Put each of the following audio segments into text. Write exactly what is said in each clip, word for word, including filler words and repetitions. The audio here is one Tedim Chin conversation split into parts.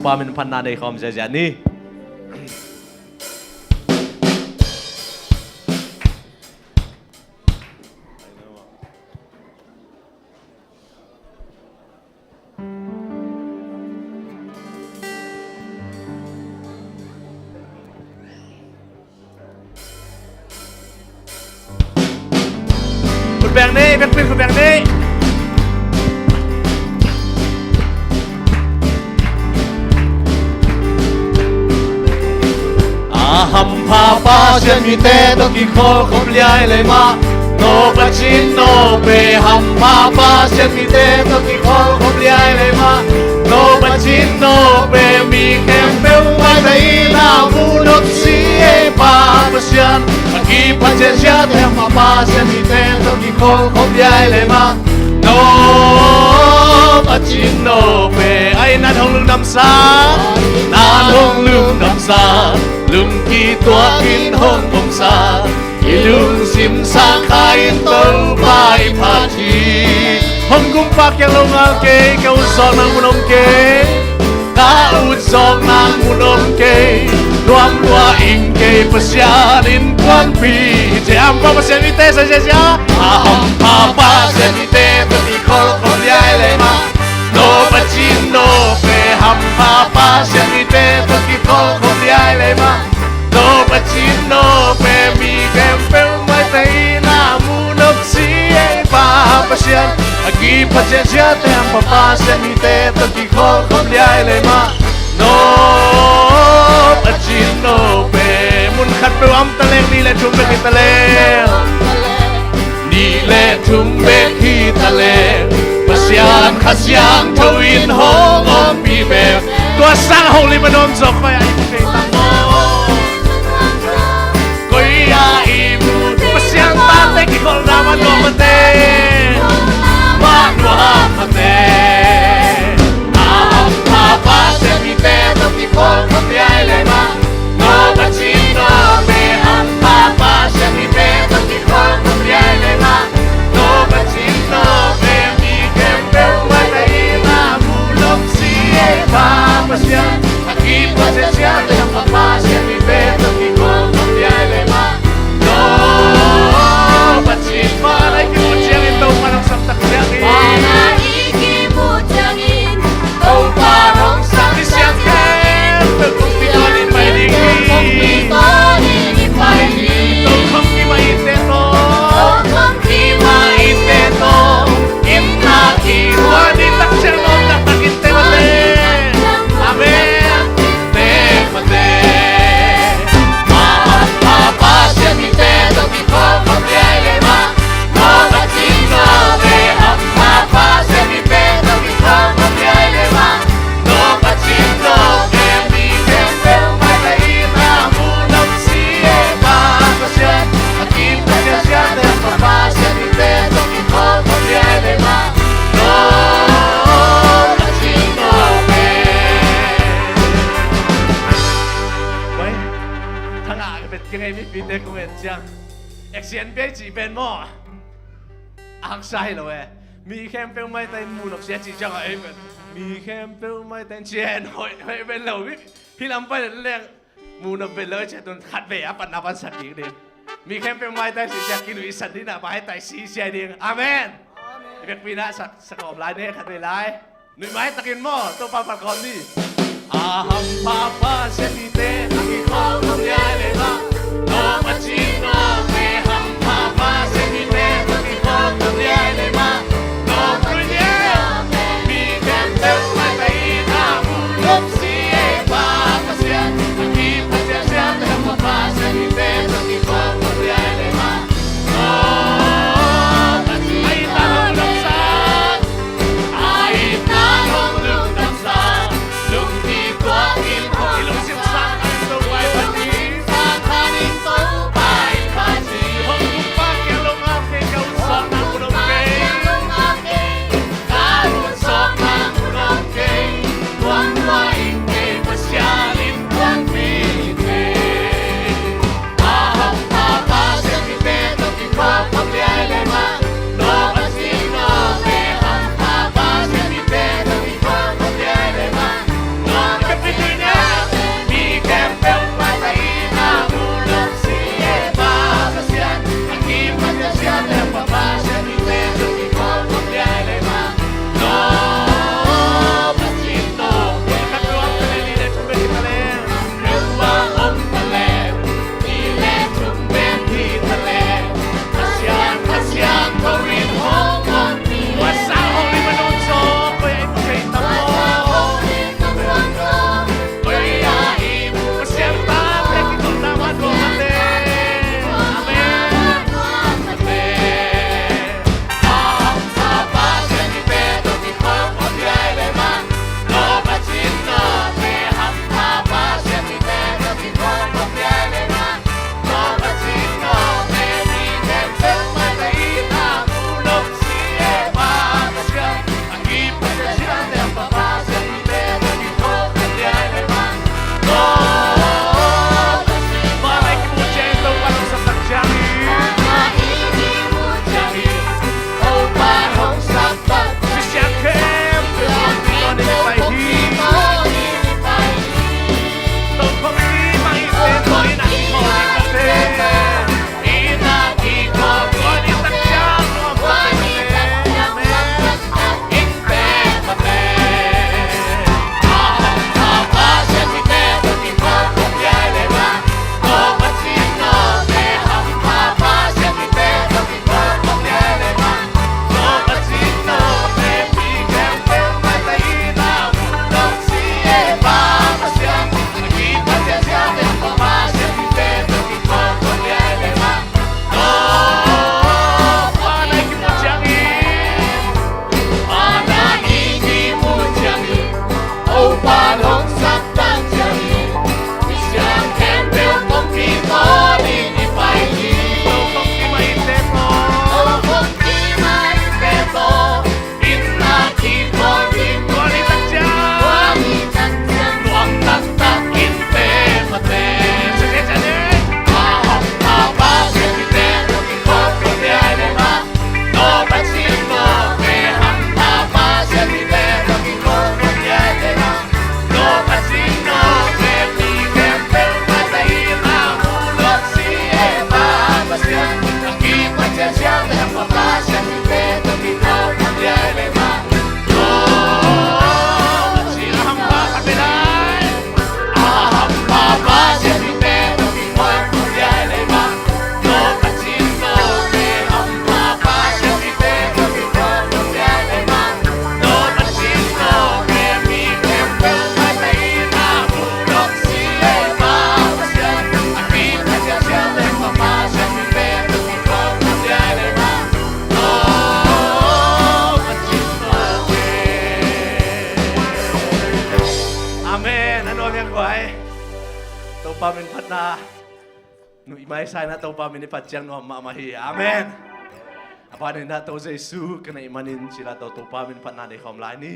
Pa min phatna nei khawm ziazia ni. Khut beng ni, bekpin khut beng ni. A hampha Pasian mite tawh kikholhkhop liai lei mah, no Pasian no pe hampha Pasian mite tawh kikholhkhop liai lei mah, no Pasian no pe mi khempeuh maitang in a mu nop si ei Pa Pasian. A kiphat ziahziah te hampha Pasian mite tawh kikholhkhop liai lei mah, no Pasian no pe ai nan hong lungdamsa, nan hong lungdamsa, lungkituak in hong omsa, i lungsim sang kha in Topa i phat hi. Hong kumpa kiang lo ngal kei, ka ut zawk nang mun om kei, ka ut zawk nang mun om kei, nuam lua ing kei Pasian in kuanpi. Ci hampha Pasian mite sa ziazia, a hampha Pasian mite tawh kikholhkhop liai lei mah, no Pasian no pe hampha Pasian mite tawh kikholhkhop liai lei mah, no Pasian no pe mi khempeuh maitang in a mu nop si ei Pa Pasian. A kiphat ziahziah te hampha Pasian mite tawh kikholhkhop liai lei mah, no Pasian no pe mun khat peuh a om ta leng, nih le thum bek hi ta leng, nih le thum bek hi ta leng, Pasian Kha Siangtho in hong ompih bek. Tua sang Holy Manom zawk koi a i mu thei tam maw? Koi a i mu Pasian tate kikholhna mah nuam mate, mah nuam mate. A hampha Pasian mite tawh kikholhkhop liai lei mah, no Pasian no pe hampha Pasian mite tawh kikholhkhop liai lei mah, no Pasian no pe mi khempeuh maitang in a mu nop si ei Pa Pasian. A kiphat ziahziah te hampha Pasian mite tawh kikholhkhop liai lei mah, no Pasian. Mah lai kimu ciangin Topa nang saptak ciangin, Topa nong sak i siang khempeuh kong pi tawnin pai ding hi. Tokhom kimah ite tawh, tokhom kimah ite tawh, inn a kihuan i takciang lawm taktak in te mate. Amen. Te mate. A hampha Pasian mite tawh kikholhkhop liai lei mah, no Pasian no pe hampha Pasian mite tawh kikholhkhop liai lei mah, no Pasian no pe mi khempeuh maitang in a mu nop si ei Pa Pasian. A kiphat ziahziah te hampha Pasian mite tawh kikholhkhop liai lei mah, no Pasian no pe. Oi, thangah ka bet keng ei, mipite kong en ciang. Action pia cih pen maw, a haksa hi lo e. Mi khempeuh maitang in mu nop si a cih ciangah ei pen, mi khempeuh maitang in ci en hoih, hoih pen lo. Mi hi lam pai leng mu nop pen lo, ci a tun khatvei a patna pan sak kik ding. Mi khempeuh maitang in ci a kinuihsan ding a, maitang in ci sia ding. Amen. I vekpi in a sak, sak kawm lai ni, khatvei lai. Nuihmai takin maw, Topa phat kawm ni. A hampha Pasian mite tawh kikholhkhop liai lei mah, no Pasian no pe hampha Pasian mite tawh kikholhkhop liai lei mah, no Pasian no pe mi khempeuh maitang in a mu nop si ei Pa Pasian. A kiphat ziahziah te hampha Pasian mite tawh kikholhkhop liai lei mah, no Pasian. Ai ta hong lungdamsa, ai ta hong lungdamsa, Amen. A nuam hiang guai. Topa min phatna nuih mai sa in ah, Topa min i phat ciang nuam mahmah hi. Amen. A ban in ah, To Jesu ka neih manin ci la, To Topa min phatna nei khawm lai ni.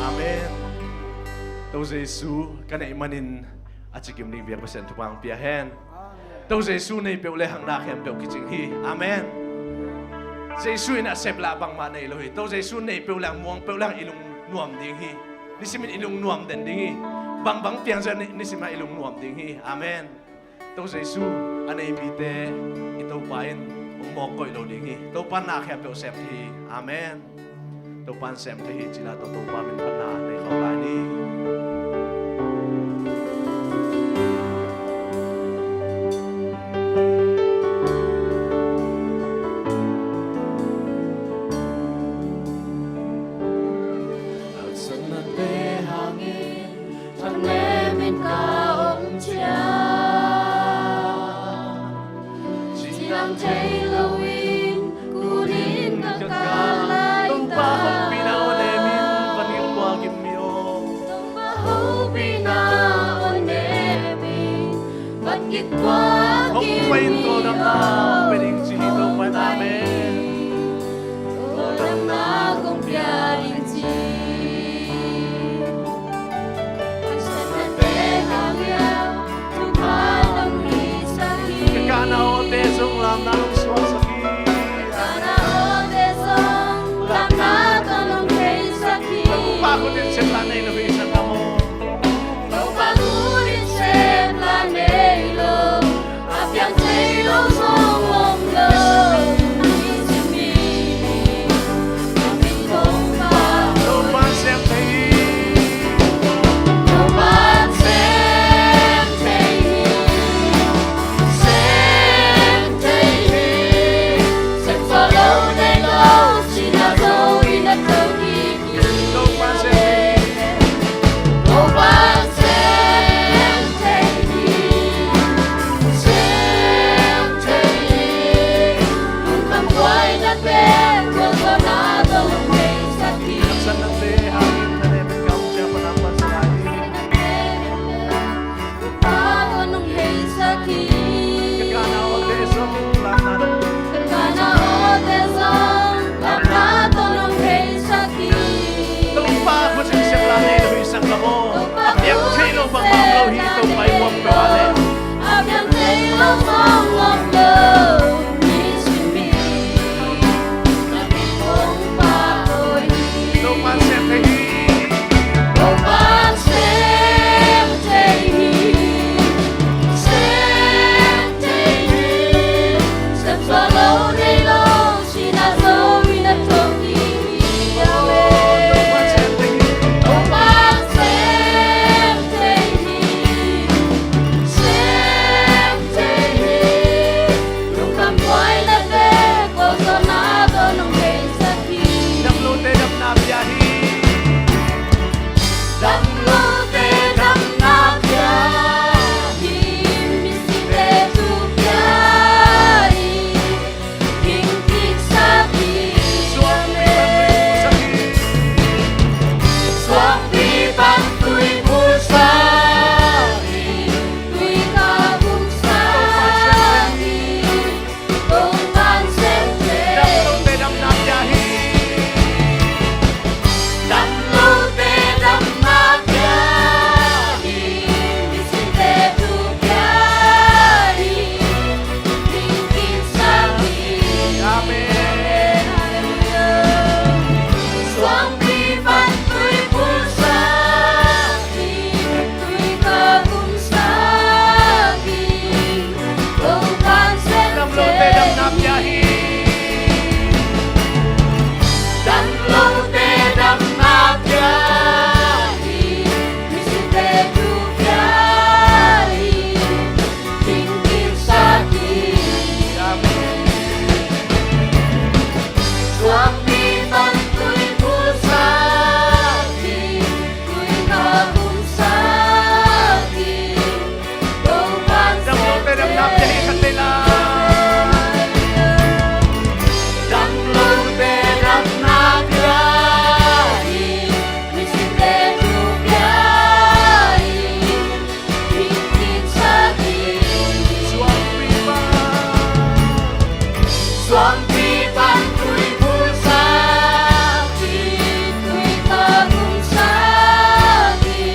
Amen. To Jesu ka neih manin a cikim ding biak Pasian thupha hong pia hen. To Jesu nei peuh le hang na khempeuh kicing hi. Amen. Jesu in a sep lah bangmah nei lo hi. To Jesu nei peuh le hang, muang peuh le hang i lung nuam ding hi. Nisimin i lung nuam den ding hi. Bangbang piang zia ni, nisimin i lung nuam ding hi. Amen. To Jesu a nei mite i Topa in hong mawk koih lo ding hi. Topa na khempeuh sem thei hi. Amen. Topa in sem thei hi ci la, to Topa min Hong pai in tawldamna hong pia ding ci hi Topa in. Amen. Tawldamna kong pia ding ci. Ka kana awte zong lamna nong suaksak hi. Ka kana awte zong lamna tawh nong theisak hi. Topa khut in sepna nei lo hi sa ka maw. Topa khut in sepna nei lo, a piang thei lo zong om lo. Ni simi ni, a min kong pha. Topa in sem thei hi. Topa in sem thei hi. Sem thei hi. Sem zo lo nei lo, sihna zo in a tho kik hi. Topa in sem thei hi. Topa in sem thei hi. Sem thei hi. Lungkham buaina pen, gualzawhna tawh nong theisak hi. Haksatnate hangin na ne pen ka hong ciah pan a pan sa lai hi. Topa tawh nong theisak hi. Ka kana awte zong lamna nong, ka kana awte zong lamna tawh nong theisak hi. Topa khut in sepna nei lo hi sa ka maw. A piang thei lo bang om lo hi. Topa i muang peuh a leh, a piang thei lo zong om lo. Ni simi ni, a min kong pha hi. Topa in sem thei hi. Topa in sem thei hi. Sem thei hi. Sem zo lo nei lo, sihna zo in a tho kik hi. Amen. Topa in sem thei hi. Topa in sem thei hi. Sem thei hi. Lungkham buaina pen, gualzawhna tawh nong theisak hi. Damlote damna pia hi. Damlote damna pia hi. Misite thu pia hi. Ging kiksak hi. Suangpi pan tui phulsak hi. Suangpi pan tui phulsak hi. Tui kah vumsak hi. Topa in sem thei. Damlote damna pia hi. Damlote damna pia hi. Misite thu pia hi. Ging kiksak hi. Amen. Halleluiah. Suangpi pan tui phulsak hi. Tui kah vumsak hi. Topa in sem thei. Damlote damna pia hi. Damlote damna pia hi. Misite thu pia hi. Ging kiksak hi. Amen. Suangpi pan tui phulsak hi. Tui kah vumsak hi. Topa in sem thei. Damlote damna pia hi khat vei la. Damlote damna pia hi. Misite thu pia hi. Ging kiksak hi. Suangpi pan. Suangpi pan tui phulsak hi. Tui kah vumsak hi.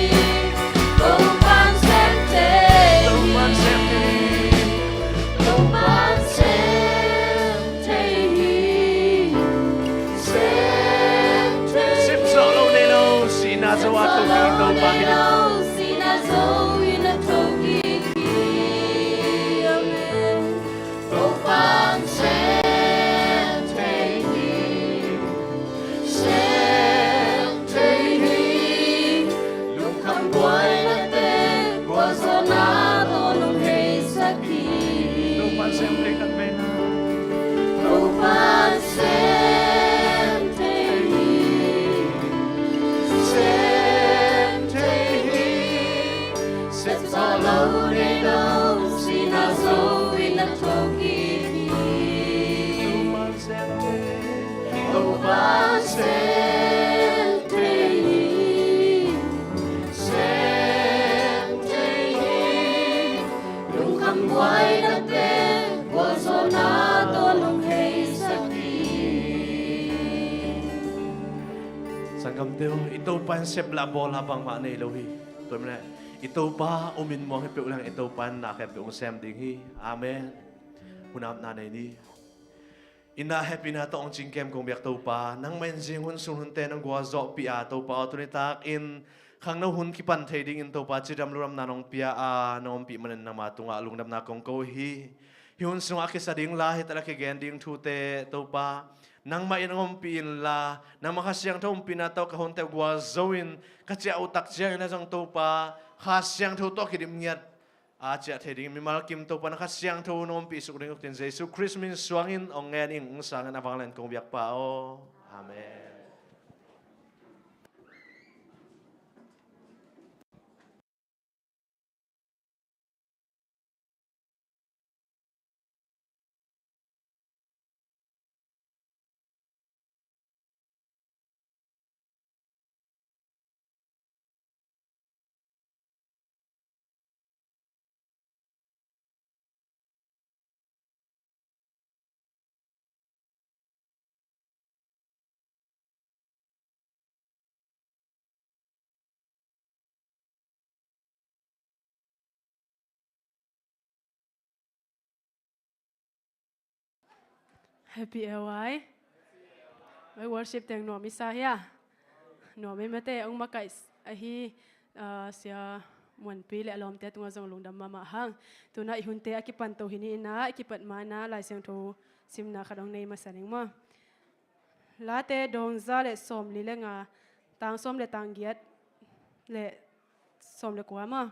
Topa in sem thei. Topa in sem thei. Topa in sem thei hi. Sem thei hi. Sem zo lo nei lo, sihna zo a tho kik hi. Topa in, sihna zo in a tho kik hi. Amen. Topa in sem thei hi. Sem thei hi. Lungkham buaina pen, gualzawhna tawh nong theisak hi. Topa in sem thei khat vei na. Topa in sem thei hi. Sem thei hi. Sem zo lo nei lo, sihna zo in a tho kik hi. Topa in sem thei. Topa in sem thei hi. Sem Teu, i Topa in sep le a bawl a bangmah nei lo hi. Tua manin i Topa um in muang hi peuh leng i Topa in na khempeuh hong sem ding hi. Amen. Hun apna nei ni. I na hehpihna tawh hong cingkem kong biak Topa, nangmah in zing hun sun hunte nong gualzawhpih a Topa aw, tuni takin khangno hun kipan thei dingin Topa cidam ludamna nong pia a, nong ompih manin nangma tungah lungdamna kong ko hi. Hih hun sungah a kisa ding la, hih tala kigen ding thute Topa nangmah in hong ompih inla, nangmah Kha Siangtho ompihna tawh ka hunte gualzo in ka ciah uh tak ciangin a zong Topa Kha Siangtho tawh kidim ngiat a ciah thei dingin mimal kim Topa na Kha Siangtho nong ompih suk ding uktin Jesu Khrist min suangin hong ngen ing, hong sangin a vanglian kong biakpa aw. Amen. Happy A Y. Oi, worship teng nuam i sa hia? Nuam i mate, ong makaih ahi, ah, Sia Muanpi le a lawmte tungah zong lungdam mahmah hang. Tuna i hunte a kipan to hi ni ina, i kipat ma ina Lai Siangtho simna khat ong nei masa ning maw. Late dawng za le sawmli le nga, tang sawm le tang giat le sawm le kua maw.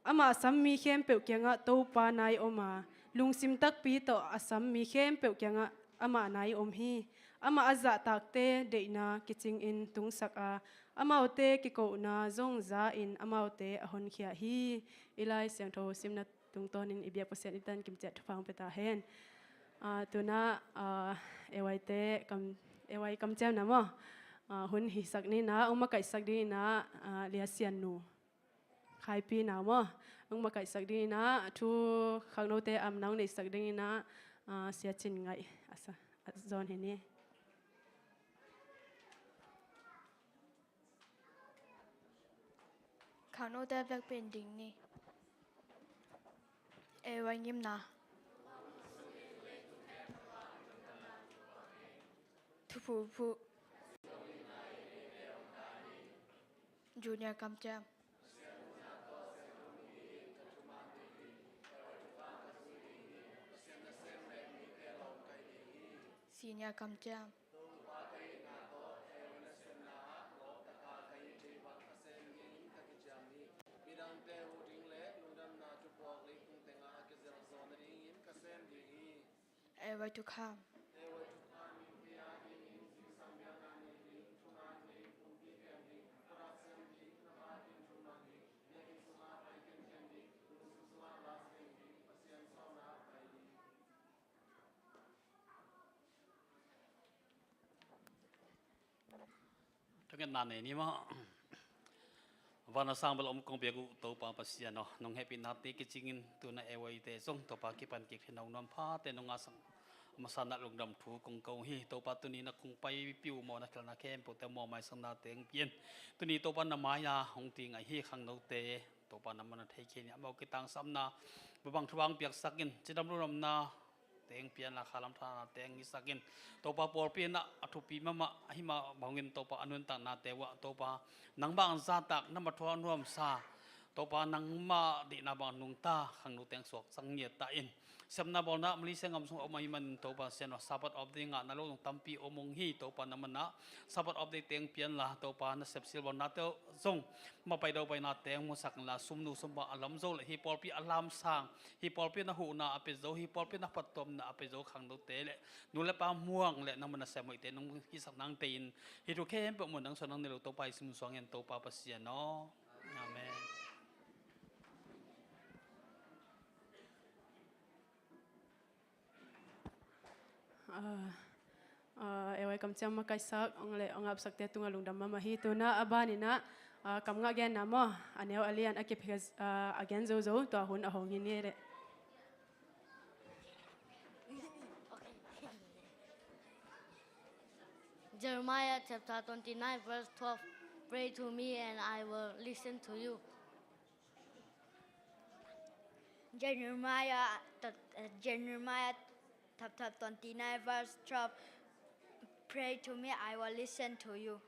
Amah a sam mi khempeuh kiangah Topa nai om a, lungsim takpi tawh a sam mi khempeuh kiangah amah nai om hi. Amah a zahtakte deihna kicingin tungsak a, amaute kikohna zong za-in amaute a honkhia hi. I Lai Siangtho simna tungtawnin i biak Pasian i tan kim ciat thupha hong pia ta hen. Ah, tuna, ah, A Y te kam, A Y kamciamna maw, ah, hun hisak ni ina, ong makaihsak ding ina, ah, Lia Sian nu Khaipi na maw, ong makaihsak ding ina, thu khangnote amna ong neihsak ding ina, ah, Sia Cin Ngaih a sa, a zawn hi ni. Khangnote vekpi in ding ni. A Y ngimna. Thuphu phu. Junior kamciam. Senior kamciam. A Y to come. Thungetna nei ni maw. Van a sang bel om kong biak uh Topa Pasian aw, nong hehpihnate kicingin tuna A Y te zong Topa kipan kik hi nong nuam phate nong ngahsak masa na lungdam thu kong ko hi. Topa tuni na kong paipih uh mawhna khelhna khempeuhte mawh maisaknate hong pia in. Tuni Topa na mai-a hong ding ahi khangnote Topa na man a thei khin hi. Amau kitangsapna bang thu bang piaksak in, cidam lungdamna teng pian la, khalam thana teng ngisak in. Topa pawlpi in a thupi mahmah ahi mah bangin Topa a nuntaknate uah Topa nangmah ang zahtak, nangmah thu a nuamsa, Topa nangmah deihna bang nungta khangno teng suak sang ngiat ta in. Sepna bawlna Malaysia gam sung a om ahi manin Topa Sian aw, Sabbath off day ngahna lo zong tampi om ung hi. Topa na man a Sabbath off day teng pian la, Topa na sepsil bawlnate zong mapai do paina teng musak in la, sumnu sumpa a lam zo le hih pawlpi a lamsang, hih pawlpi na huhna a pia zo, hih pawlpi na phattuamna a pia zo khangnote le nu le pa muang le nangmah na sem hoihte nong hisak nang tei in, hih thu khempeuh mun nang suan nang nei lo Topa i sim suang hen Topa Pasian aw. Amen. Ah, ah, A Y kamciam makaihsak ong le ong apsakte tungah lungdam mahmah hi. Tuna a banin ah, ah, kam ngah genna maw, a neu a lian a kip, ah, a gen zozo tua hun a hong hi ni leh. Jeremiah chapter twenty-nine, verse twelve. Pray to me and I will listen to you. Jeremiah, uh, Jeremiah chapter twenty-nine, verse twelve. Pray to me, I will listen to you.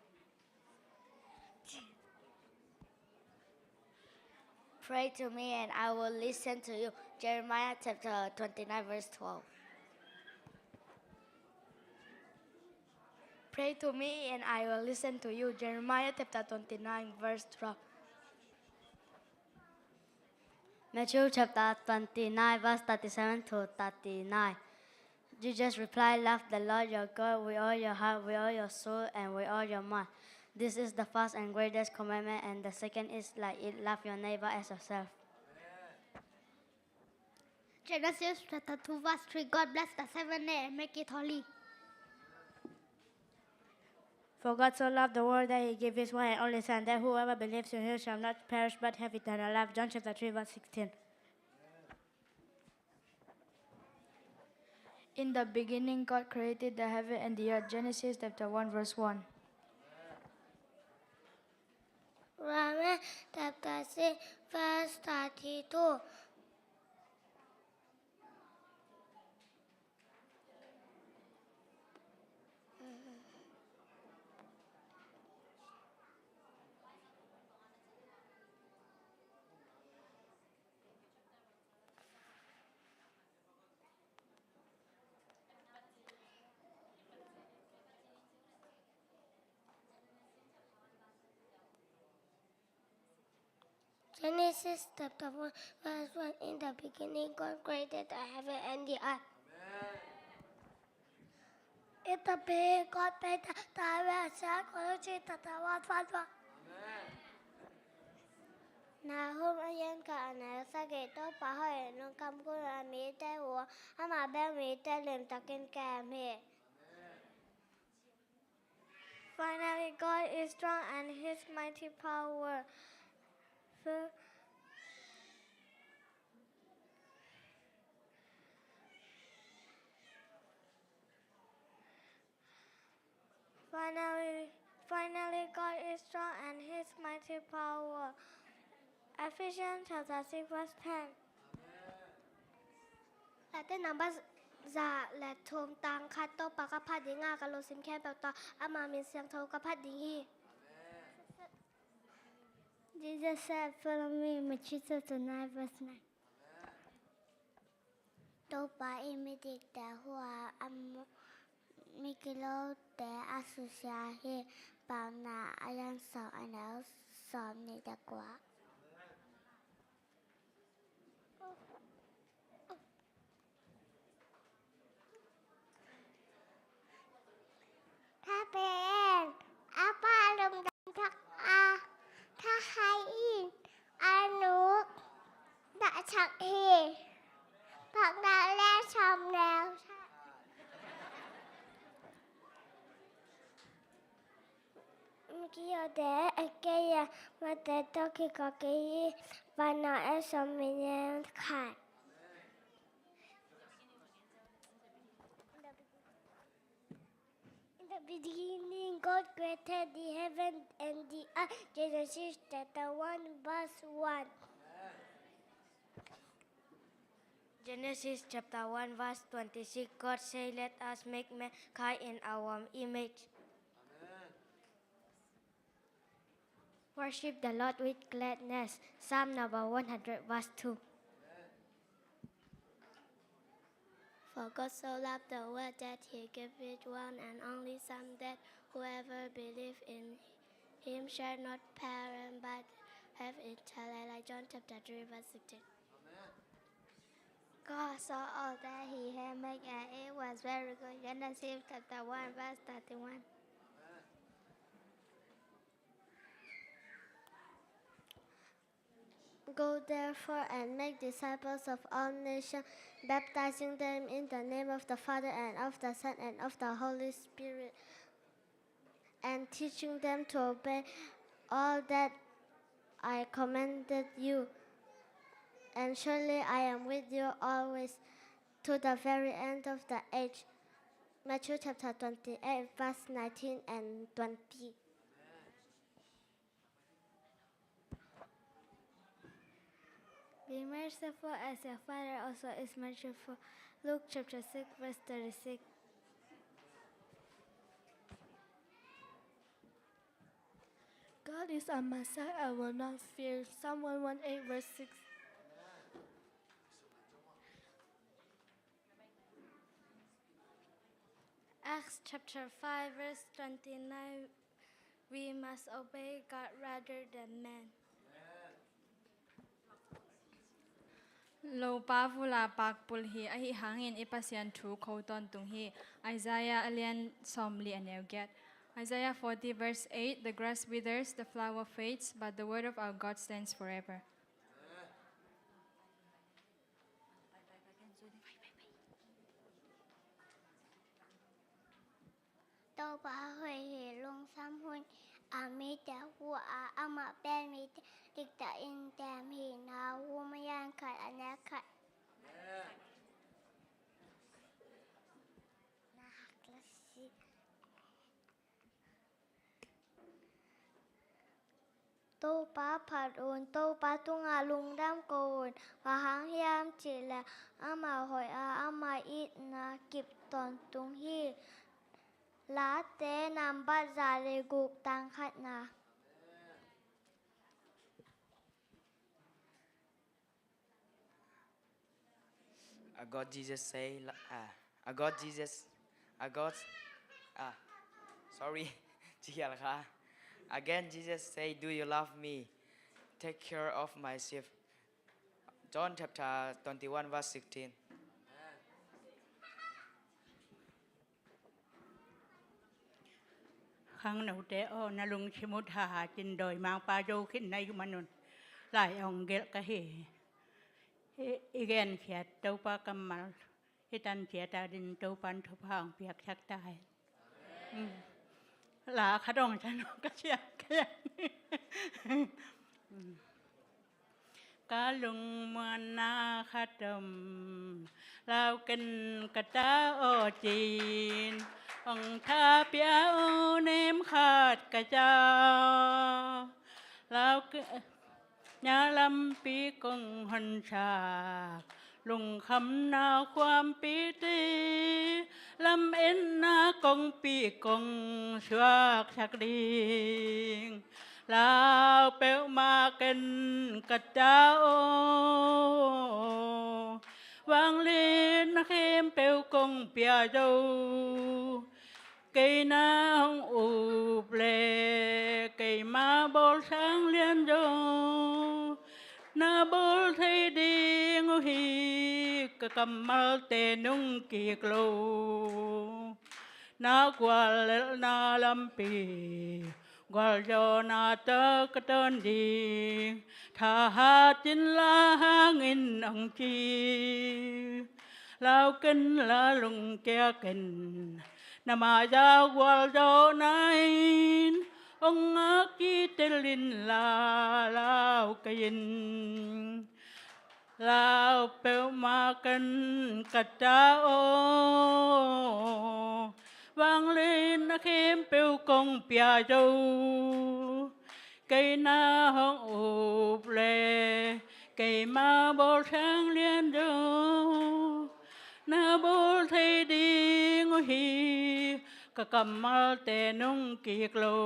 Pray to me and I will listen to you. Jeremiah chapter twenty-nine, verse twelve. Pray to me and I will listen to you. Jeremiah chapter twenty-nine, verse twelve. Matthew chapter twenty-nine, verse thirty-seven to thirty-nine. Jesus replied, "Love the Lord your God with all your heart, with all your soul, and with all your mind. This is the first and greatest commandment, and the second is like it, love your neighbor as yourself." Genesis chapter two, verse three. God bless the seventh day and make it holy. For God so loved the world that he gave his one and only Son, that whoever believes in him shall not perish but have eternal life. John chapter three, verse sixteen. In the beginning, God created the heaven and the earth. Genesis chapter one, verse one. Romans chapter six, verse thirty-two. Genesis chapter one, verse one. In the beginning, God created the heaven and the earth. In the beginning, God made the heaven and the earth. Colossians chapter one, verse one. Nahum a lian khat, a neu sagih. Topa hoih lungkham gun a mite uh, amah bek mite limtakin kem hi. Finally, God is strong and his mighty power. Fi- Finally, finally, God is strong and his mighty power. Ephesians chapter six, verse ten. Late number za le thum tang khat. Topa ka phat ding a, ka lungsim khempeuh tawh ama min siangtho ka phat ding hi. Jesus said, "Follow me," Matthew chapter nine, verse nine. Topa in midikte hua a mu-, migilote a susia hi. Paunak a lian sawm, a neu sawmnih le kua. Tha pen a pa lungdam thak a, tha hai in a nu dah thak hi. Paunak a lian sawm le Miki yote a kei a mate toki koki hi. Paunak a lian sawmnih le khat. In the beginning, God created the heaven and the earth. Genesis chapter one, verse one. Genesis chapter one, verse twenty-six. God said, "Let us make mankind in our image." Worship the Lord with gladness. Psalm number one hundred, verse two. For God so loved the world that he gave his one and only Son, that whoever believes in him shall not perish but have eternal life. John chapter three, verse sixteen. God saw all that he had made, and it was very good. Genesis chapter one, verse thirty-one. Go therefore and make disciples of all nations, baptizing them in the name of the Father and of the Son and of the Holy Spirit, and teaching them to obey all that I commanded you. And surely I am with you always, to the very end of the age. Matthew chapter twenty-eight, verse nineteen and twenty. Be merciful as your Father also is merciful. Luke chapter six, verse thirty-six. God is on my side, I will not fear. Psalm one one eight, verse six. Acts chapter five, verse twenty-nine. We must obey God rather than men. Lopa vula pakpul hi, ahi hangin i Pasian thu kho tawntung hi. Isaiah a lian sawmli a neu giat. Isaiah forty verse eight, "The grass withers, the flower fades, but the word of our God stands forever." Topa hoih hi, lungsam hun a mite hu a, amah pen mite diktak in tem hi. Nahum a lian khat a neu khat. Topa phat un, Topa tungah lungdam ko un. Bang hang hiam cih leh amah hoih a, ama itna kip tawntung hi. Late nambat za le guk, tang khatna. A God Jesus say, uh, a God Jesus, a God, ah, sorry, ci hial kha. Again, Jesus say, "Do you love me? Take care of my sheep." John chapter twenty-one, verse sixteen. Khangnote aw, na lungsim uh thahat in dawimangpa zo khin na hih manun lai ong gelh ka hi. I, i genkhiat Topa kammal, i tan ciat a ding Topan thupha ong piaksak ta hen. Mm. La khat ong can ong ka ciat ka ciat. Mm. Ka lungmuanna khat om, lau ken ka ta aw cin, ong tha pia u nem khat ka ca. Lau ken na lampi kong honsak, lungkhamna khuampite, lametna kongpi kong suaksak ding. Lau peuhmah ken ka ta aw, vangliatna khempeuh kong pia zo. Kei na hong up le keima bawlsiang lianzaw na bawl thei ding uh hi, ka kammalte nungkik lo. Na guallelhna lampi gualzawhna tawh ka tawn ding, thahat in la hang in, ong ci. Lau ken la lungkia ken, na maiah gualzawhna in ong ngak citel in la, lau kei in. Lau peuhmah ken ka ta aw, vangliatna khempeuh kong pia zo. Kei na hong up le keima bawlsiang lianzaw na bawl thei ding uh hi, ka kammalte nungkik lo.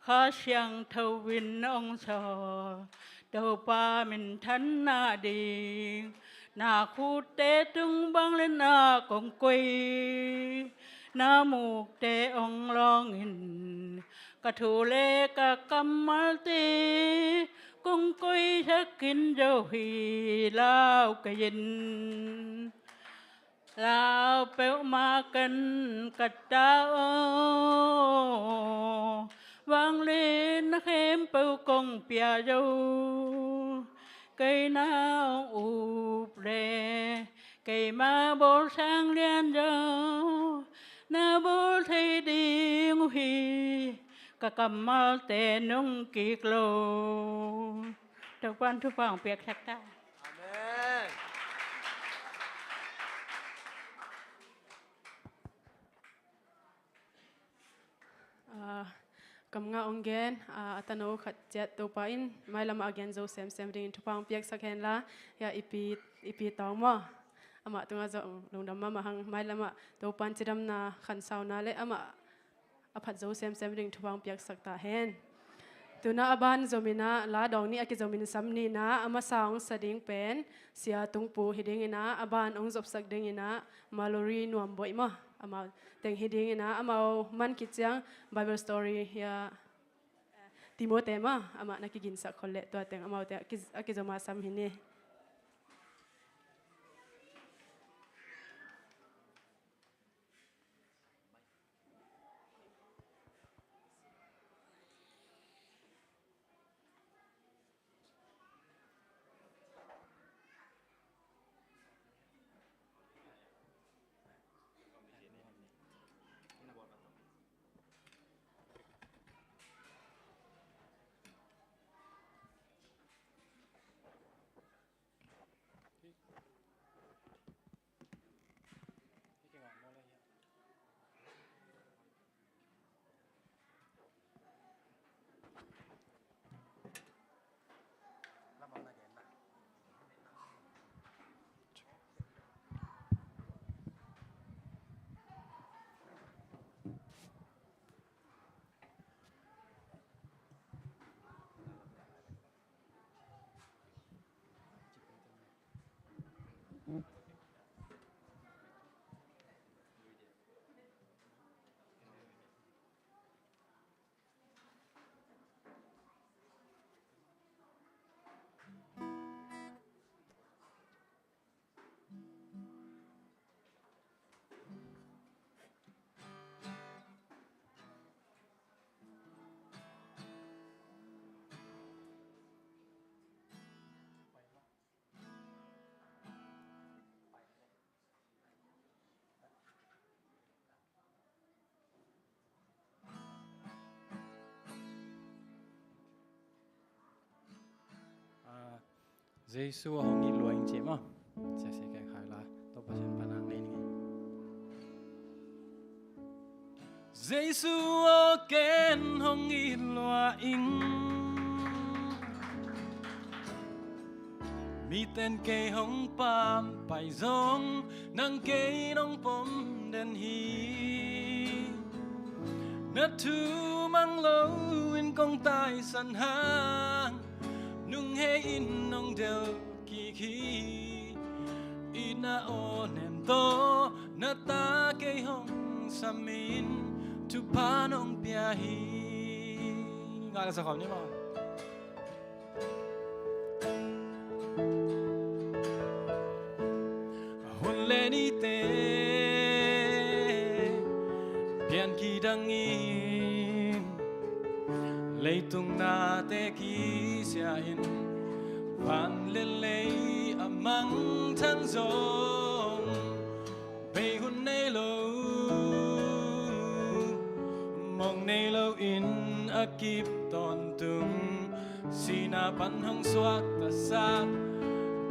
Kha Siangtho in ong sawl Topa minthanna ding, na khutte tung vangliatna kong koih, na mukte ong lawng in, ka thu le ka kammalte kong koihsak khin zo hi, lau kei in. Lau peuhmah ken ka ta aw, vangliatna khempeuh kong pia zo. Kei na hong up le keima bawlsiang lianzaw na bawl thei ding uh hi, ka kammalte nungkik lo. Topan thupha ong piaksak ta. Amen. Ah, kam nga ong gen, ah, a tano khat ciat Topa in mailamah a gen zo semsem dingin thupha ong piaksak henla, hia i pi, i pi Tawng maw. Amah tungah zong lungdam mahmah hang, mailamah Topa in cidamna khansauna le amah a phat zo semsem ding thupha ong piaksak ta hen. Tuna a ban zomin ah la dawng nih a kizomin sam nih in ah, a masa ong sa ding pen Sia Tung Pu hi dingin ah, a ban ong zopsak dingin ah Mallory Nuam Boih maw, amau teng hi dingin ah, amau man khit ciang Bible story hia Timothy maw, amah na kiginsak khol leh tua teng amau teng a ki, a kizom a sam hi ni. Ah, Jesu aw hong it lua ing ci maw. Sia si kei khai la, Topa Pasian pan a nei ning. Jesu aw ken hong it lua ing. Miten kei hong pampai zong nang kei nong pom den hi. Na thu mang lo in kong taisan hang, nung hei in nong del kik hi. I na aw nem tawh na ta kei hong sam in, thupha nong pia hi. Nga la sa khawm ni maw. Hun le nite pian kidang in, leitung nate kisia in, van le lei a mangthang zong, bei hun nei lo, mong nei lo in a kip tawntung, sihna pan hong suaktasak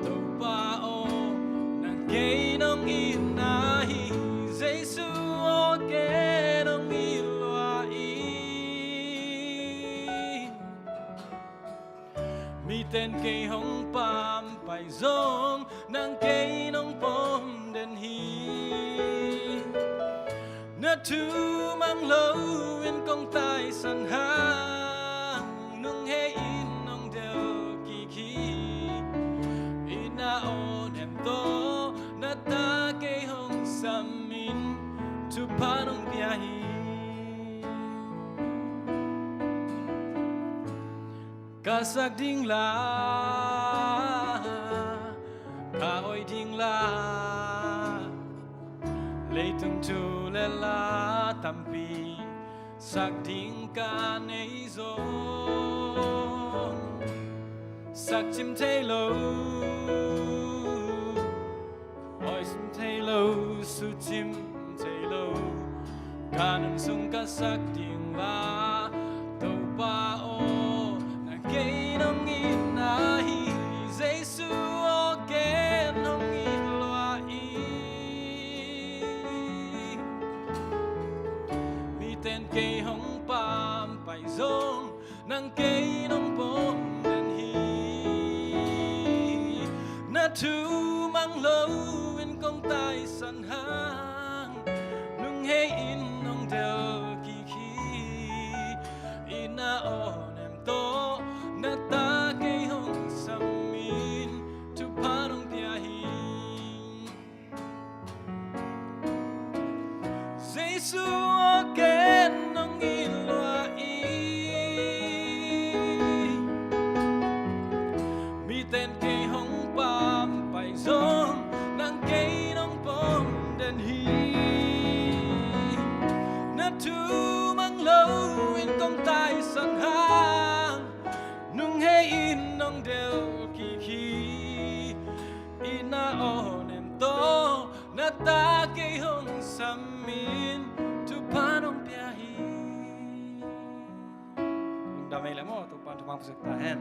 Topa aw, nang kei nong itna hi. Jesu aw ken hong it lua ing. Miten kei hong pampai zong nang kei nong pom den hi. Na thu mang lo in kong taisan hang, nung hei in nong del kik hi. I na aw nem tawh na ta kei hong sam in, thupha nong pia hi. Ka sak ding la, ka oi ding la, leitung thu le la tampi sak ding ka nei zong, sak cim thei lo, oi sim thei lo, su cim thei lo, ka nun sung ka sak ding la, Topa aw, nang kei nong itna hi. Jesu aw ken hong it lua ing. Miten kei hong pa nong pom den hi. Na thu mang loin kong taisan hang, nunghei in nong del kik hi. I na aw nem tawh na ta kei hong sam in, thupha nong pia hi. Jesu aw, ken nong it lua hi. Miten kei hong pampai zong, nang kei nong pom den hi. Na thu mang loin kong taisan hang, nunghei in nong del kik hi. I na aw nem tawh na ta kei hong sam in, thupha nong pia hi. Lungdam ei le maw, Topa'n thupha hong piaksak ta hen.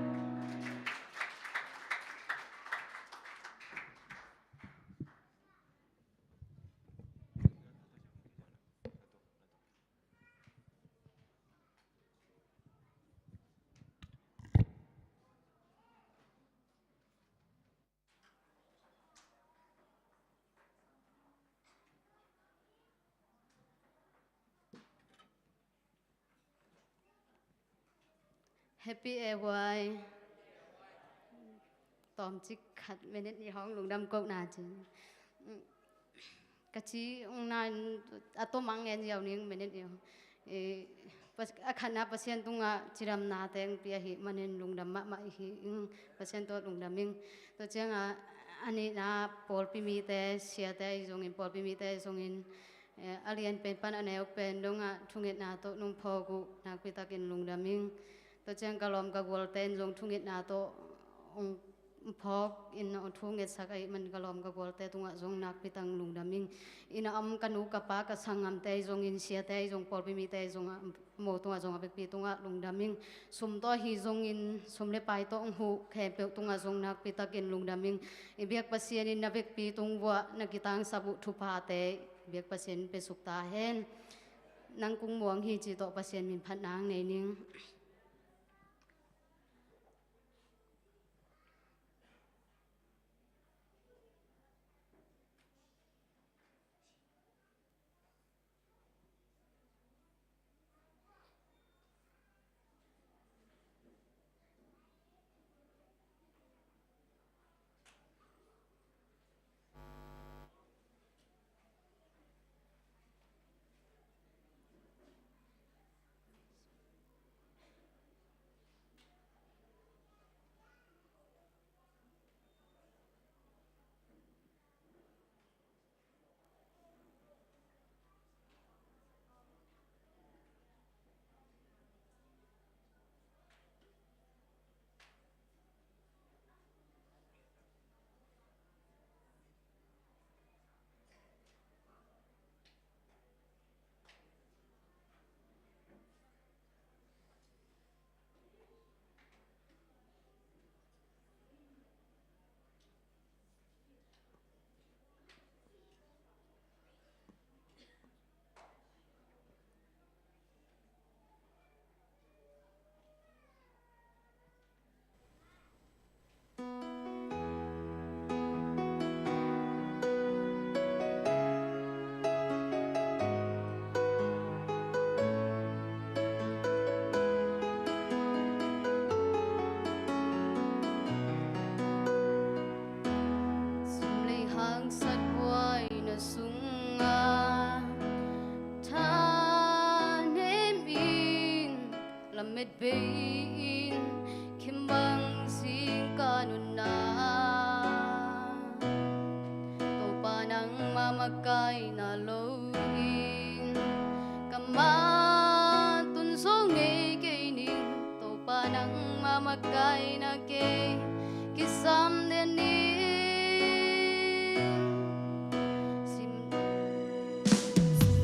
Happy A Y. Tawmcik khat minute nih hong lungdam kohna ci. Ka ci ung nain a tom ang ngen ziau ning minute nih hong. Eh, pas-, a khatna Pasian tungah cidamna teng pia hi manin lungdam mahmah hi ing, Pasian tawh lungdam ing. Tua ciangah a nihna pawlpi mite, siate ahi zongin, pawlpi mite ahi zongin, eh, a lian pen pan a neu pen dongah thungetna tawh nong phawk uh nakpi takin lungdam ing. Tua ciang ka lawm ka gualte in zong thungetna tawh hong phawk in hong thungetsak ahih man ka lawm ka gualte tungah zong nakpi takin lungdam ing. Inn a om ka nu ka pa ka sanggamte ahi zongin, siate ahi zong, pawlpi mite ahi zongah, mo tungah zong a vekpi tungah lungdam ing. Sum tawh ahi zongin, sum le pai tawh hong huh khempeuh tungah zong nakpi takin lungdam ing. I biak Pasian in na vekpi tung vuah na kitangsap uh thuphate biak Pasian in piasuk ta hen. Nang kung muang hi cih tawh Pasian min phatna hong nei ning. Sum le haksat huaina sungah thanem in, lamet bei in, khimbang zing ka nunna. Topa nangmah makaihna loin ka man tun zo ngei kei ning. Topa nangmah makaihna kei kisam den ning. Sim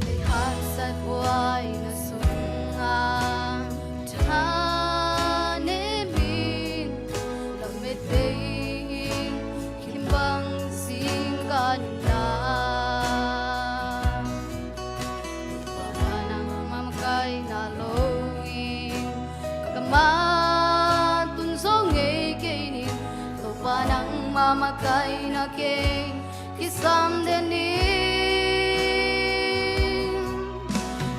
le haksat huaina sungah thanem in, lamet bei in, khimbang zing ka nunna. Topa nangmah makaihna loin ka man makaihna kei kisam den in.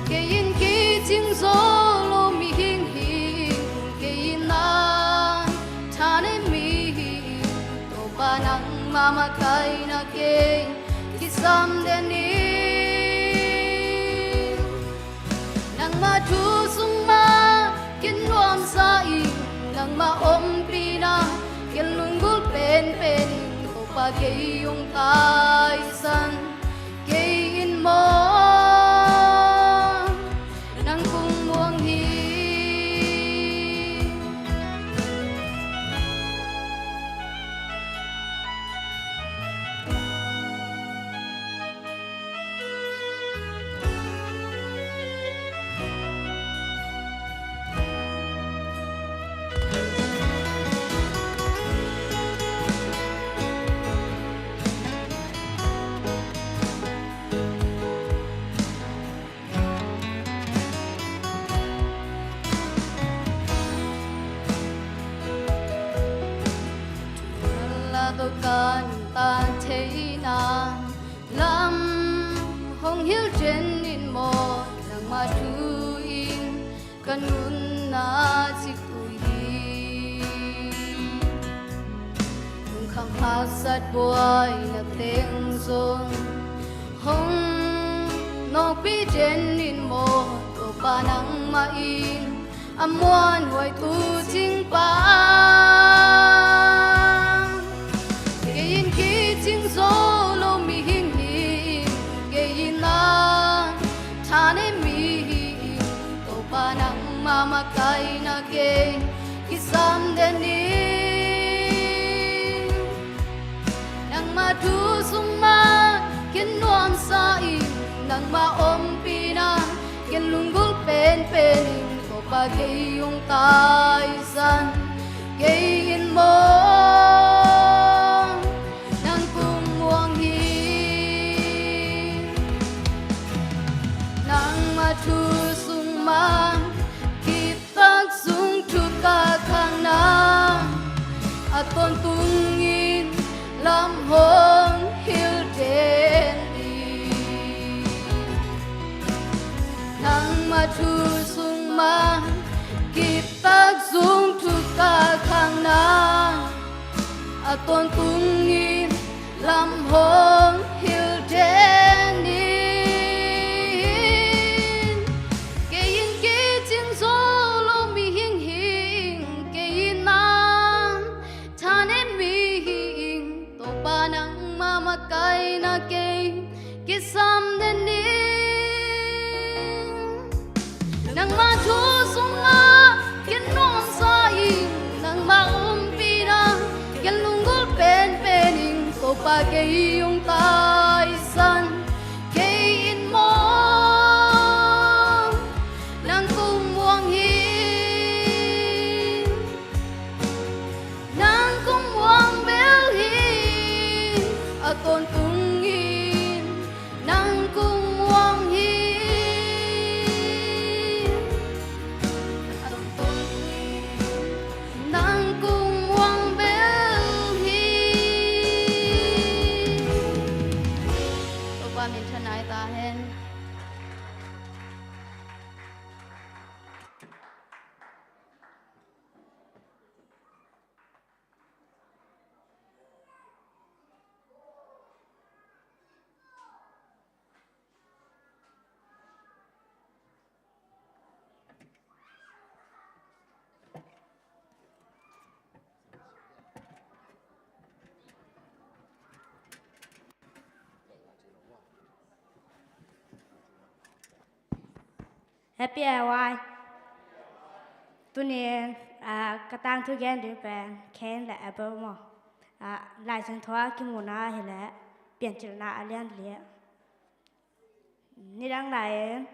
Kei in kicing zo lo mihing hi ing, kei in nang thanem mihing hi ing. Topa nangmah makaihna kei kisam den in. Nangmah thu sung mah kin nuamsa ing, nangmah ompihna kin lunggulh penpen ing. Topa kei hong taisan kei in maw, nang kong muang hi. Lado kan tan theihna lam hong hilh den in maw, nangmah thu in ka nunna cik uh hi. Lungkham haksat buaina teng zong hong nawkpih den in maw, Topa nangmah in a muanhuai tuucingpa. Kei in kicing zo lo mihing hi ing, kei in nang thanem mihing hi ing. Topa nangmah makaihna kei kisam den in. Nangmah thu sung mah kin nuamsa ing, nangmah ompihna kin lunggulh penpen ing. Topa kei hong taisan kei in maw, nang kong muang hi. Nangmah thu sung mah kip tak zong thukak khakna a tawntungin lam hong hilh den hi. Nangmah thu sung mah kip tak zong thukak khakna a tawntungin lam hong hilh den in. Kei in kicing zo lo mihing hi ing, kei in nang thanem mi hi ing. Topa nangmah makaihna kei kisam den in. Nangmah thu sung mah kin nuamsa ing, nangmah ompihna kin lunggulh penpen ing. Topa kei hong taisan kei in maw, nang kong muang hi. Nang kong muang bel hi, a tawntungin nang kong muang hi. A tawntungin nang kong muang bel hi. Topa min thanai ta hen. Happy A Y. Tuni in, ah, ka tangthu gen ding pen Cain le Abel maw. Ah, Lai Siangtho a kimuhna hi leh Piancilna a lian li. Nidang lai-in,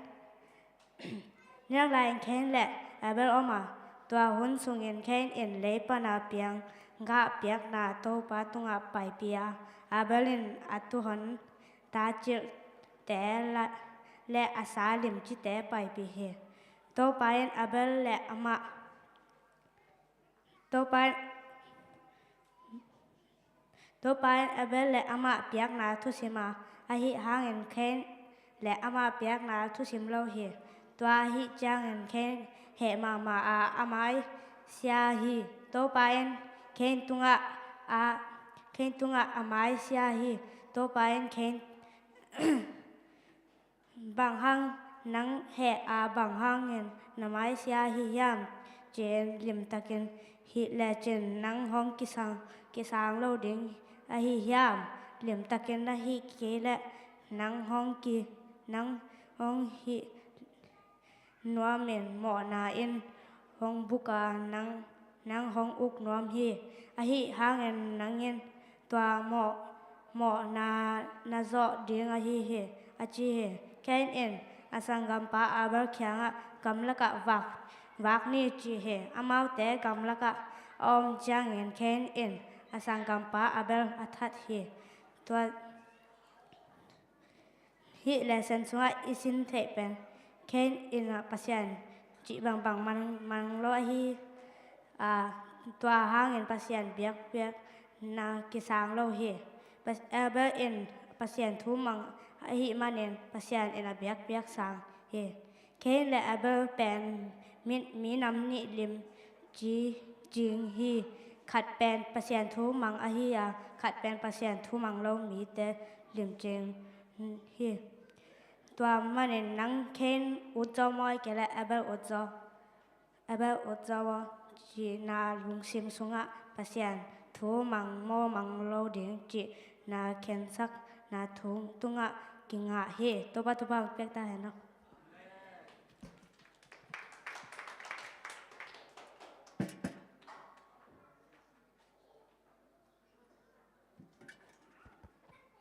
nidang lai-in Cain le Abel om a, tua hun sungin Cain in lei pana piang gah piakna Topa tungah paipih a, Abel in a tuuhon tacilhte la-, le a sa limcite paipih hi. Topa in Abel le amah, Topa in, Topa in Abel le amah piakna thusim a, ahih hangin Cain le amah piakna thusim lo hi. Tua ahih ciangin Cain heh mahmah a, a mai sia hi. Topa in Cain tungah a, Cain tungah a mai sia hi. Topa in Cain Bang hang nang heh a, bang hangin na maisia ahi hiam? Ci-in limtakin hih lecin nang hong kisang, kisang lo ding ahi hiam? Limtakin na hih kei leh nang hong ki, nang hong hih nuamin mawhna in hong buk a, nang, nang hong uk nuam hi. Ahih hangin nang in tua mawh, mawhna na zawh ding ahi hi, a ci hi. Cain in a sanggampa Abel kiangah, gamlakah vak, vak ni, ci hi. Amaute gamlakah a om ciangin Cain in a sanggampa Abel a that hi. Tua Hih lesson sungah i sin theih pen Cain in ah Pasian cih bangbang mang, mang lo ahi, a, tua hangin Pasian biakpiakna kisang lo hi. Pas-, Abel in Pasian thu mang ahih manin Pasian in a biakpiak sang hi. Cain le Abel pen mi, minam nih lim ci, cing hi. Khat pen Pasian thu mang ahi a, khat pen Pasian thu mang lo mite limcing hi. Tua manin nang Cain ut zaw maw, ahih kei leh Abel ut zaw, Abel ut zaw aw, cihna lungsim sungah Pasian thu mang maw mang lo ding cihna khensakna thu tungah kingah hi. Topa thupha hong piak ta hen aw.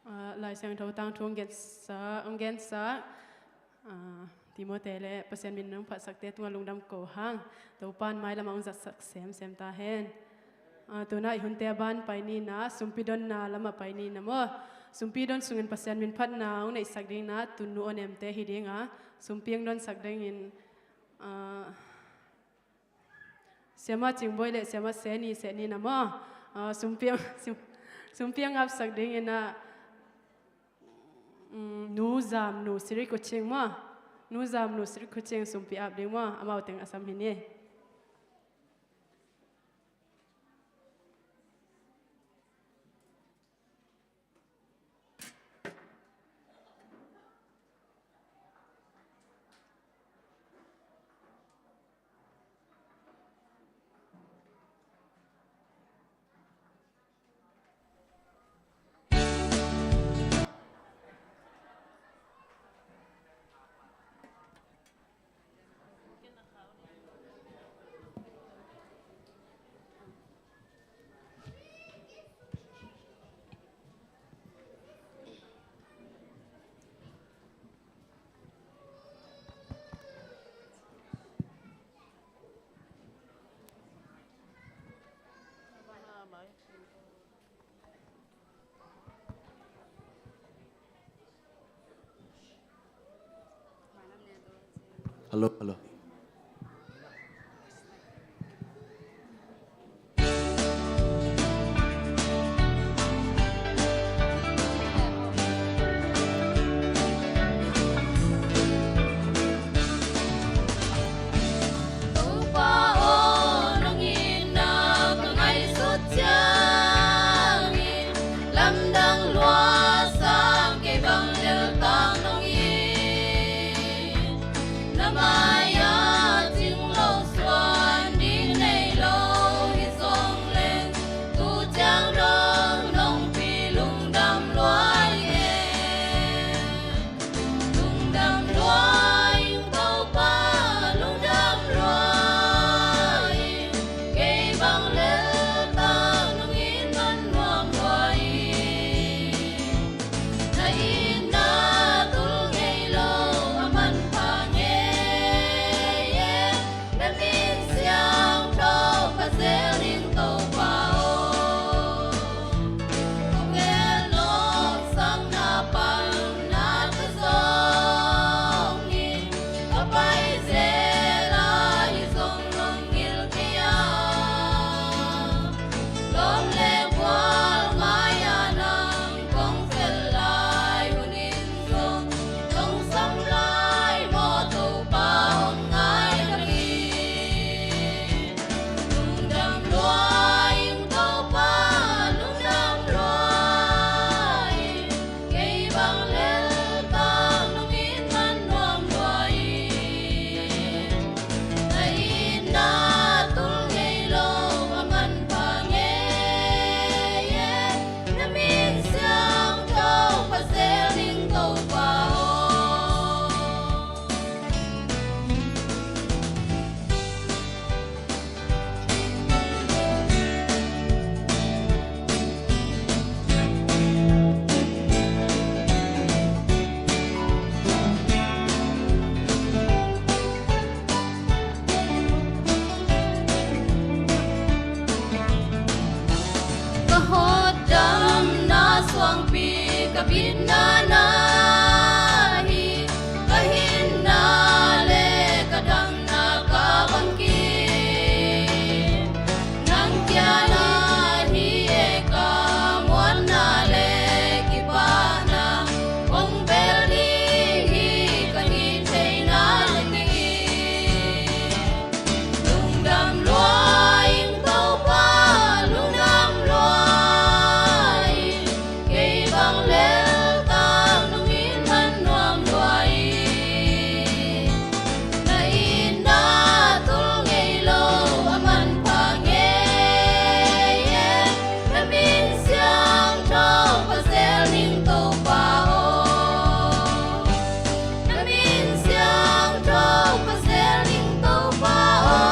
Ah, Lai Siangtho tangthu hong gensa, hong gensa, ah, Timote le Pasian min nong phatsakte tungah lungdam ko hang. Topa in mailam ah hong zatsak semsem ta hen. Ah, tuna i hunte a ban pai ni na, sumpi donna lamah pai ni na maw. Sumpi don sungin Pasian min phatna hong neihsak ding na, tunu aw nemte hi ding a, sumpi hong donsak dingin, ah, Siama Cingbawi le Siama Seni seh ni na maw. Ah, sumpi hong, sum-, sumpi hong apsak dingin ah, mm, Nu Zam Nu Sri Kuching maw. Nu Zam Nu Sri Kuching sumpi ap ding maw. Amau teng a sam hi ni. Hello, hello. Itna na hi, ka hinna le ka damna ka bangkim. Nang kia na hi e, ka muanna le kipahna kong bel ding hi, ka hih theihna ding hi. Lungdam lua ing Topa, lungdam lua ing. Kei bang lel tak nong it man nuam lua ing. Na itna tul ngei lo a manpha ngei e. Na min siangtho pha zel ning Topa aw. Na min siangtho pha zel ning Topa aw.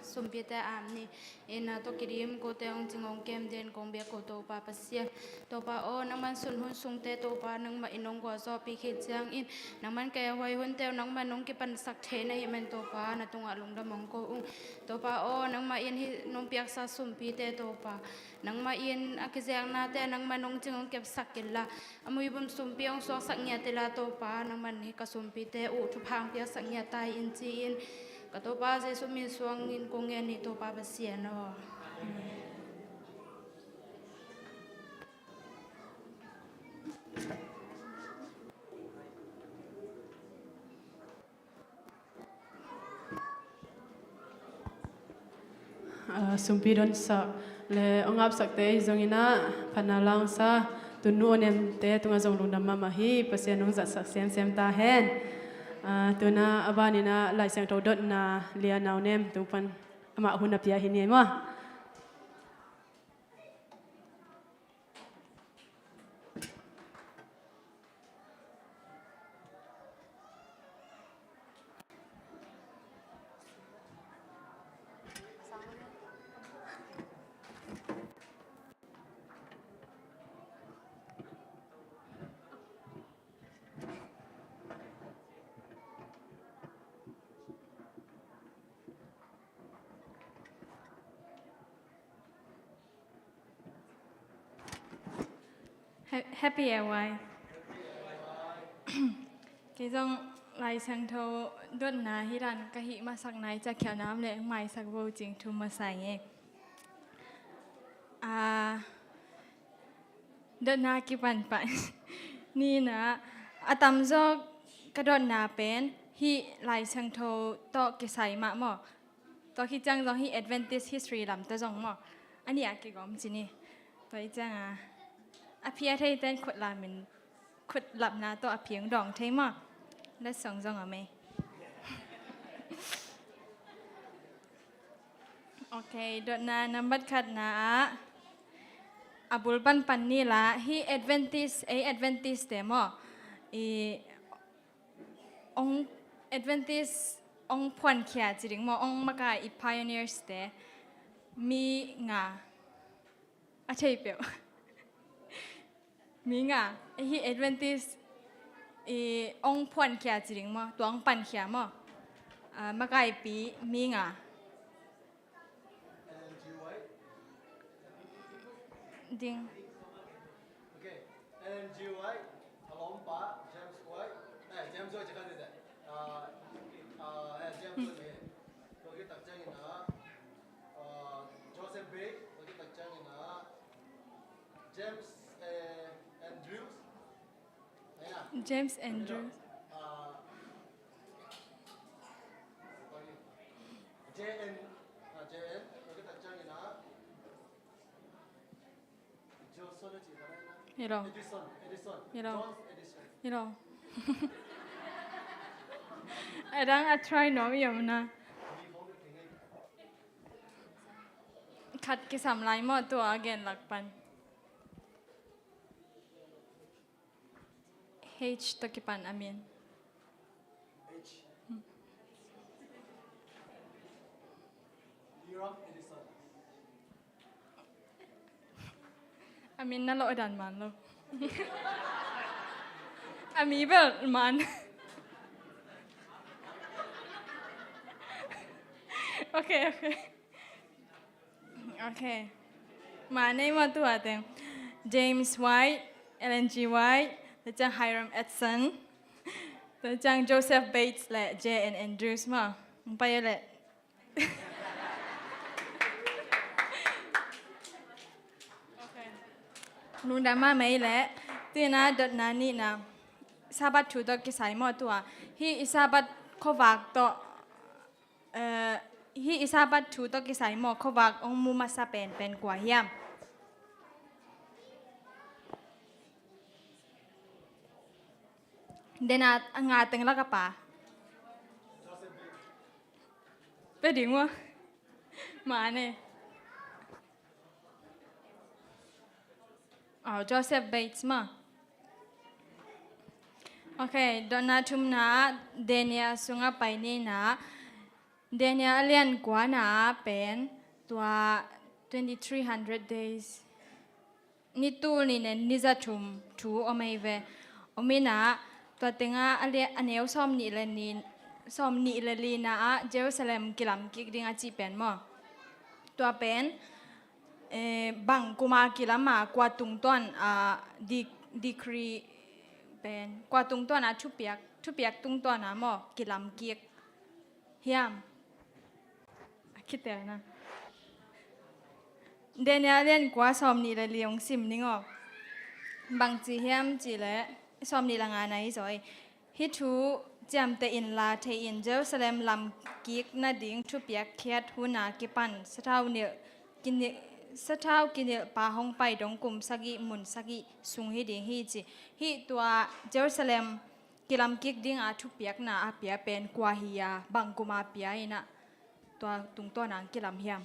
Sumpite ap ni. Inn ah tawh kidim kote hong cing hong kem den kong biak ko Topa Pasian. Topa aw, nangman sun hun sungte Topa nangmah in hong gualzawhpih khit ciangin, nangman kei a huai hunte uh nangman hong kipansak thei na hih man Topa, na tungah lungdam hong ko ung. Topa aw, nangmah in hih nong piaksa sumpite Topa, nangmah in a kizeknate nangman hong cing hong kepsak inla, a muibum sumpi hong suaksak ngiat inla Topa, nangman hih ka sumpite uh thupha hong piaksak ngiat ta in ci-in, ka Topa Jesuh min suangin kong ngen hi Topa Pasian aw. Amen. Ah, sumpi donsak le hong apsakte hi zongin ah, phatna la hong sa Tunu Aw Nemte tungah zong lungdam mahmah hi. Pasian hong zatsak semsem ta hen. Ah, tu-in ah a banin ah Lai Siangtho dotna Lia Nau Nem tung pan amah hun a pia hi ni maw. He-, happy A Y. Kei zong Lai Siangtho dotna hi dan ka hih masak nai ciah khialh nam le maisak vo cing thu masa ing e. Ah, dotna kipan pan. Ni-in ah a tamzaw ka dotna pen hih Lai Siangtho tawh kisai mah maw. Tua khit ciang zong hih Adventist history lam tawh zong maw, a nih a kigawm ci ni. Tua hi ciang a, a phi a thei ten khut lam in, khut lapna tawh a phi hong dawng thei maw. Letsong zong a mei. Ok, dotna nambat khatna ah a bul panpan ni la, hih Adventist, ei Adventist te maw, i ong Adventist ong phuankhia ci ding maw, ong makai i pioneers te mi nga a thei peuh. Mi nga, hih Adventist i ong phuankhia ci ding maw, tua ong pankhia maw. Ah, makaipi mi nga. Ellen G. White. Ding. Ok. Ellen G. White, a lawmpa, James White. Eh, James White, cakap dia. Ah, ah, eh, James White, eh. Tua khit tak ciangin ah, ah, Joseph Bake, tua khit tak ciangin ah, James, eh, Andrews. James Andrews. Hello. Hello. Adang a try nuam i om na. Khat kisam lai maw, tua a gen lak pan. H tawh kipan a min. A min na lawh dan man lo. A mi bel man. Ok, ok. Ok. Ma nei maw tua teng. James White, Ellen G White, tua ciang Hiram Edson, tua ciang Joseph Bates le J N Andrews maw. Hong pai le. Ok. Lungdam mahmah le. Tua dotna nihna. Sabbath thu tawh kisai maw tua. Hih i Sabbath khuavak tawh Eh, hih i Sabbath thu tawh kisai maw, khuavak hong mu masa penpen kua hiam? Dena a nga teng lak a pa. Pe ding maw. Ma ne. Oh, Joseph Bates maw. Ok, dotna thumna, Daniel sungah pai nina. Daniel a lian kuana pen tua twenty three hundred days. Ni tul nih nen ni za thum thu om ei ve. Om ina tua tenga a lia-, a neu sawm nih le ni, sawm nih le lina ah Jerusalem kilam kik ding a cih pen maw. Tua pen eh, bang kuma kilama kua tungtuan a de-, decree pen, kua tungtuan a thupiak, thupiak tungtuan a maw kilam kik hiam? A kitelna. Daniel lian kua sawm nih le li hong sim ning aw. Bang ci hiam ci le sawm nih le nga na hi zaw ei. Hih thu ciamteh inla thei in Jerusalem lam kik nading thupiak khiat hun a kipan sathau nilh, kinilh, sathau kinilhpa hong pai dong kum sagih mun sagih sung hi ding hi ci. Hih tua Jerusalem kilam kik dinga thupiakna a pia pen kua hi a, bang kuma pia ina tua tungtawn a kilam hiam?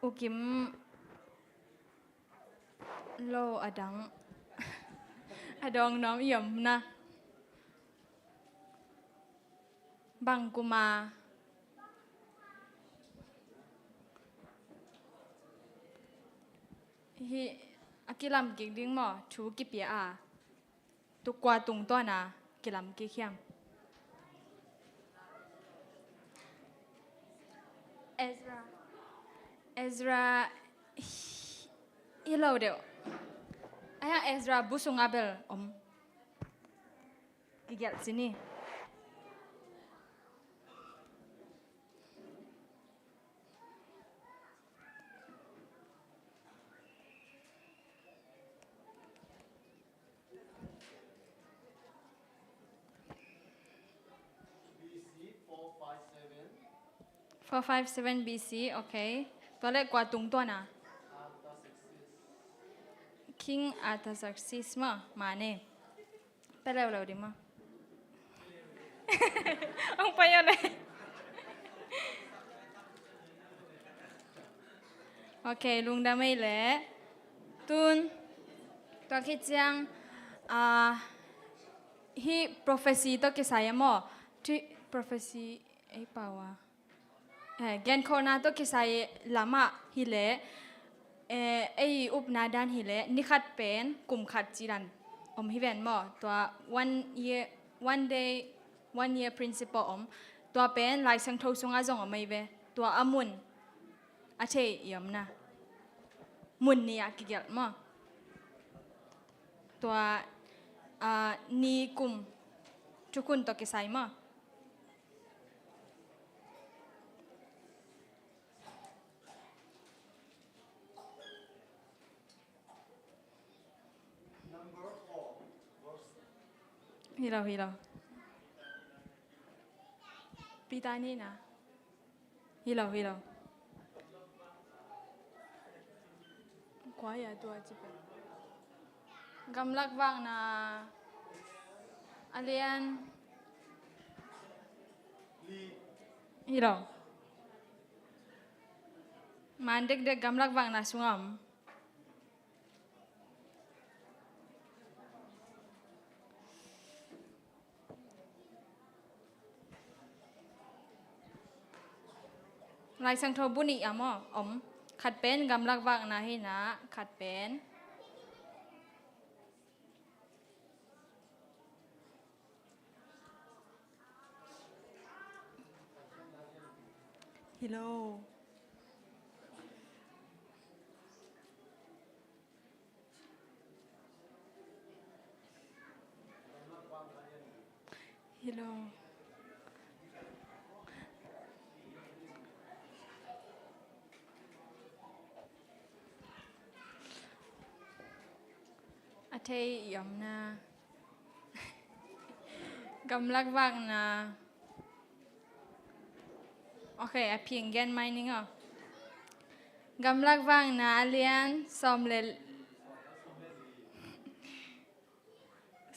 Ukim lo a dang a dawng nuam i om na. Bang kuma hih a kilam kik ding maw thu kipia a. Tua kua tungtawn a kilam kik hiam? Ezra. Ezra hi, hi lo deuh. A hiang Ezra bu sungah bel om. Kigelh ci ni. Four five seven B C, ok. Tua leh kua tungtawn a? King Artaxerxes maw, mane. Pe leuleu ding maw. Hong pai aw le. Ok, lungdam ei le. Tun tua khit ciang, ah, hih prophecy tawh kisai a maw. Tui prophecy ei pau a. Eh, genkholhna tawh kisai lamah hileh, eh, ei upna dan hileh, ni khat pen kum khat ci dan om hi ven maw. Tua one year, one day, one year principle om. Tua pen Lai Siangtho sungah zong om ei ve. Tua a mun a thei i om na. Mun ni a kigelh maw. Tua, ah, ni kum thukhun tawh kisai maw. Hi lo, hi lo. Peter ni na. Hi lo, hi lo. Kua hi a tua ci pen. Gamlak vakna a lian. Hi lo. Man dekdek gamlak vakna sungah om. Laisiangtho bu nih a maw om. Khat pen gamlak vakna hi na, khat pen. Hello. Hello. A thei i omna. Gamlak vakna. Ok, a phing gen mai ning aw. Gamlak vakna a lian sawm le,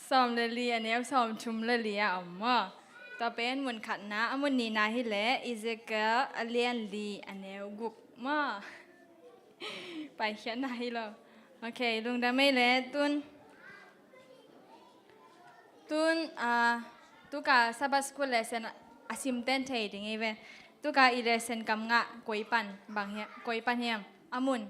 sawm le li a neu sawm thum le li a om maw. Tua pen mun khatna, a mun nihna hi leh Ezekiel a lian li a neu guk maw. Paikhiatna hi lo. Ok, lungdam ei le tun. Tun, ah, tuka Sabbath School lesson a simten thei ding ei ve. Tuka i lesson kam ngah koi pan bang hiam, koi pan hiam. A mun.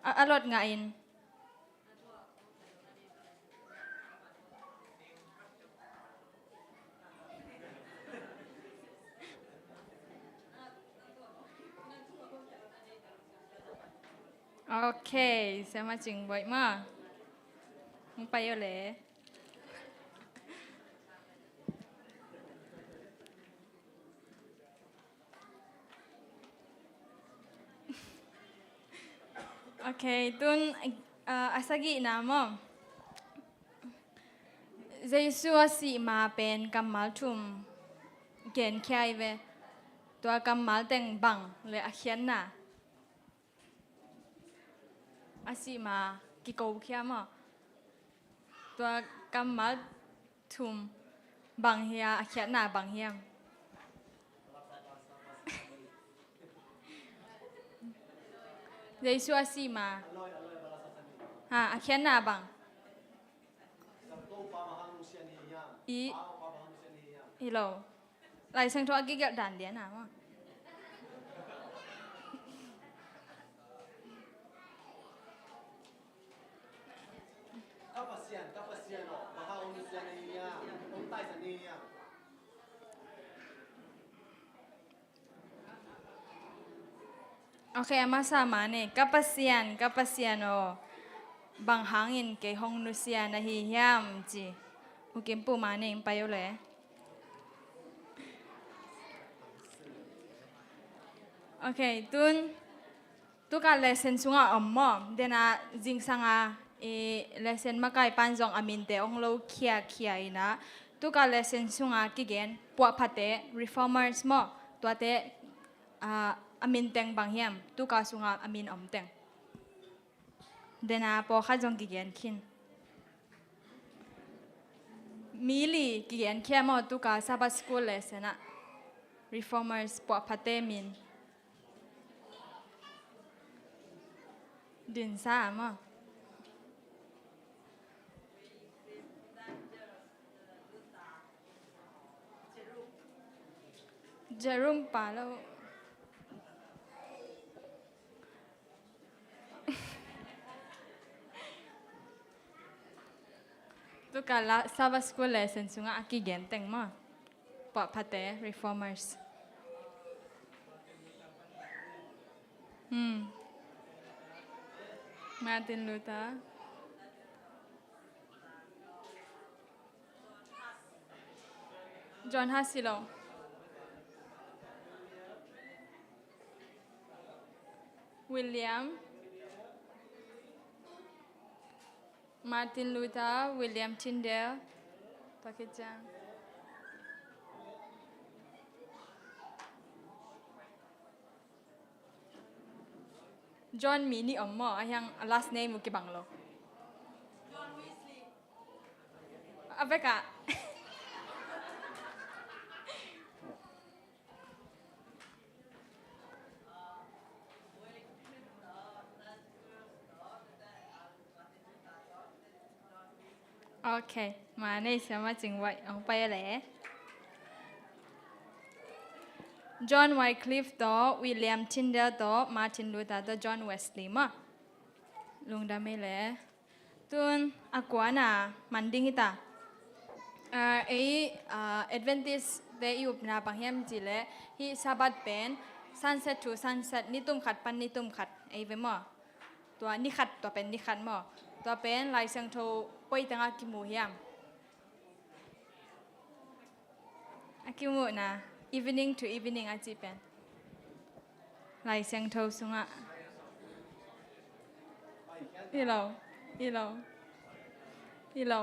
A, a lot ngah in. Ok, Siama Cing Boih maw. Hong pai o le. Ok, tun, ah, a sagihna maw. Jesu a sih ma pen kammal thum genkhia i ve. Tua kammal teng bang le a khiatna. A sih ma kikokhia maw. Tua kammal thum bang hia, a khiatna bang hiam. Jesu a sih ma. Ha, a khiatna bang. I. Hi lo. Laisiangtho a kigelh dan lian a maw. Ok, a masa mah ni, ka Pasian, ka Pasian aw, bang hangin kei hong nusia na hi hiam ci. U Kim Pu mah ni, pai o le. Ok, tun tuka lesson sunga om maw, dena zingsanga i lesson makai pan zong a minte ong lo khiakhia ina, tuka lesson sunga kigen puahphate, reformers maw, tuate, ah, a min teng bang hiam, tuka sunga a min om teng. Dena pawlkhat zong kigen khin. Mi li kigen khia maw, tuka Sabbath School lesson ah. Reformers, puahphate min. Dinsa maw. Jerome pa lo. Tuka la Sabbath School lesson sunga a kigen teng maw. Puahphate, reformers. Hmm. Martin Luther. John Huss hi lo. William. Martin Luther, William Tyndale. Tua khit ciang. John mi nih om maw, a hiang a last name uh kibang lo. A vekah. Ok, mah nei Siama Cing Boih, ong pai a le. John Wycliffe tawh, William Tyndale tawh, Martin Luther tawh, John Wesley maw. Lungdam ei le. Tun a kuana man ding hita. Ah, ei, ah, Adventist te i upna bang hiam cih leh, hih Sabbath pen sunset to sunset, nitum khat pan nitum khat ei ve maw. Tua ni khat, tua pen ni khat maw. Tua pen Lai Siangtho koi tengah kimu hiam? A kimuhna, evening to evening a cih pen Lai Siangtho sungah. Hi lo, hi lo, hi lo.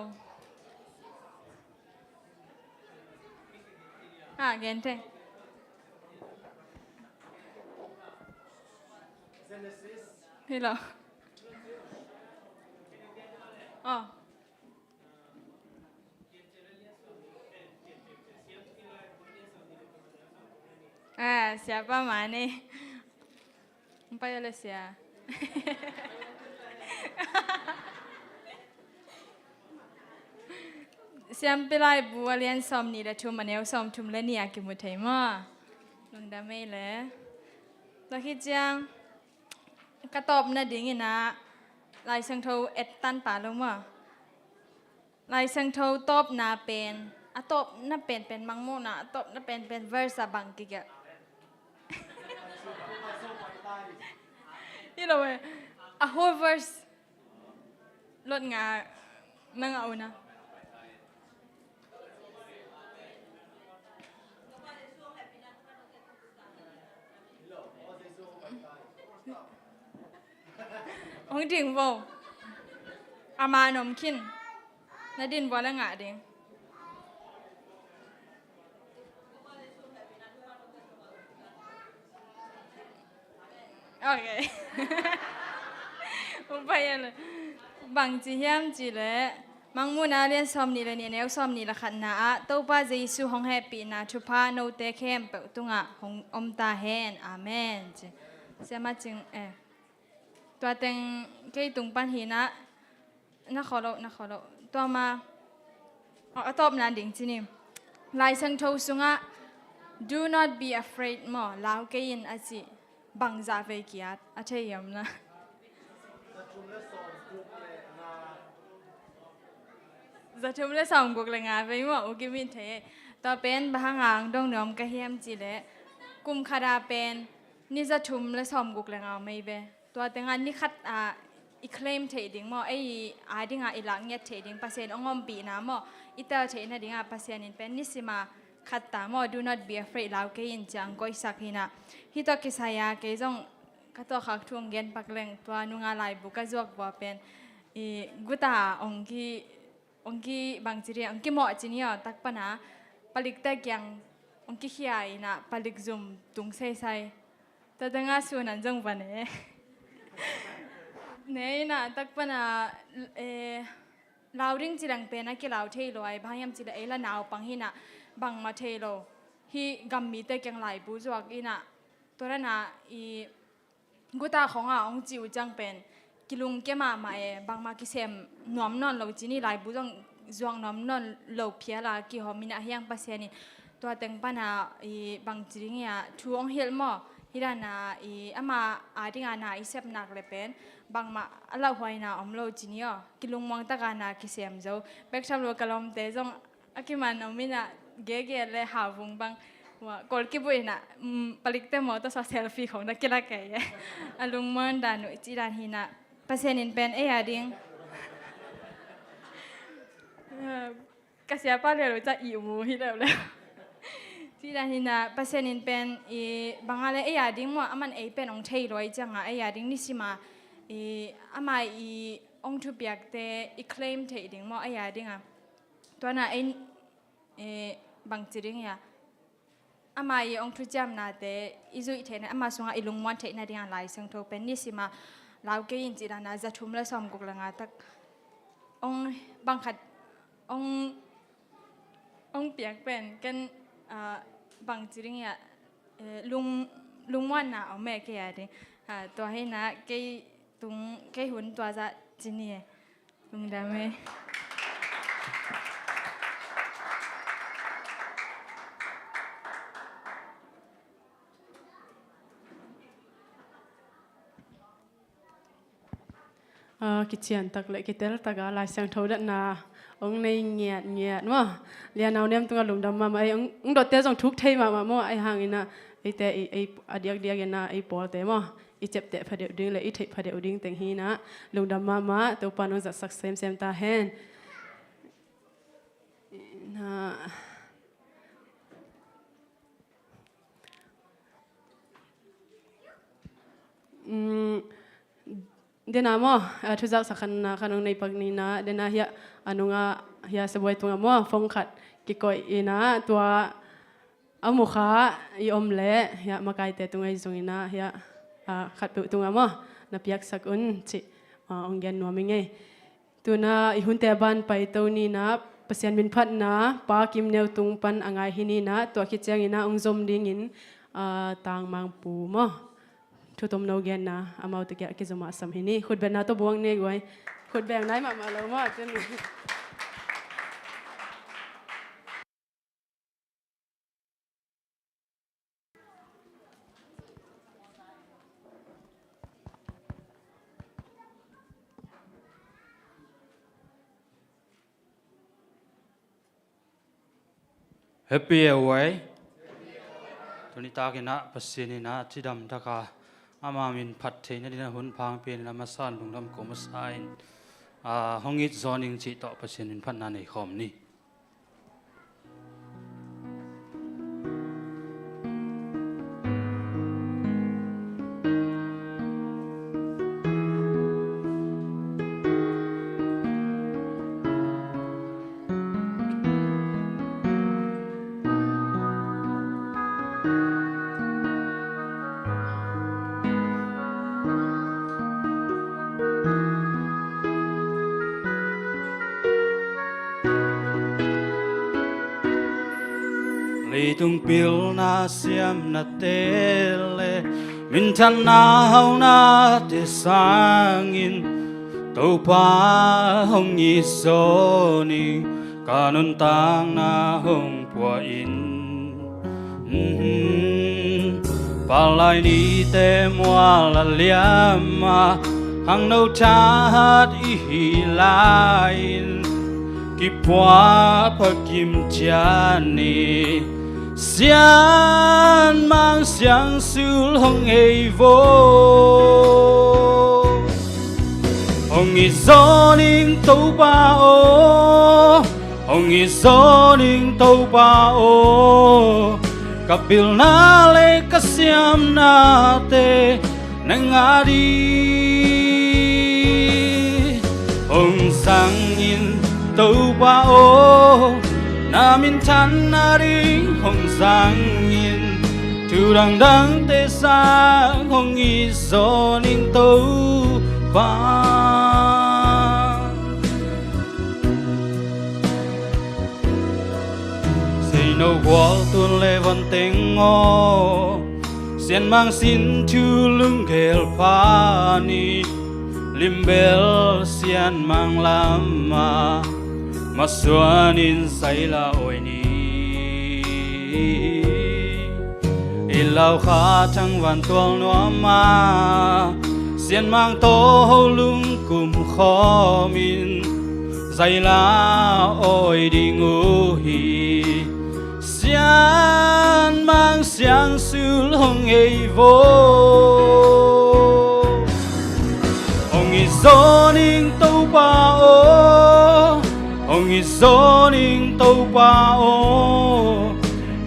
Ah, gente. Hi lo. Oh. Ah, siapa mana? Empat ya le sia. Siampi Laibu a lian sawm nih le thum, a neu sawm thum le nih a kimu thei maw. Lungdam ei le. Tua khit ciang ka tawpna dingin ah Lai Siangtho et tan pah lo maw. Lai Siangtho tawpna pen, a tawpna penpen Mangmuhna, a tawpna penpen verse a bang kigelh? Hi lo e, a whole verse lot nga na ngah uh na. Hong ding vo. A man om khin. Na din vua le ngah ding. Ok. Upai a le. Bang ci hiam cih leh, Mangmuhna lian sawm nih le nih, a neu sawm nih le khatna ah, Topa Jesu hong hehpihna thupha note khempeuh tungah hong om ta hen. Amen. Ci. Siama Cing, eh. Tua teng kei tung pan hi na, na kholo, na kholo. Tua ma, a, a tawpna ding ci ni. Lai Siangtho sungah, "Do not be afraid" maw, lau kei in a ci. Bangzah vei kiat, a thei hiam na? Za thum le sawm guk le nga vei maw, u kim in thei. Tua pen bang hang a dong nuam ka hiam cih leh, kum khat a pen ni za thum le sawm guk le nga mei ve. Tua tengah ni khat a i claim theih ding maw, ei a dingah i lak ngiat theih ding, Pasian hong ompihna maw, i tel theihna dingah Pasian in pen nisima khat ta maw, "Do not be afraid" lau kei in ciang koihsak hi na. Hih tawh kisai a kei zong ka tawh khak thu hong gen pak leng, tua nunga laibu ka zuak vua pen, i guta hong ki, hong ki bang ci ding, hong kimawh ci ni aw, tak pana palik te kiang hong kikhia in ah palik zum tung seisai. Tua tengah sun an zong va ne. Ne in ah tak pana, eh, lau ding ci leng pen a kilau thei lo ai, bang hiam cih leh ei la naupang hi na, bangmah thei lo. Hih gam mite kiang laibu zuak in ah, tua dan a i guta khong a hong ci uh ciang pen kilungkia mahmah e, bangmah kisem nuam nawn lo ci ni, laibu zong zuak nuam nawn lo phial a kihawm in ah hiang Pasian in tua teng pan a i bang ci ding hi a, thu hong hilh maw, hih dan a i ama a ding a na i sep nak le pen bangmah a lauhuaina om lo ci ni aw. Kilungmuang tak a na kisem zo. Bek tham lo ka lawmte zong a kiman om in ah, gege le hauvung bang. Ua, kol kibuh in ah, mm, palikte maw tawh sa selfie khong na kilak kei e. A lungmuang dan uh, cih dan hi na. Pasian in pen ei a ding. Ka siapa le lo ca i mu hi le le. Cih dan hi na, Pasian in pen i bang a le ei a ding maw, aman ei pen hong thei lo ai ciang a, ei a ding nisima i ama i hong thupiakte i claim theih ding maw, ei a ding a. Tua na ei, eh, bang ci ding hi a. Ama i hong thuciamnate i zuih theihna, ama sungah i lungmuan theihna ding a Lai Siangtho pen nisima lau kei in cih dan a za thum le sawm guk le nga tak. Hong bang khat, hong, hong piak pen ken, ah, bang ci ding hi a, eh, lung, lungmuanna om e kei a ding. Ah, tua hi na kei tung, kei hun tua zah ci ni e. Lungdam e. A, kician tak le kitel tak a Lai Siangtho datna hong nei ngiatngiat maw. Lianau Nem tungah lungdam mahmah ei, hong, hong dotte zong thuk thei mahmah maw, ahi hangin ah eite i, ei, a diakdiakin ah ei pawlte maw, i ciapteh phadeuh ding le i theih phadeuh ding teng hi-in ah lungdam mahmah, Topa'n hong zatsak semsem ta hen. Na, mm, dena maw, a, thuzaksa khatna khat hong nei pak ni-in ah, dena hiah a nungah hiah Siabuai tungah maw, phone khat kikoih in ah, tua a mukha i om leh hiah makaite tungah i zong in ah, hiah, a, khatpeuh tungah maw, na piaksak un cih, a, hong gen nuam ing ei. Tu-in ah i hunte a ban paito ni-in ah, Pasian min phatna Pa Kim Neu tung pan a ngai hi-in ah, tua khit ciangin ah hong zom dingin, a, Tang Mang Pu maw, thutom no genna amau tawh kiah kizom mahsam hi ni. Khutbetna tawh buak ni guai. Khutbeng nai mahmah lo maw, cun. Happy Awai. Tuni takin ah Pasian in ah cidam taka ama min phat theihna dingin ah hun pha hong pia-in ah, a masa-in lungdam ko masa-in, a, hong it zaw ning cih tawh Pasian min phatna nei khawm ni. Leitung pilna siamnate le minthanna haunate sangin Topa hong it zaw ning, ka nuntakna hong pua in. Palai nite mual a liam a, khangno thahat i hih lai-in, kiphuak pha kim ciat ni. Sianmang siangsul hong ei vo. Hong it zaw ning Topa aw, hong it zaw ning Topa aw, ka pilna le ka siamnate na ngah ding. Hong zang in Topa aw, na minthanna ding hong zang in, thu dangdangte sang hong it zaw ning Topa. Seino gual tun le van teng aw, sianmang sin thu lunggel pha ni. Limbel sianmang lam ah masuan in zaila awi ni. I lau kha thangvan tual nuam a, sianmang tawh ho lungkum khawm in, zaila awi ding uh hi. Sianmang siangsul hong ei vo. Hong it zaw ning Topa aw, hong it zaw ning Topa aw,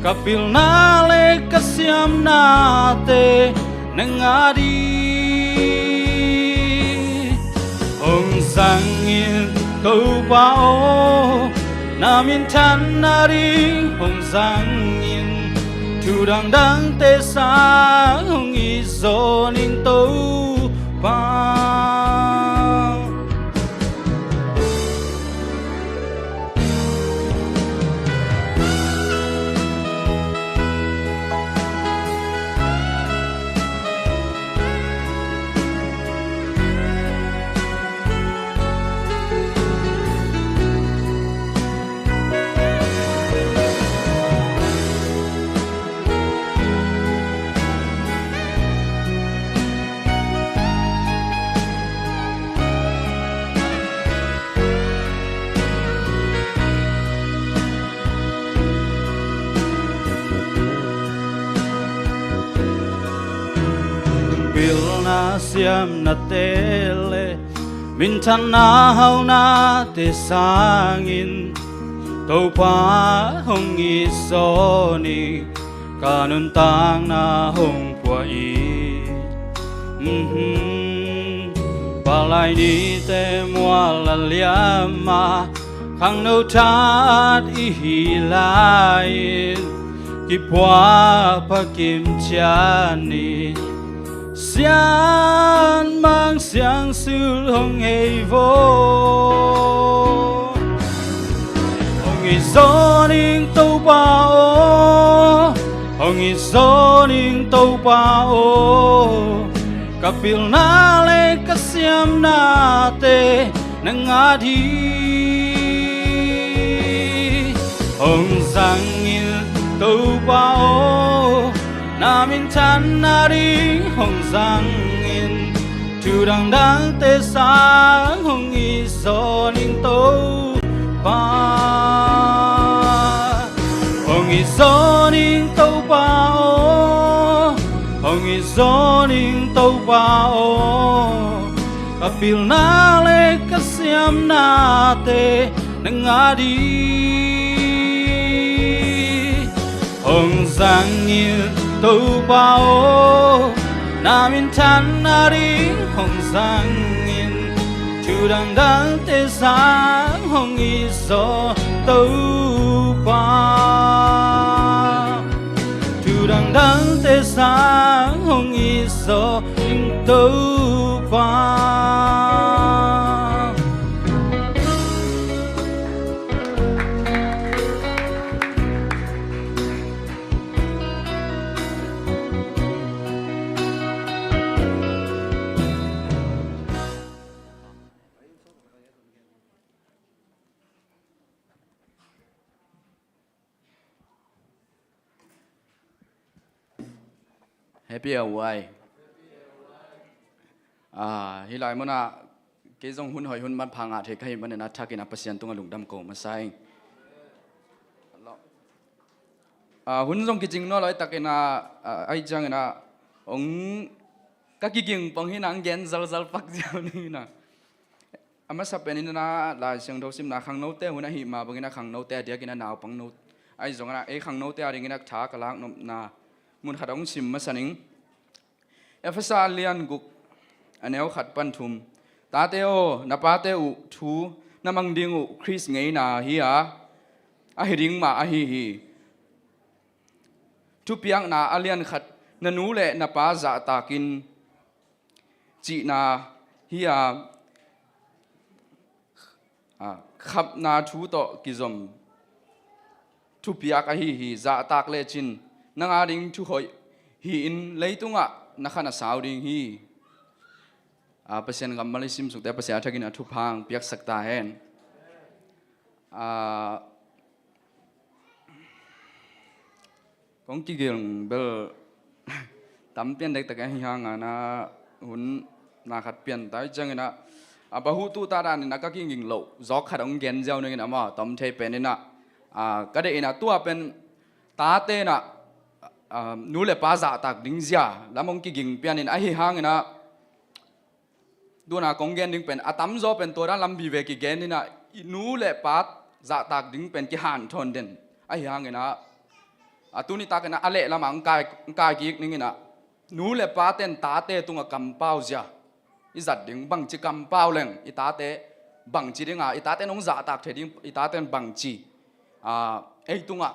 ka pilna le ka siamnate na ngah ding. Hong zang in Topa aw, na minthanna ding hong zang in, thu dangdangte sang hong it zaw ning Topa. siamnate le minthanna haunate sangin Topa hong it zawnin ka nuntakna hong pua in. Mhm. Palai nite mual a liama khangno that i hi lai-in kipuah pha kim ciat ni. Sian mang siang sul hong hei vo. Hong it zawning Topa aw, hong it zawning Topa aw. Ka pilna le ka siamnate na ngah ding. Hong zang in Topa aw, na minthanna ding hong zang in. Thu dangdangte sang hong it zawning Topa. Hong it zawning Topa aw, hong it zawning Topa aw. Ka pilna le ka siamnate na ngah ding. Hong zang in Topa aw, na minthanna ding hong zang in. Thu dangdangte sang hong it zaw Topa. Thu dangdangte sang hong it zaw Topa. Happy a uai. Ah, hih lai munah kei zong hun hoih hun manpha ngah thei ka hih manin a thakin a Pasian tungah lungdam ko masa ing. Ah, hun zong kicing nuam lo, a takin a, ah, ahi ciangin a hong ka kiging pong hi na, hong gen zalzal pak ziau ni na. A masa pen in a Lai Siangtho simna khangnote hun ahih mah bangin a khangnote a diakin a naupangno ahi zongin a ei khangnote a dingin a tha ka lak nopna mun khat hong sim masa ning. Efesa a lian guk a neu khat pan thum. Tate aw, na pate uh thu na mang ding uh Khrist ngeina hi a, ahi ding mah ahi hi. Thupiakna a lian khat, na nu le na pa zahtak in cihna hi a, a, khapna thu tawh kizom thupiak ahi hi. Zahtak lecin nang a ding thu hoih hi-in leitungah na khan a sau ding hi. A, Pasian kammal i simsukte Pasian a thakin a thupha hong piaksak ta hen. A, kong kiging bel tam pian dektak ahi hangin a hun na khat pian ta hi ciangin a, a, bahutu ta danin a ka kiging loh zawk khat hong gen ziau ningin a maw, tom thei pen in a, a, ka deih in a tua pen tate in a, a, nu le pa zahtak ding zia lam hong kiging pian in ahi hangin a, tuna kong gen ding pen a tamzaw pen tua dan lam vive kigen in a, i nu le pa zahtak ding pen kihanthawn den ahi hangin a, a tuni takin a, a leh lamah hong kai, hong kai kik ningin a, nu le paten tate tungah kampau zia i zat ding, bangci kampau leng i tate bangci ding a, i taten hong zahtak thei ding, i taten bangci, a, ei tungah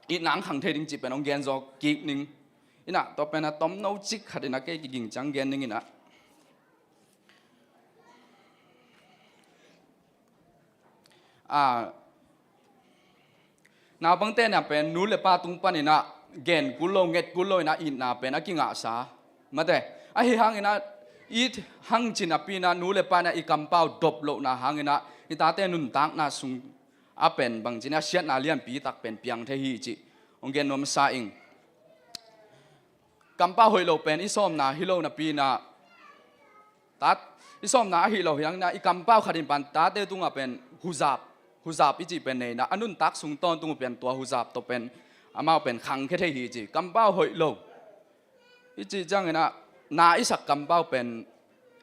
itna hong khang thei ding cih pen hong gen zaw kik ning. In a, tua pen a tomno cik khat in a kei kiging ciang gen ning in a. A, naupangte in a pen nu le pa tung pan in a gen kul lo, nget kul lo in a itna pen a kingahsa. Mate, ahi hangin a it hang cin a pi in a nu le pa in a i kampau dop lohna hangin a i tate nuntakna sung a pen bangci in a siatna lianpi tak pen piang thei hi cih hong gen nuam sa ing. Kampau hoih lo pen i sawmna hi lo napi in a, tat, i sawmna ahi lo hi hangin a, i kampau khat in pan tate tungah pen huzap, huzap i cih pen nei in a, a nuntak sung tawntung uh pen tua huzap tawh pen amau pen khangkhia thei hi ci. Kampau hoih lo i cih ciangin a, Na i sak kampau pen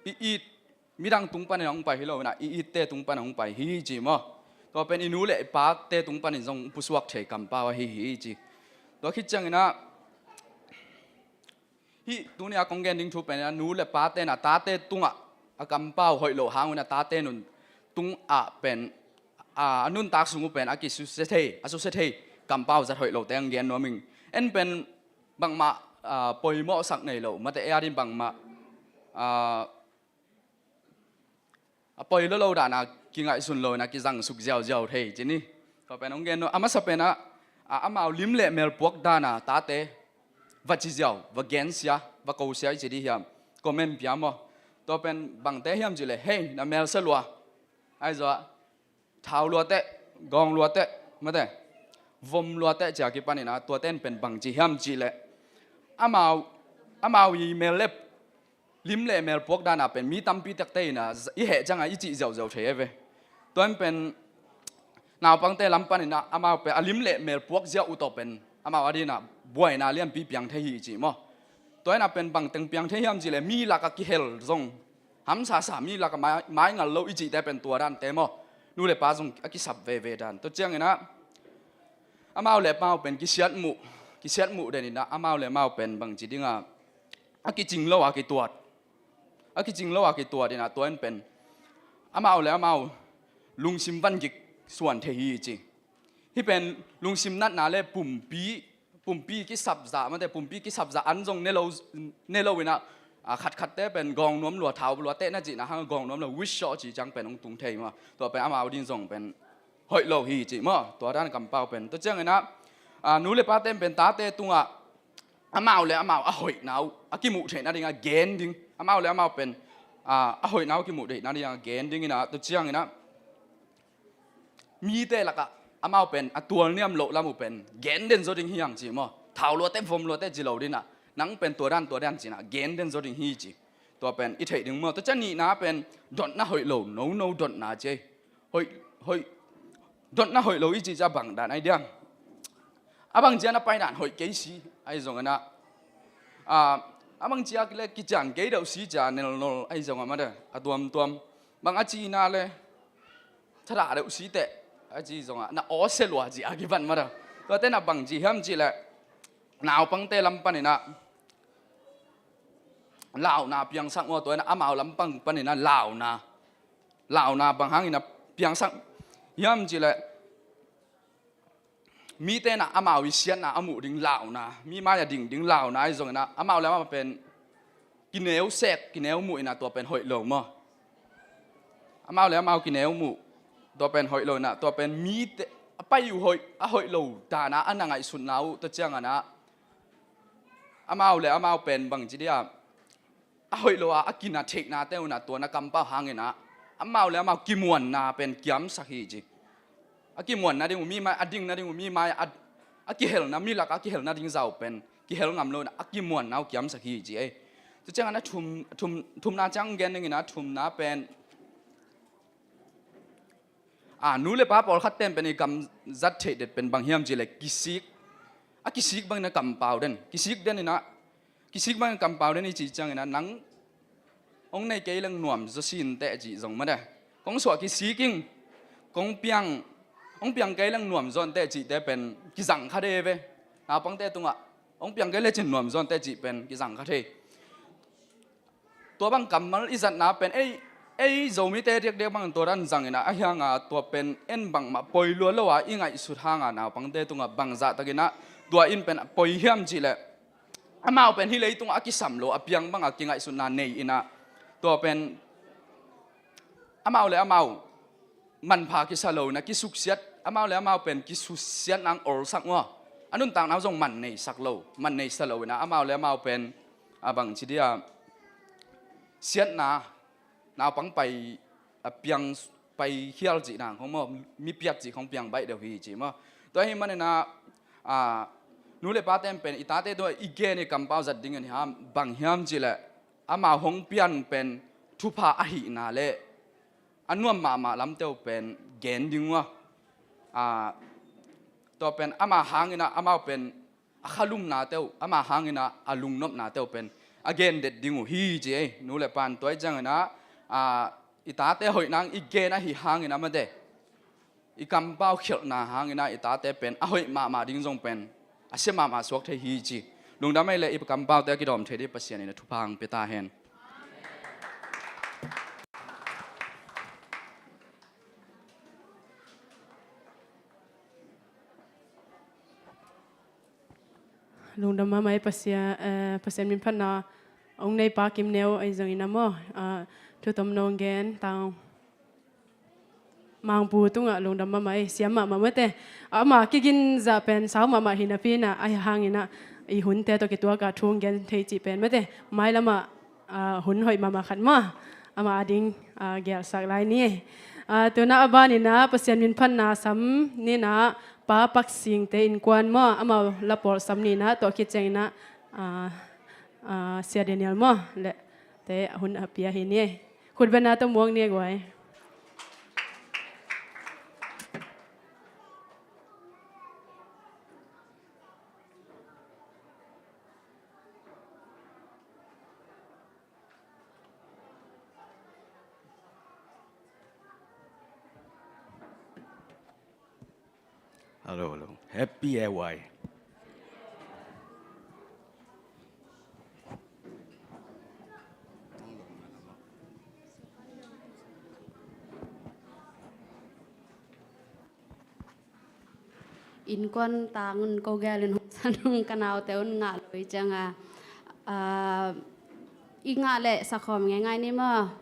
i it, midang tung panin hong pai hi lo in ah, i itte tung panin hong pai hi ci maw? Tua pen i nu le i pate tung panin zong pusuak thei kampau ahi hi ci. Tua khit ciangin ah, hih tuni a kong gen ding thu pen in ah, nu le pate in ah tate tungah a kampau hoih loh hang un ah, tate nun tungah pen, a, a nuntak sung uh pen a kisusia thei, a susia thei kampau zat hoih lote hong gen nuam ing. En pen bangmah, a, poimawhsak nei lo, mate ei a din bangmah, a, a poi lo lo dan a kingaihsun lo in ah kizangsuk ziauziau thei ci ni. Tua pen hong gen nuam, a masa pen ah, a, amau lim le mel puak dan a tate va ci ziau, va gensia, va kosia i ci di hiam? Comment pia maw? Tua pen bangte hiam cih leh, hei, na mel sa lua. Ahi zong ah, thau lua teh, gawng lua teh, mate, vom lua teh ci a kipan in ah, tuate in pen bang ci hiam cih leh, amau, amau i mel le, lim le mel puak dan a pen mi tampi takte in ah, i heh ciang a i cih ziauziau thei e ve. Tua in pen naupangte lam panin ah amau pen a lim le mel puak ziau uh tawh pen amau a din ah buaina lianpi piang thei hi ci maw? Tua in ah pen bangteng piang thei hiam cih leh, mi lak a kihel zong hamsasa, mi lak a mai, maingal lo i cihte pen tua dante maw? Nu le pa zong a kisap veve dan. Tua ciangin ah amau le amau pen kisiatmuh, kisiatmuh den in ah amau le amau pen bang ci ding a, a kicing lo a kituat, a kicing lo a kituat in ah tua in pen amau le amau lungsim vangik suan thei hi ci. Hih pen lungsim natna le pumpi, pumpi kisapzah, mate, pumpi kisapzah an zong ne lo, ne lo in ah, a, khatkhatte pen gawng nuam lua, thau lua teh na cihna hang gawng nuam lua, wish shaw ci ciang pen hong tung thei maw? Tua pen amau din zong pen hoih lo hi ci maw? Tua dan kampau pen. Tua ciangin ah, a, nu le pate in pen tate tungah amau le amau a hoihna uh a kimuh theih nading a gen ding. Amau le amau pen, a, a hoihna uh a kimuh theih nading a gen ding in ah, tua ciangin ah mite lakah amau pen a tualniam loh lam uh pen gen den zaw ding hi hang ci maw? Thau lua teh, vom lua teh ci lo din ah, nang pen tua dan, tua dan ci in ah gen den zaw ding hi ci. Tua pen i theih ding maw? Tua ciang nihna pen dotna hoih lo, nono dotna ci ei. Hoih, hoih, dotna hoih lo i cih ciang bang dan ai diam? A bang ciang a pai dan hoih kei si, ahi zongin ah, a, a bang ciang le kician kei deuh si ciang nelnol, ahi zongin ah mate, a tuamtuam. Bang a cihna le thadah deuh si teh, a ci zongin ah na aw se lua ci a kipan mate. Tuate in ah bang ci hiam cih leh, naupangte lam panin ah launa piangsak maw? Tua in ah amau lam pang panin ah launa, launa bang hangin ah piangsak hiam cih leh, mite in ah amau i siatna a muh ding launa, mi mai a ding ding launa ahi zongin ah amau le amau pen kineu sek, kineu muh in ah tua pen hoih lo maw? Amau le amau kineu muh, tua pen hoih lo in ah, tua pen mite a pai uh hoih, a hoih lo dan a a na ngaihsutna uh, tua ciangin ah amau le amau pen bang ci dia, a hoih lo a a kina theihnate uh in ah tua na kampau hangin ah amau le amau kimuanna pen kiamsak hi ci. A kimuan nading uh, mi mai a ding nading uh, mi mai a, a kihelna, mi lak a kihel nading zah uh pen kihel ngam lo in ah a kimuanna uh kiamsak hi ci ei. Tua ciangin ah thum, thum, thumna ciang gen ding in ah, thumna pen, a, nu le pa pawlkhat ten pen i kam zat theih det pen bang hiam cih leh kisik, a kisik bangin a kampau den, kisik den in ah, kisik bangin a kampau den i cih ciangin ah, nang hong nei kei leng nuam zaw si inteh cih zong mate. Kong suah kisik ing, kong piang, hong piang kei leng nuam zaw inteh cihte pen kizang kha thei ve. Naupangte tungah hong piang kei lecin nuam zaw inteh cih pen kizang kha thei. Tua bang kammal i zatna pen ei, ei Zomite diakdiak bangin tua dan zang in ah, ahi hang a tua pen en bangmah poi lua lo a i ngaihsut hang a naupangte tungah bangzah takin ah tua in pen poi hiam cih leh, amau pen hih leitungah a kisam lo a piang bang a kingaihsutna nei in ah, tua pen amau le amau manpha kisa lo in ah kisuksiat, amau le amau pen kisuksiat nang olsak maw? A nuntakna uh zong man neisak lo, man neisa lo in ah amau le amau pen a bang ci dia, siatna, naupang pai a piang, pai khial cih nang khong maw, mi piat cih khong piang baih deuh hi ci maw? Tua ahih manin ah, a, nu le pate in pen i tate tungah i gen i kampau zat ding in hiam, bang hiam cih leh, amau hong pian pen thupha ahihna le a nuam mahmah lamte uh pen gen ding uh a, a, tua pen ama hangin ah amau pen a khalumnate uh, ama hangin ah a lungnopnate uh pen a gen det ding uh hi ci ei. Nu le pa'n tua i ciangin ah, a, i tate hoih nang i gen ahi hangin ah mate, i kampau khialhna hangin ah i tate pen a hoih mahmah ding zong pen a sia mahmah suak thei hi ci. Lungdam ei le i kampaute a kidawm thei ding Pasian in a thupha hong pia ta hen. Lungdam mahmah ei Pasian, eh, Pasian min phatna hong nei Pa Kim Neu ei zongin ah maw, ah, thu tomno hong gen tang. Mangpu tungah lungdam mahmah ei, siam mahmah mate. Ama kigin zah pen sau mahmah hi napi-in ah, ahi hangin ah i hunte tawh kituak ah thu hong gen thei cih pen mate, mailam ah, ah, hun hoih mahmah khat maw, ama ading, ah, gelsak lai ni. Ah, tu-in ah a banin ah Pasian min phatna sam ni-in ah Pa Pak Singte innkuan maw, amau la pawlsam ni-in ah, tua khit ciangin ah, ah, ah, Sia Daniel maw, le te hun a pia hi ni. Khutbetna tawh muak ni guai. Hello, hello. Happy A Y. Innkuan tang un ko gel in hong san ung, ka naute un ngah lo hi ciang a, ah, i ngah leh sakhawm ngeingai ni maw.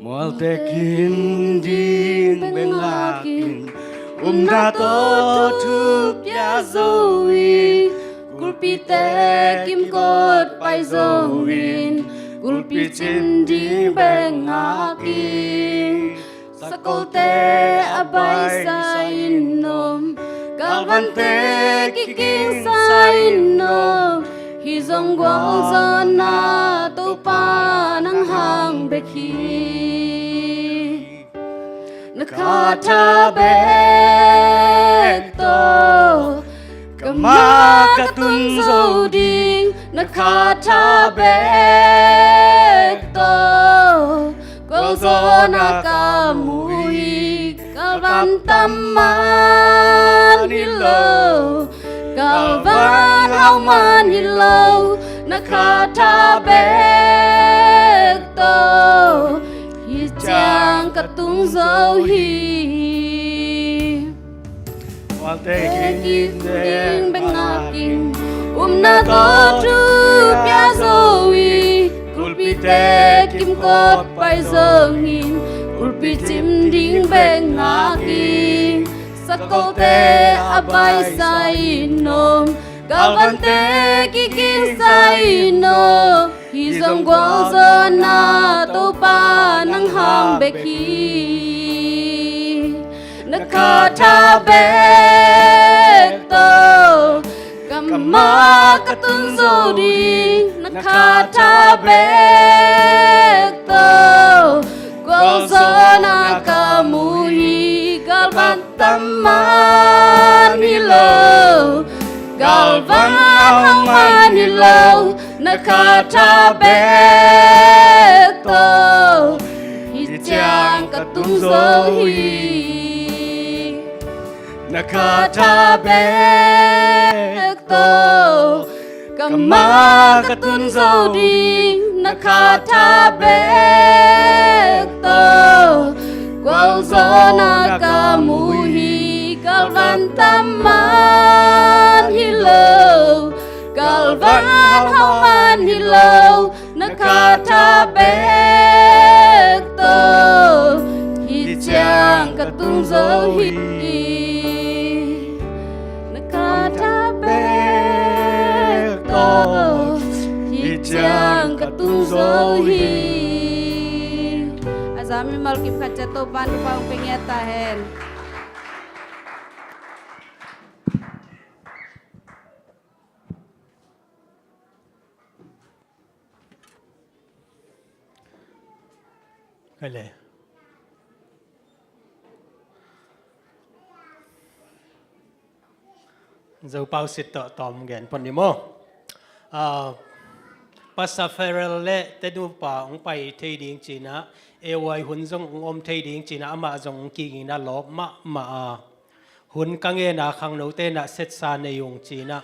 Mualte kin ding bek ngak in, upna tawh thu pia zo in, kulpite kimkot pai zo in, kulpi cin ding bek ngak in, sakolte a baisa in om, galvante kikingsa in om, hih zong gualzawhna Topa nang hang bek hi. Na khatha bek tawh, ka mah ka tun zo ding, na khatha bek tawh. Gualzawhna ka mu hi, galvan tam man hi lo, galvan hau man hi lo, na khatha bek tawh, hih ciang ka tung zo hi. Mualte kin ding bek ngak in, upna tawh thu pia zo in, kulpite kimkot pai zo in, kulpi cin ding bek ngak in, sakolte a baisa in om, galvante kikingsa in om, hih zong gualzawhna Topa nang hang bek hi. Na khatha bek tawh, ka mah ka tun zo ding, na khatha bek tawh. Gualzawhna ka mu hi, galvan tam man hi lo, galvan hau man hi lo, na khatha bek tawh, hih ciang ka tung zo hi. Na khat a bek tawh ka mah ka tun zo ding, na khat a bek tawh gualzawhna ka mu hi. Galvan tam man hi lo, galvan hau man hi lo, na khat a bek tawh hih ciang ka tung zo hi. Na khat a bek tawh hih ciang ka tung zo hi. A za mimal kip khat ciat Topa'n thupha hong pia ngiat ta hen. Kale. Zo pau sit tawh tawm gen pon ni maw? Ah, Pastor Farrell le te nupa hong pai thei ding ci-in ah, A Y hun zong hong om thei ding ci-in ah, amah zong hong kiging in ah lawp mahmah a, hun ka ngen a khangnote in ah setsa nei ung ci-in ah.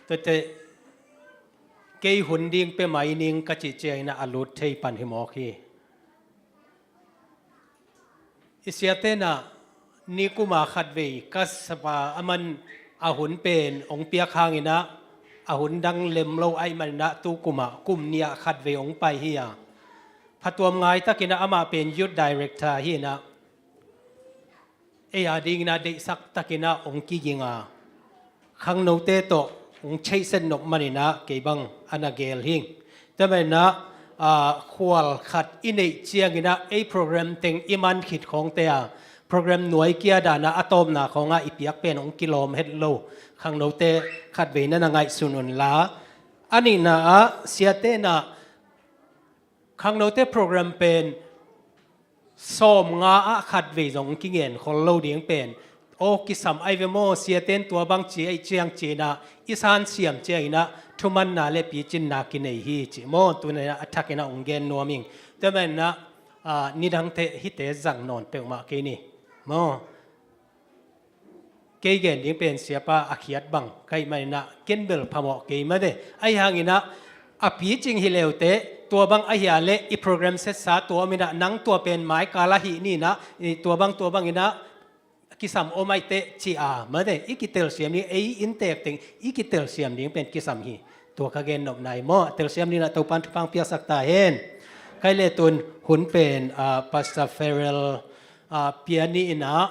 Tuate kei hun ding pia mai ning ka cih ciangin ah a lut thei pan hi mawk hi. I siate in ah ni kum a khatvei ka sap a, aman a hun pen hong piak hangin ah a hun dang lem lo ahih manin ah tu kum ah kum nih ah khatvei hong pai hi a. Phatuam ngai takin ah amah pen youth director hi in ah, ei a dingin ah deihsak takin ah hong kiging a, khangnote tawh hong theihset nop manin ah kei bang a na gel hing. Tua manin ah, ah, khual khat i neih ciangin ah ei program teng i man khit khawngte a, program nuai kia dan ah a tawpna khawng ah i piak pen hong kilawm het lo. Khangnote khatvei na na ngaihsun un la. A nihna ah siate in ah khangnote program pen sawmnga ah khatvei zong kingen khol lo ding pen, aw kisam ai ve maw, siate in tua bang ci ahih ciang ci-in ah i san siam ciangin ah thumanna le picinna kinei hi ci maw? Tu-in ah a thakin ah hong gen nuam ing. Tua manin ah, ah, nidangte hihte zang nawn peuhmah kei ni maw? Kei gen ding pen siapa a khiat bang ka hih manin ah ken bel phamawh kei mate. Ahi hangin ah a picing hi leuteh, tua bang ahi a leh i program setsa tua om in ah, nang tua pen maikal ah hih ni in ah, i tua bang tua bangin ah kisam om ahih teh ci a mate, i kitelsiam ding, ei inntek teng i kitelsiam ding pen kisam hi. Tua ka gen nopna hi maw? Telsiam ding in ah Topa'n thupha hong piaksak ta hen. Ka hih leh tu-in hun pen, ah, Pastor Farrell, ah, pia ni in ah,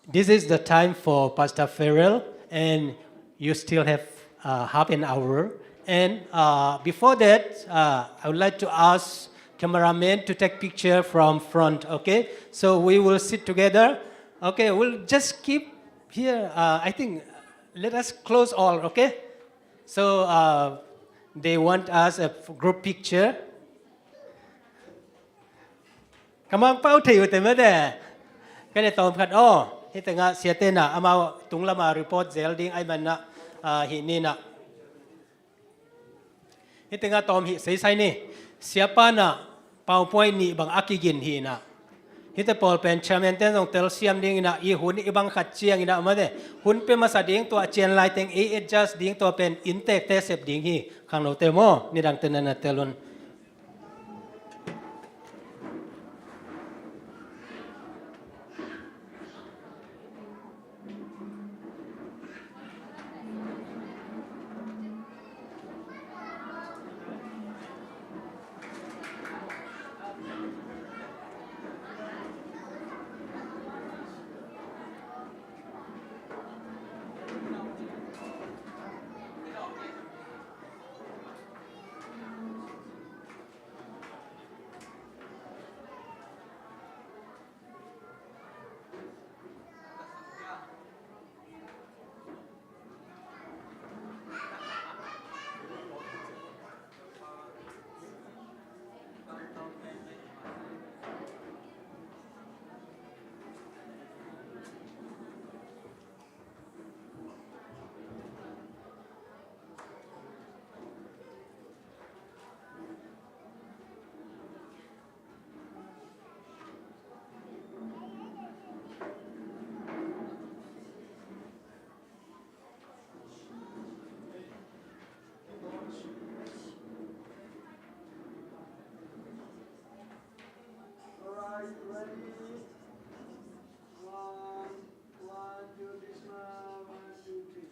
this is the time for Pastor Farrell, and you still have, uh, half an hour. And, uh, before that, uh, I would like to ask cameraman to take picture from front, okay? So we will sit together. Okay, we'll just keep here. Uh, I think, let us close all, okay? So, uh, they want us a group picture. Ka Mangpau thei uh te mate. Ka le tawm khat aw. Hih tengah siate in ah amau tung lamah report zel ding ahih manin ah, ah, hih ni in ah. Hih tengah tawm hih seisai ni. Siapa in ah PowerPoint nih bang a kigin hi in ah. Hihte pawl pen chairman ten zong telsiam ding in ah, i hun i bang khat ciangin ah mate, hun pia masa ding tua a cian lai teng ei adjust ding tua pen inntekte sep ding hi. Khangnote maw, nidangte na na tel un. Ready? One, one, two, three, smile. One, two, three.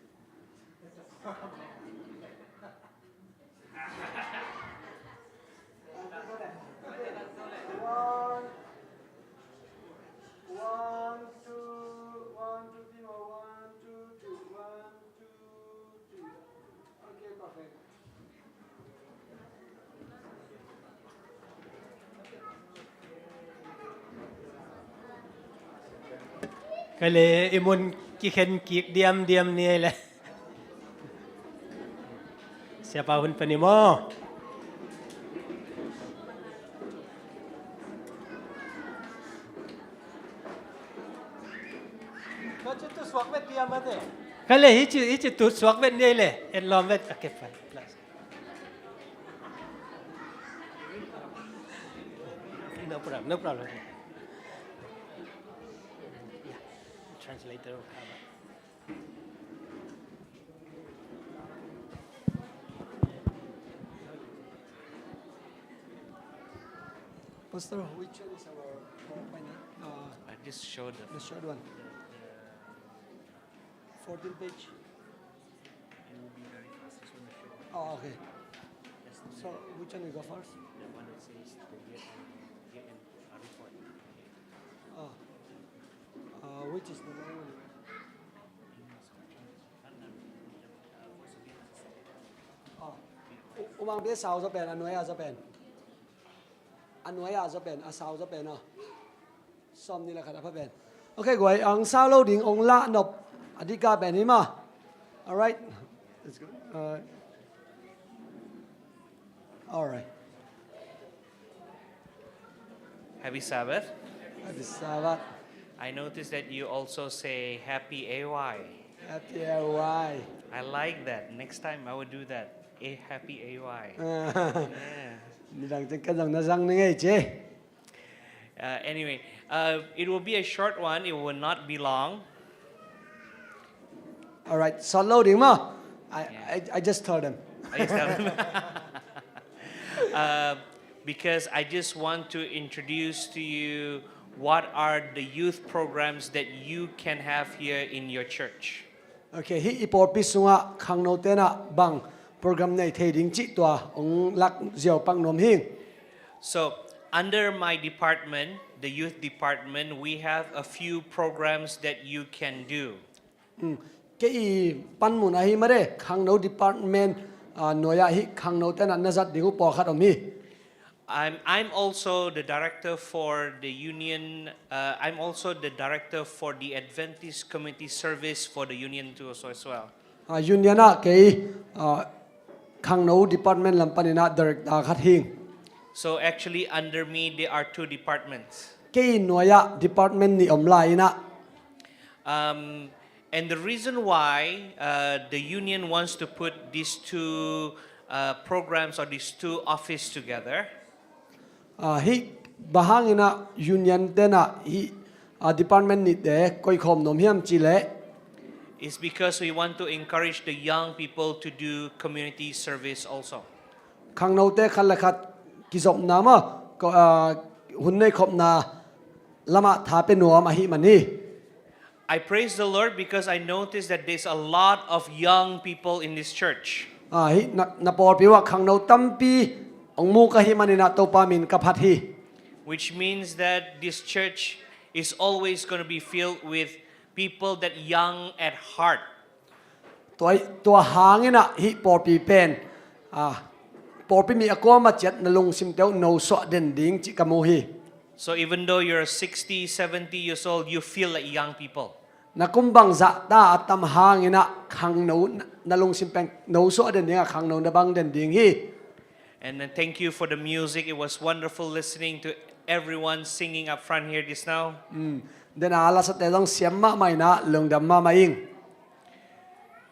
One, one, two, one, two, three, one, two, three, one, two, three. Okay, perfect. Ka le i mun kikhen kik diamdiam ni ei le. Siapa hun pani maw? Ka le hici, hici tu suak vet ni ei le. En lawm vet a kep pan. No problem, no problem. Yeah, translator will come up. Pastor, which one is our PowerPoint, huh? Uh, I just showed the, the short one. The, the fourteen page. It will be very fast. This one is short. Oh, okay. That's the, so, which one we go first? The one that says the year end, year end, uh, report. Oh. Uh, which is the long one? Oh. U-, umang bia sau zaw pen, a nuai a zaw pen. A nuai a zaw pen, a sau zaw pen, oh. Sawm ni la khat a pha pen. Okay, guai, ang sau lo ding, ong lah nop. A dika pen hi ma. Alright. That's good. Alright. Alright. Happy Sabbath. Happy Sabbath. I noticed that you also say happy A Y. Happy A Y. I like that. Next time I will do that. A happy A Y. Yeah. Nidang teng ka zang na zang na ngei ce. Uh, anyway, uh, it will be a short one. It will not be long. Alright, sawt lo ding maw. I, yeah. I, I just told them. I just tell them. Uh, because I just want to introduce to you what are the youth programs that you can have here in your church. Okay, hih i pawlpi sungah khangno tenah bang program nei thei ding cih tua ong lak ziau pak nuam hing. So, under my department, the youth department, we have a few programs that you can do. Mm. Kei i panmun ahi mare, khangno department, ah, nuai ah hih khangno tenah na zat ding uh pawlkhat om hi. I'm, I'm also the director for the union. Uh, I'm also the director for the Adventist Community Service for the union too, also as well. Ah, union ah kei, ah, khangno department lam panin ah director khat hing. So actually under me there are two departments. Kei nuai ah department nih om lai in ah. Um, and the reason why, uh, the union wants to put these two, uh, programs or these two office together, ah, hih bang hangin ah union tenah hih, ah, department nihte koih khawm nuam hiam cih leh, is because we want to encourage the young people to do community service also. Khangnote khat le khat kizopna maw, ko-, ah, hun nei khopna lamah tha pia nuam ahih man hi. I praise the Lord because I notice that there's a lot of young people in this church. Ah, hih na, na pawlpi uh ah khangno tampi ong mu ka hih manin ah Topa min ka phat hi. Which means that this church is always gonna be filled with people that young at heart. Tua, tua hangin ah hih pawlpi pen, ah, pawlpi mi a kuama ciat na lungsimte uh nosuah den ding cih ka mu hi. So even though you're sixty, seventy years old, you feel like young people. Na kum bangzah ta a tam hangin ah khangno na, na lungsim pen nosuah den ding a khangno na bang den ding hi. And then thank you for the music. It was wonderful listening to everyone singing up front here just now. Mm. Den a lasate zong siam mahmah in ah lungdam mahmah ing.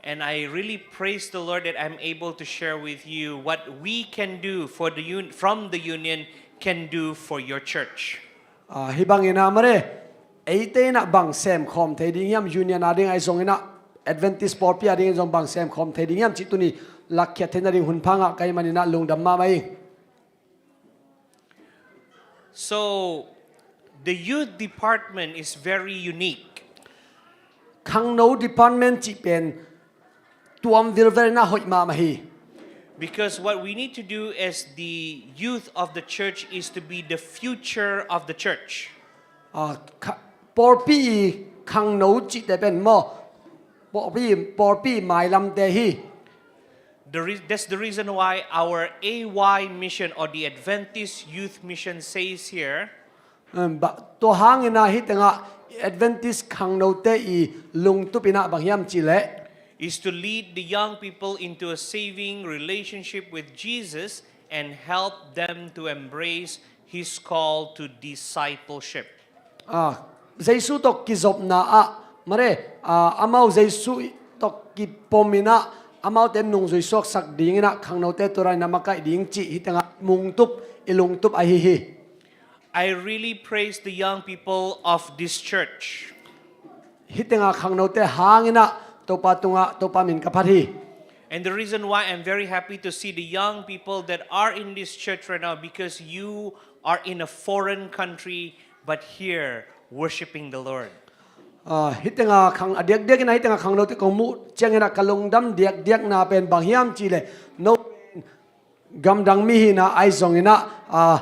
And I really praise the Lord that I'm able to share with you what we can do for the un-, from the union can do for your church. Ah, hih bangin ah mare, eite in ah bang semkhawm thei ding hiam, union a ding ahi zongin ah Adventist pawlpi a dingin zong bang semkhawm thei ding hiam cih tuni lakkhiat theihna ding hun pha ngah ka hih manin ah lungdam mahmah ing. So, The youth department is very unique. Khangno department cih pen tuam vilvel in ah hoih mahmah hi. Because what we need to do as the youth of the church is to be the future of the church. Ah, kha- pawlpi i khangno cihte pen maw, pawlpi, pawlpi mailamte hi. The re- that's the reason why our A Y mission or the Adventist Youth Mission says here, Um, ba- tua hangin ah hih tengah Adventist khangnote i lungtup in ah bang hiam cih leh, is to lead the young people into a saving relationship with Jesus and help them to embrace his call to discipleship. Ah, Jesu tawh kizopna ah, mare, ah, amau Jesu tawh kipom in ah amaute nungzui suaksak ding in ah khangnote tua dan in ah makaih ding cih hih tengah mungtup, i lungtup ahi hi. I really praise the young people of this church. Hih tengah khangnote hangin ah Topa tungah Topa min ka phat hi. And the reason why I'm very happy to see the young people that are in this church right now, because you are in a foreign country but here worshiping the Lord. Ah, hih tengah khang, a diakdiak in ah hih tengah khangnote kong muh ciangin ah ka lungdam diakdiakna pen bang hiam cih leh, no gamdang mi hi in ah ahi zongin ah, ah,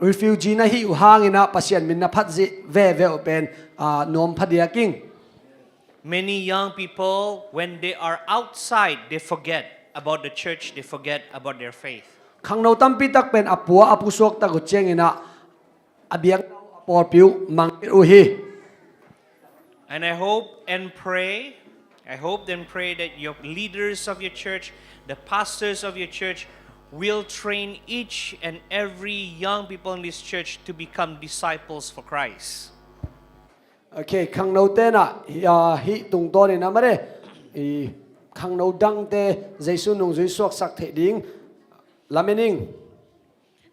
refugee na hih uh hangin ah Pasian min na phat zia veve uh pen, ah, nuam phadiak ing. Many young people, when they are outside, they forget about the church, they forget about their faith. Khangno tampi tak pen a pua a pusuak tak uh ciangin ah a biak a pawlpi uh mangngilh uh hi. And I hope and pray, I hope and pray that your leaders of your church, the pastors of your church, will train each and every young people in this church to become disciples for Christ. Ok, khangnote in ah, hi- ah, hih tungtawn in ah mare, i khangno dangte Jesu nungzui suaksak theih ding lamen ing.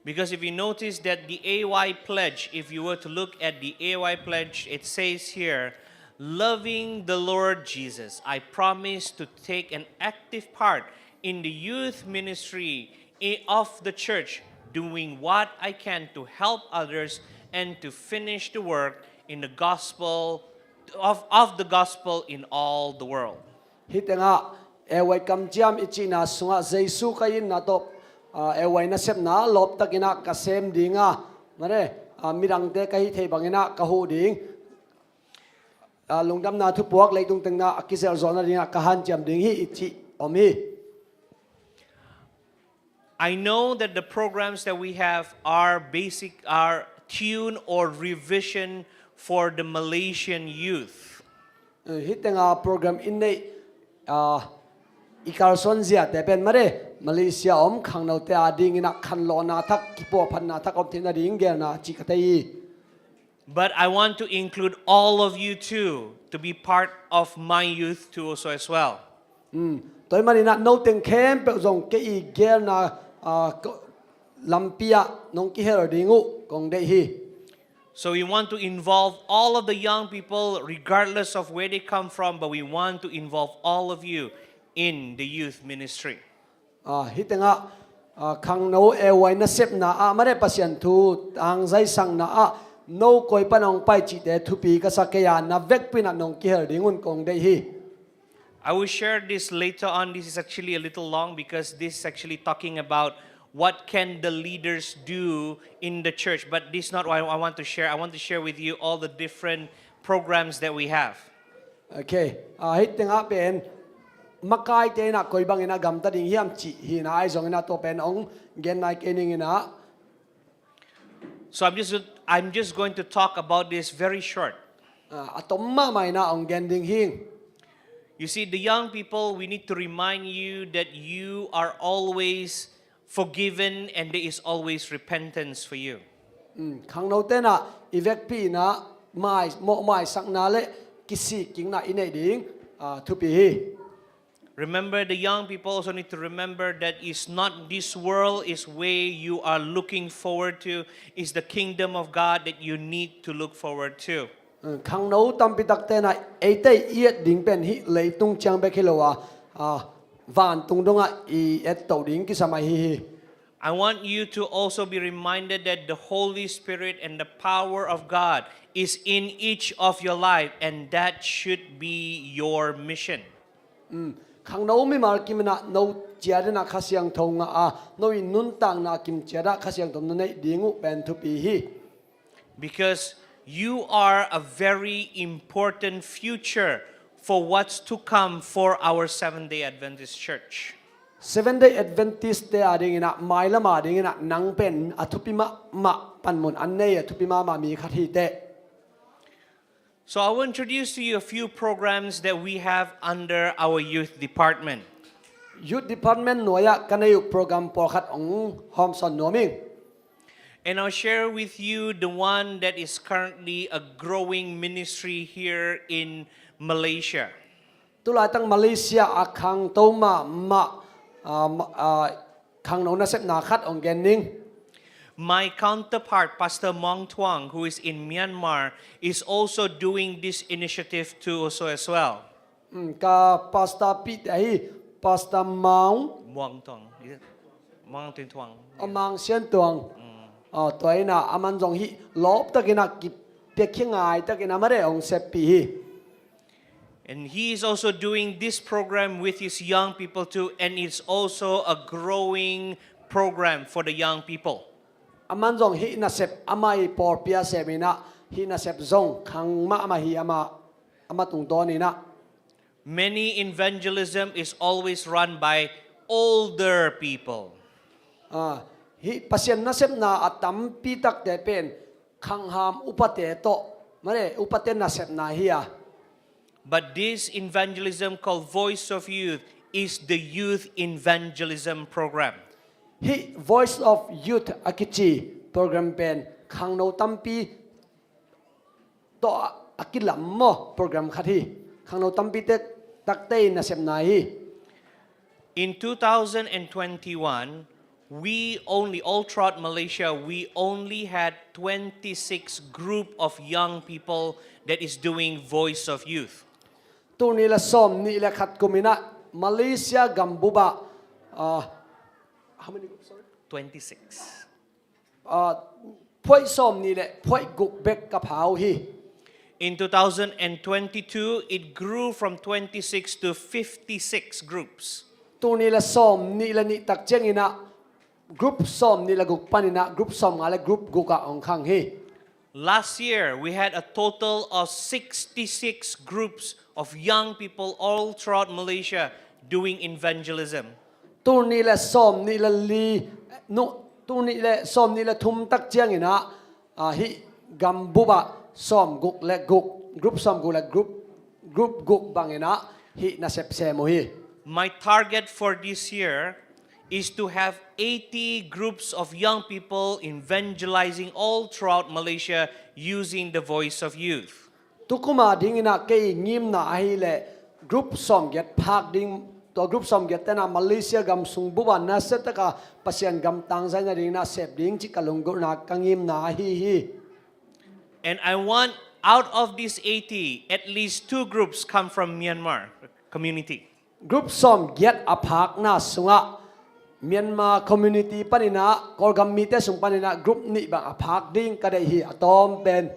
Because if you notice that the A Y pledge, if you were to look at the A Y pledge, it says here, "Loving the Lord Jesus, I promise to take an active part in the youth ministry i- of the church, doing what I can to help others and to finish the work in the gospel of, of the gospel in all the world." Hih tengah A Y kamciam i cihna sungah Jesu ka itna tawh, ah, A Y nasepna lawptak in ah ka sem ding a, mare, ah, midangte ka hih theih bangin ah ka huh ding. Ah, lungdamna thupuak leitung teng ah a kizelh zawh nading ah ka hanciam ding hi i cih om hi. I know that the programs that we have are basic, are tune or revision for the Malaysian youth. Eh, hih tengah program i neih, ah, i kalsuan ziate pen mare, Malaysia om khangnote adingin ah khanlawhna thak, kipuahphatna thak om theih nading gelna cih ka thei hi. But I want to include all of you too to be part of my youth too also as well. Tua ahih manin ah no teng khempeuh zong kei i gelna, ah, ko- lampi ah nong kihel ding uh kong deih hi. So we want to involve all of the young people, regardless of where they come from, but we want to involve all of you in the youth ministry. Ah, hih tengah, ah, khangno A Y nasepna ah mare Pasian thu tangzaisakna ah no koi pan hong pai cihte thupi ka sa kei a, na vekpi in ah nong kihel ding un kong deih hi. I will share this later on. This is actually a little long because this is actually talking about what can the leaders do in the church. But this is not what I want to share. I want to share with you all the different programs that we have. Ok, ah, hih tengah pen makaite in ah koi bangin ah gamta ding hiam cih hi in ah, ahi zongin ah tua pen hong gen nai kei ning in ah. So I'm just, I'm just going to talk about this very short. Ah, a tom mahmah in ah hong gen ding hi ing. You see, the young people, we need to remind you that you are always forgiven and there is always repentance for you. Mm, khangnote in ah i vekpi in ah mai, mawhmaisakna le kisikkikna i neih ding, ah, thupi hi. Remember, the young people also need to remember that it's not this world is where you are looking forward to, it's the kingdom of God that you need to look forward to. Khangno tampi takte in ah eite i et ding pen hih leitung ciang bek hi lo a, a, vantung dongah i et to ding kisam ahi hi. I want you to also be reminded that the Holy Spirit and the power of God is in each of your life, and that should be your mission. Khangno mimal kim in ah no ciat in ah Kha Siangtho ngah a, no i nuntakna kim ciat ah Kha Siangtho na neih ding uh pen thupi hi. Because you are a very important future for what's to come for our Seventh-day Adventist Church. Seventh Day Adventist te a ding in ah, mailam a ding in ah nang pen a thupi mahmah, panmun a nei a thupi mahmah mi khat hi teh. So I will introduce to you a few programs that we have under our youth department. Youth Department nuai ah ka nei uh program pawlkhat hong hawmsawn nuam ing. And I'll share with you the one that is currently a growing ministry here in Malaysia. Tulaitak Malaysia a khangto mahmah, ah, ma-, ah, khangno nasepna khat hong gen ning. My counterpart, Pastor Mong Tuang, who is in Myanmar, is also doing this initiative too also as well. Mm, ka pastor pite ahi, Pastor Maung, Muang Tuang, is it? Muang Tuang Tuang. Amang Sian Tuang. Ah, tua in ah aman zong hih lawptak in ah kipiakhia ngai tak in ah mare hong seppih hi. And he is also doing this program with his young people too, and it's also a growing program for the young people. Aman zong hih nasep amah i pawlpi a sem in ah, hih nasep zong khang mahmah hi amah, amah tungtawn in ah. Many evangelism is always run by older people. Ah, hih Pasian nasepna a tampi takte pen khangham upate tawh, mare upate nasepna hi a. But this evangelism called Voice of Youth is the youth evangelism program. Hih Voice of Youth a kici program pen khangno tampi tawh a kilam maw program khat hi. Khangno tampi te takte in nasepna hi. In two thousand and twenty-one, we only, all throughout Malaysia, we only had twenty-six group of young people that is doing Voice of Youth. Tul nih le sawm nih le khat kum in ah Malaysia gambup ah, ah, how many groups, sorry? Twenty-six. Ah, phuaih sawm nih le phuaih guk bek ka pha uh hi. In two thousand and twenty-two, it grew from twenty-six to fifty-six groups. Tul nih le sawm nih le nih tak ciangin ah group sawm nih le guk panin ah group sawm nga le group guk ah hong khang hi. Last year, we had a total of sixty-six groups of young people all throughout Malaysia doing evangelism. Tul nih le sawm nih le li, nu, tul nih le sawm nih le thum tak ciangin ah, ah, hih gambup ah sawm guk le guk, group sawm guk le group, group guk bangin ah hih nasep sem uh hi. My target for this year is to have eighty groups of young people evangelizing all throughout Malaysia using the Voice of Youth. Tukum a dingin ah kei ngimna ahih leh group sawmgiat phak ding, tua group sawmgiat ten ah Malaysia gam sung bup ah nasia taka Pasian gam tangzai nadingin ah sep ding cih ka lunggulhna ka ngimna ahi hi. And I want, out of these eighty, at least two groups come from Myanmar community. Group sawmgiat a phakna sungah Myanmar community panin ah, Kawlgam mite sung panin ah group nih bang a phak ding ka deih hi, a tawm pen.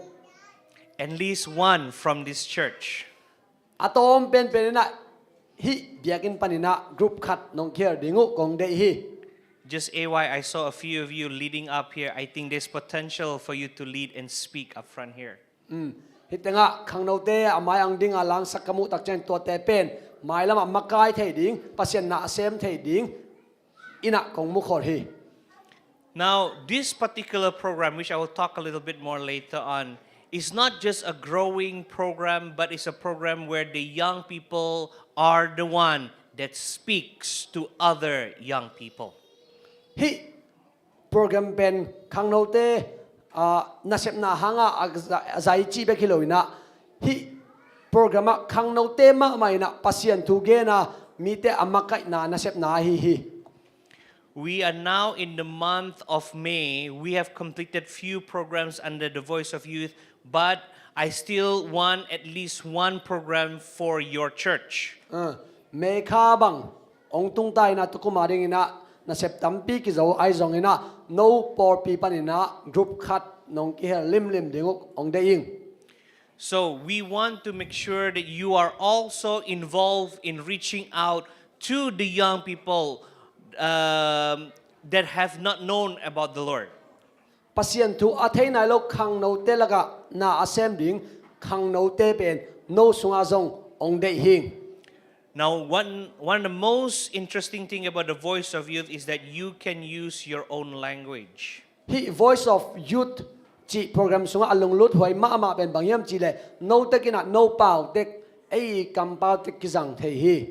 At least one from this church. A tawm penpen in ah hih biakinn panin ah group khat nong khel ding uh kong deih hi. Just A Y, I saw a few of you leading up here. I think there's potential for you to lead and speak up front here. Um, hih tengah khangnote a mai ang dinga langsak ka muh tak ciang tuate pen mailamah makai thei ding, Pasian na a sem thei ding in ah kong mukhol hi. Now, this particular program, which I will talk a little bit more later on, is not just a growing program, but it's a program where the young people are the one that speaks to other young people. Hih program pen khangnote, ah, nasepna hanga a za-, a zai cih bek hi lo in ah, hih program ah khangnote mahmah in ah Pasian thu gen a mite a makaihna nasepna ahi hi. We are now in the month of May. We have completed few programs under the Voice of Youth, but I still want at least one program for your church. Ah, May kha bang hong tung ta in ah tukum a dingin ah nasep tampi kizo ahi zongin ah, no pawlpi panin ah group khat nong kihel limlim ding uh hong deih ing. So we want to make sure that you are also involved in reaching out to the young people um, that have not known about the Lord. Pasian thu a thei nai lo khangnote lakah na a sem ding khangnote pen no sungah zong hong deih hing. Now, one, one of the most interesting thing about the Voice of Youth is that you can use your own language. Hih Voice of Youth cih program sungah a lunglut huai mahmah pen bang hiam cihleh, no tek in ah no pau tek, ei kampau tek kizang thei hi.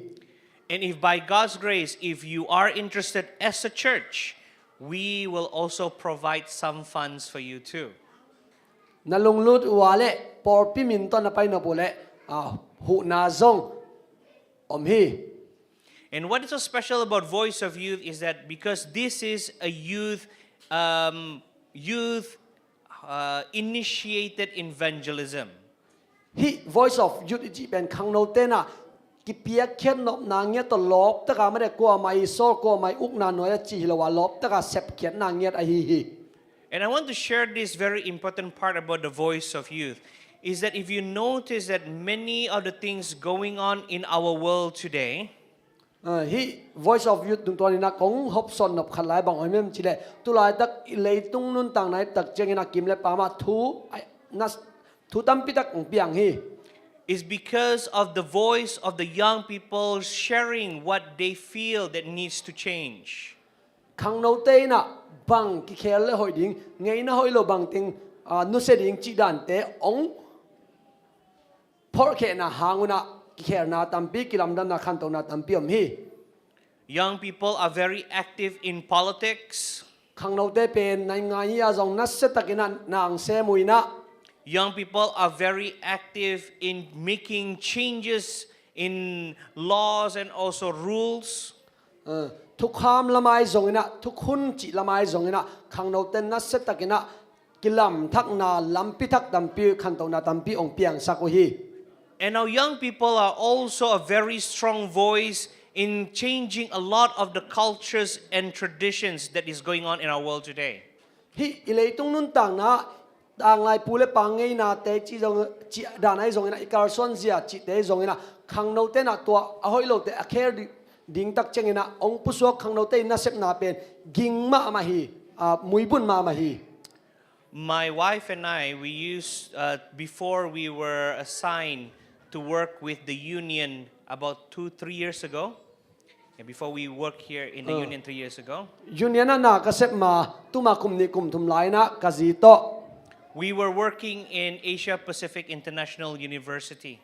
And if by God's grace, if you are interested as a church, we will also provide some funds for you too. Na lunglut uh a leh pawlpi min tawh na pai nop uh leh, ah, huhna zong om hi. And what is so special about Voice of Youth is that because this is a youth, um, youth uh, initiated evangelism. Hih Voice of Youth i cih pen khangnote in ah kipiakkhiat nopna ngiat tawh lawptaka mate kuamah i sawl kuamah i ukna nuai a cih hi lo a lawptaka sepkhiatna ngiat ahi hi. And I want to share this very important part about the Voice of Youth is that if you notice that many of the things going on in our world today, Ah, hih Voice of Youth tungtawn in ah kong hopsawn nop khat lai bang om hiam cihleh, tulaitak i leitung nuntakna i tak ciangin a kim le pam ah thu, ai, na, thu tampi tak hong piang hi. Is because of the voice of the young people sharing what they feel that needs to change. Khangnote in ah bang kikhel le hoih ding, ngeina hoih lo bangteng, ah, nusia ding cih dante hong phorhkhehna hang un ah kikhelna tampi, kilamdanna, khantohna tampi om hi. Young people are very active in politics. Khangnote pen naingngan hi a zong nasia takin ah na hong sem uh in ah. Young people are very active in making changes in laws and also rules. Ah, thukham lamah zong in ah, thukhun cih lamah zong in ah, khangnote nasia takin ah kilamthakna lampi thak tampi, khantohna tampi hong piangsak uh hi. And our young people are also a very strong voice in changing a lot of the cultures and traditions that is going on in our world today. Hih i leitung nuntakna, tanglai pu le pa ngeinate cih zong, cih dan ahi zongin ah, i kalsuan zia cihte zongin ah, khangnote in ah tua a hoih lote a khel di-, ding tak ciangin ah hong pusuak khangnote i nasepna pen ging mahmah hi, ah, muibun mahmah hi. My wife and I, we used, uh, before we were assigned to work with the union about two, three years ago, yeah, before we work here in the Oh. union three years ago, Union ah na ka sep ma, tuma kum nih kum thum lai in ah ka zi tawh, we were working in Asia Pacific International University.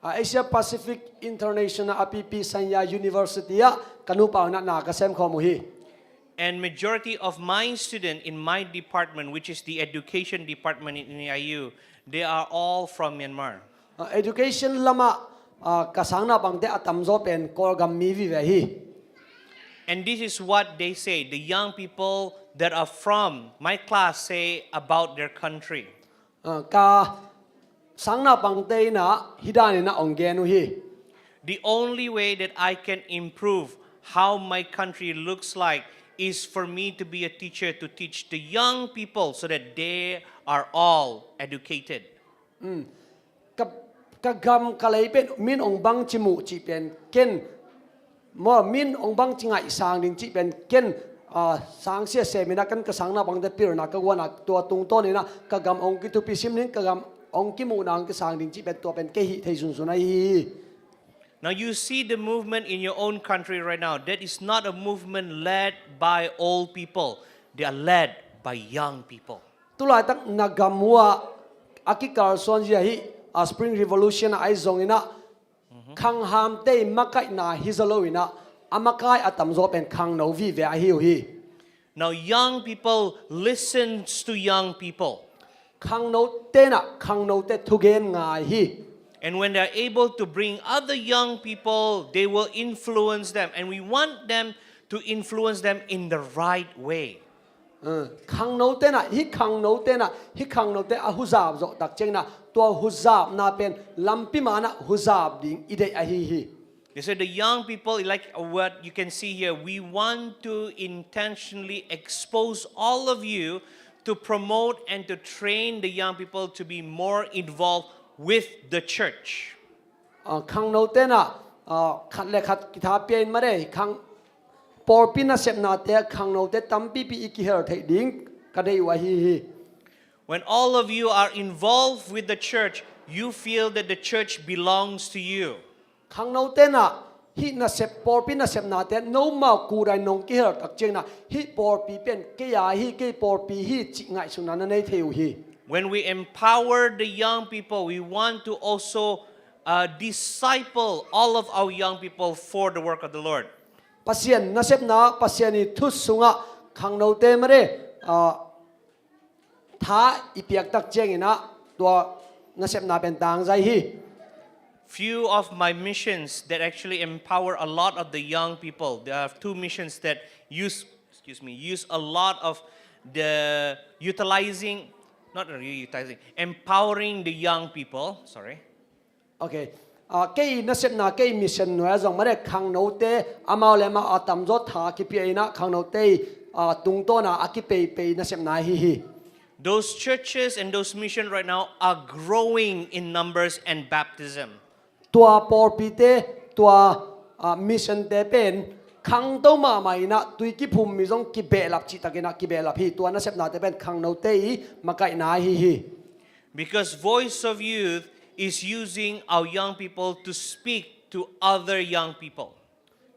ah, Asia Pacific International a pipi sanya university ah ka nupa in ah na ka sem khawm uh hi. And majority of my student in my department, which is the education department in A I U, they are all from Myanmar. Ah, education lamah, ah, ka sang naupangte a tamzaw pen Kawlgam mi vive hi. And this is what they say, the young people that are from my class say about their country. Ah, ka sang naupangte in ah hih dan in ah hong gen uh hi. The only way that I can improve how my country looks like is for me to be a teacher to teach the young people so that they are all educated. Ka, ka gam ka lei pen min hong bangci muh cih pen ken, maw, min hong bangci ngaihsang ding cih pen ken, ah, sang sia sem in ah ken ka sang naupangte pilna ka guan ah tua tungtawn in ah ka gam hong kithupi sim ding, ka gam hong kimuhna hong kisang ding cih pen tua pen kei hih thei sunsun ahi hi. Now you see the movement in your own country right now. That is not a movement led by old people. They are led by young people. Tulaitak na gam uh ah a kikalsuan zia hih, a Spring Revolution ah ahi zongin ah, khanghamte i makaihna hi zaw lo in ah, a makai a tamzaw pen khangno vive ahi uh hi. Now young people listens to young people. Khangnote in ah khangnote thugen ngai hi. And when they are able to bring other young people, they will influence them. And we want them to influence them in the right way. Ah, khangnote in ah, hih khangnote in ah, hih khangnote a huzap zawh tak ciangin ah, tua huzapna pen lampi man ah huzap ding i deih ahi hi. They said the young people, like what you can see here, we want to intentionally expose all of you to promote and to train the young people to be more involved with the church. Khangnote na khat le khat kitha pia in mare khang pawlpi nasepnate khangnote tampipi i kihel theih ding ka deih uh ahi hi. When all of you are involved with the church, you feel that the church belongs to you. Khangnote na hih nasep pawlpi nasepnate nomau kudai nong kihel tak ciangna hih pawlpi pen kei a hi, kei pawlpi hi cih ngaihsutna na nei thei uh hi. When we empower the young people, we want to also uh, disciple all of our young people for the work of the Lord. Pasian nasepna Pasian i thu sungah khangnote mare uh, tha i piak tak ciangin ah tua nasepna pen tangzai hi. Few of my missions that actually empower a lot of the young people. There are two missions that use, excuse me, use a lot of the utilizing, not really utilizing, empowering the young people. Sorry. Okay. Kei nasepna kei mission nuai a zong mare khangnote amau le amau a tamzaw tha kipia in ah khangnote tungtawna a kipeipei nasepna hi hi. Those churches and those missions right now are growing in numbers and baptism. Tua pawlpite tua missionte pen khangto mahmah in ah tui kiphum mi zong kibehlap cihtakin ah kibehlap hi. Tua nasepnate pen khangnote i makaihna hi hi. Because Voice of Youth is using our young people to speak to other young people.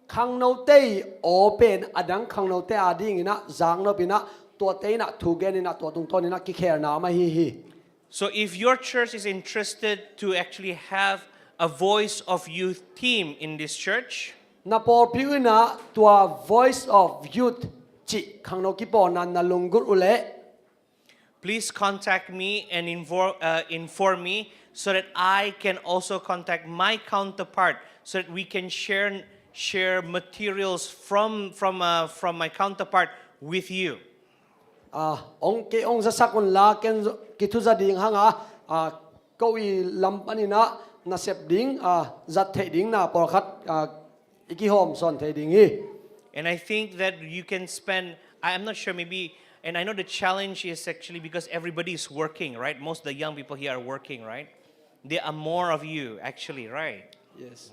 Khangnote i aw pen a dang khangnote a dingin ah zaknop in ah tuate in ah thugen in ah tua tungtawn in ah kikhelna om ahi hi. So if your church is interested to actually have a Voice of Youth team in this church, na pawlpi uh in ah tua Voice of Youth cih khangno kipawlna na lunggulh uh leh please contact me and infor, uh, inform me so that I can also contact my counterpart so that we can share share materials from from uh, from my counterpart with you. Ong kei ong zasak unla ken kithuza ding hanga ko i lam panin ah nasep ding zat theih ding na pawlkhat i kihawm sawn thei ding hi. And I think that you can spend, I am not sure, maybe, and I know the challenge is actually because everybody is working, right? Most of the young people here are working, right? There are more of you, actually, right? Yes.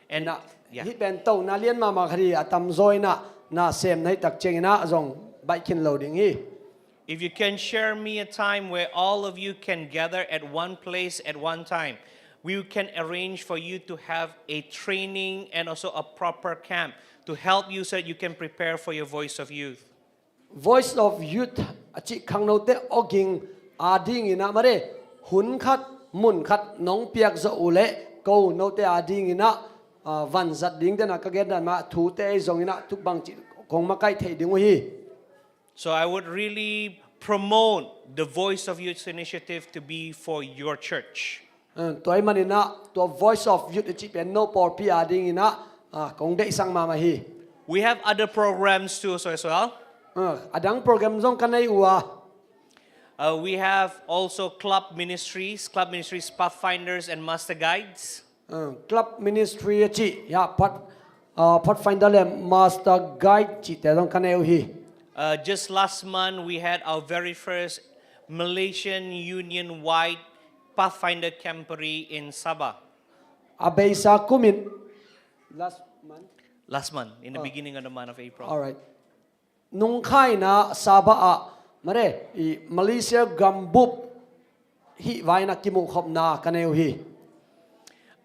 And Hih pen to na lian mahmah khat hi a tamzaw in ah na sem na hih tak ciangin ah zong baih khin lo ding hi. If you can share me a time where all of you can gather at one place at one time, we can arrange for you to have a training and also a proper camp to help you so that you can prepare for your Voice of Youth. Voice of Youth a cih khangnote awging a dingin ah mare hun khat mun khat nong piak zawh uh leh ko note a dingin ah vanzat ding den ah ka gendan mah thute ei zongin ah tuk bangcih kong makaih thei ding uh hi. So I would really promote the Voice of Youth initiative to be for your church. Tua ahih manin ah tua Voice of Youth i cih pen no pawlpi a dingin ah kong deihsak mahmah hi. We have other programs too, so as well. A dang program zong ka nei uh a. Uh, we have also club ministries, club ministries, pathfinders, and master guides. Club ministry a cih ya pat Pathfinder le Master Guide cihte zong ka nei uh hi. Uh, just last month, we had our very first Malaysian Union-wide Pathfinder Camporee in Sabah. A beisa kumin last month. Last month, in the beginning of the month of April. Alright. Nungkhaina Sabah ah mare i Malaysia gambup hih vaina kimuhkhopna ka nei uh hi.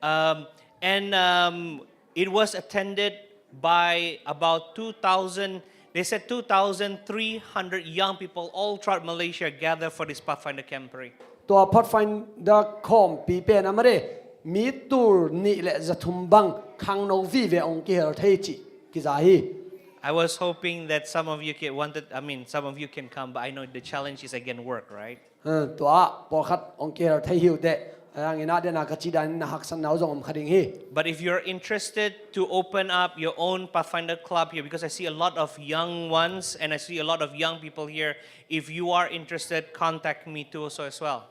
Um, and um, it was attended by about two thousand, they said two thousand three hundred young people all throughout Malaysia gather for this Pathfinder Camporee. Tua Pathfinder khawmpi pen a mare mi tul nih le zathum bang khangno vive ong kihel thei cih kiza hi. I was hoping that some of you can, wanted, I mean, some of you can come, but I know the challenge is again work, right? Tua ah pawlkhat ong kihel thei hi uh teh. Hangin ah dena ka cih danin na haksatna uh zong om kha ding hi. But if you're interested to open up your own Pathfinder club here, because I see a lot of young ones and I see a lot of young people here, if you are interested, contact me too also as well.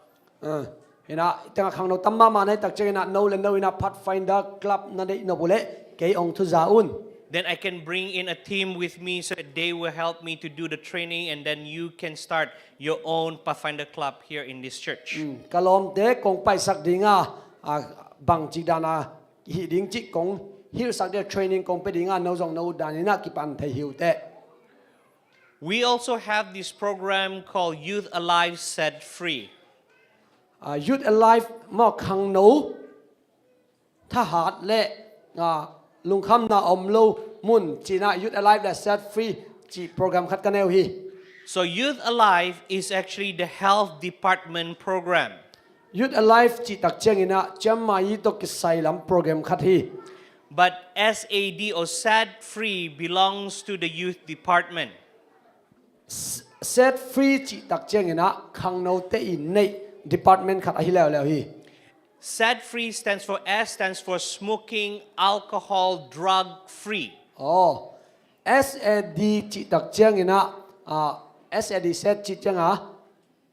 Ina, tengah khangno tam mahmah na hih tak ciangin ah no le no in ah Pathfinder Club na neih nop uh leh kei hong thuza un. Then I can bring in a team with me so that they will help me to do the training, and then you can start your own Pathfinder Club here in this church. Ka lawmte kong paisak ding a, a, bangci dan a hih ding cih kong hilhsak ding a, training kong pia ding a, no zong no dan in ah kipan thei hi uh teh. We also have this program called Youth Alive Set Free. A, Youth Alive maw, khangno thahat le, a, lungkhamna om lo mun ci-in ah Youth Alive le Set Free cih program khat ka nei uh hi. So Youth Alive is actually the health department program. Youth Alive cih tak ciangin ah ciammai tawh kisai lam program khat hi. But S A D or Set Free belongs to the youth department. Set Free cih tak ciangin ah khangnote in neih department khat ahi leuleu hi. Set Free stands for, S stands for smoking, alcohol, drug free. Aw, S A D cih tak ciangin ah, a, S A D, set cih ciang a,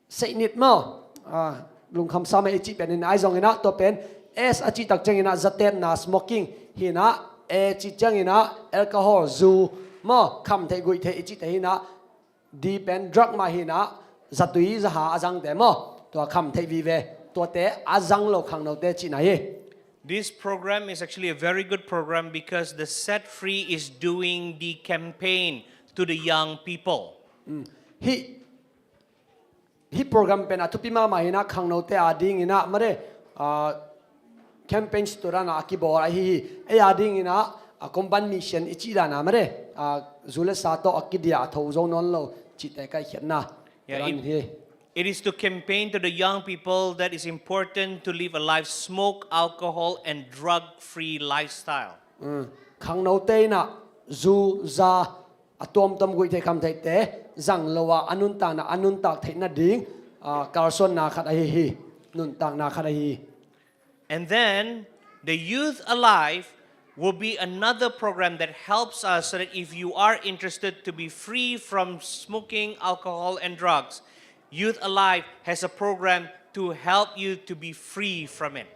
seihnit maw, a, lungkham sam e i cih pen in, ahi zongin ah tua pen S a cih tak ciangin ah zatetna, smoking hi-in ah, A cih ciangin ah alcohol, zu maw, kham theih guih theih i cihte hi-in ah, D pen drug mah hi-in ah zatui zaha a zangte maw, tua kham theih vive, tuate a zang lo khangnote cihna hi. This program is actually a very good program because the Set Free is doing the campaign to the young people. Hih, hih program pen a thupi mahmah hi-in ah khangnote adingin ah mare, a, campaign situ dan a kibawl ahi hi. Ei adingin ah, a, compound mission i cih dan a mare, a, zu le sa tawh a kidia a tho zo nawn lo cihte kaikhiatna. Yeah, Tua dan it- hi. It is to campaign to the young people that is important to live a life smoke, alcohol, and drug-free lifestyle. Khangnote in ah zu, za, a tuamtuam guih theih kham theihte zang lo a, a nuntakna a nuntak theih nading, a, kalsuanna khat ahi hi. Nuntakna khat ahi hi. And then the Youth Alive will be another program that helps us so that if you are interested to be free from smoking, alcohol, and drugs, Youth Alive has a program to help you to be free from it.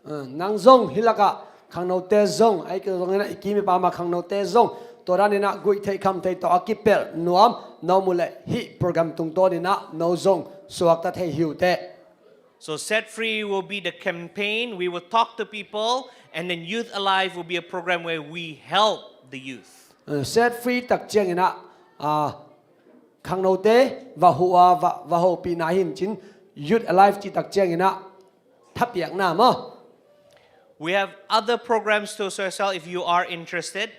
A, nang zong hih lakah khangnote zong, ahi kei zongin ah i kim i pam a khangnote zong tua dan in ah guih theih kham theih tawh a kipelh nuam na om uh leh hih program tungtawn in ah no zong suakta thei hi uh teh. So Set Free will be the campaign. We will talk to people, and then Youth Alive will be a program where we help the youth. A, Set Free tak ciangin ah, a, khangnote va huh a, va, va hopihna hi-in cin, Youth Alive cih tak ciangin ah thapiakna maw. We have other programs too, so as well, if you are interested.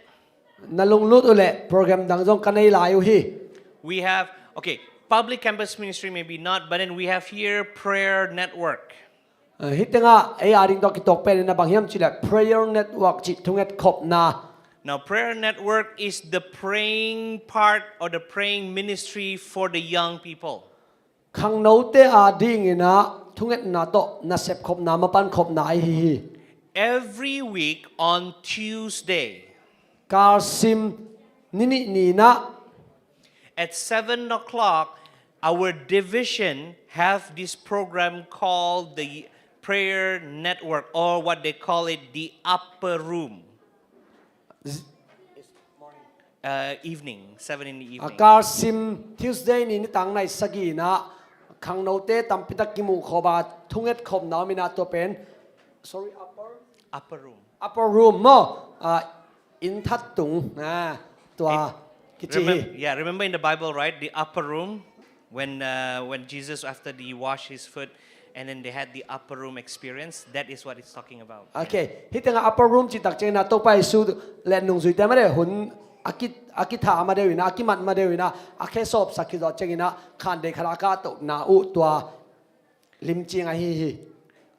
Na lunglut uh leh program dang zong ka nei lai uh hi. We have, okay, public campus ministry maybe not, but then we have here prayer network. A, hih tengah ei ading tawh kituak pen in ah bang hiam cih leh prayer network cih thunget khopna. Now, prayer network is the praying part or the praying ministry for the young people. Khangnote adingin ah thungetna tawh nasep khopna, mapan khopna ahi hi. Every week on Tuesday Kalsim ni nih ni-in ah at seven o'clock, our division have this program called the prayer network, or what they call it, the upper room. Uh, evening, seven in the A, evening. Kalsim Tuesday ni nitak nai sagih-in ah khangnote tampitak kimuh khop a thunget khopna om in ah tua pen, sorry, upper, Upper room. upper room maw, a, inn that tung, a, tua kici hi. Remem- yeah, remember in the Bible, right? The upper room, when uh, when Jesus, after he washed his foot, and then they had the upper room experience. That is what it's talking about. Okay, hih tengah upper room cih tak ciangin ah Topa Jesu le nungzuite mah deuh hun a ki, a kitha mah deuh in ah, a kimat mah deuh in ah, a khe sawpsak khit zawh ciangin ah khandei khat a kahtohna uh tua limcing ahi hi.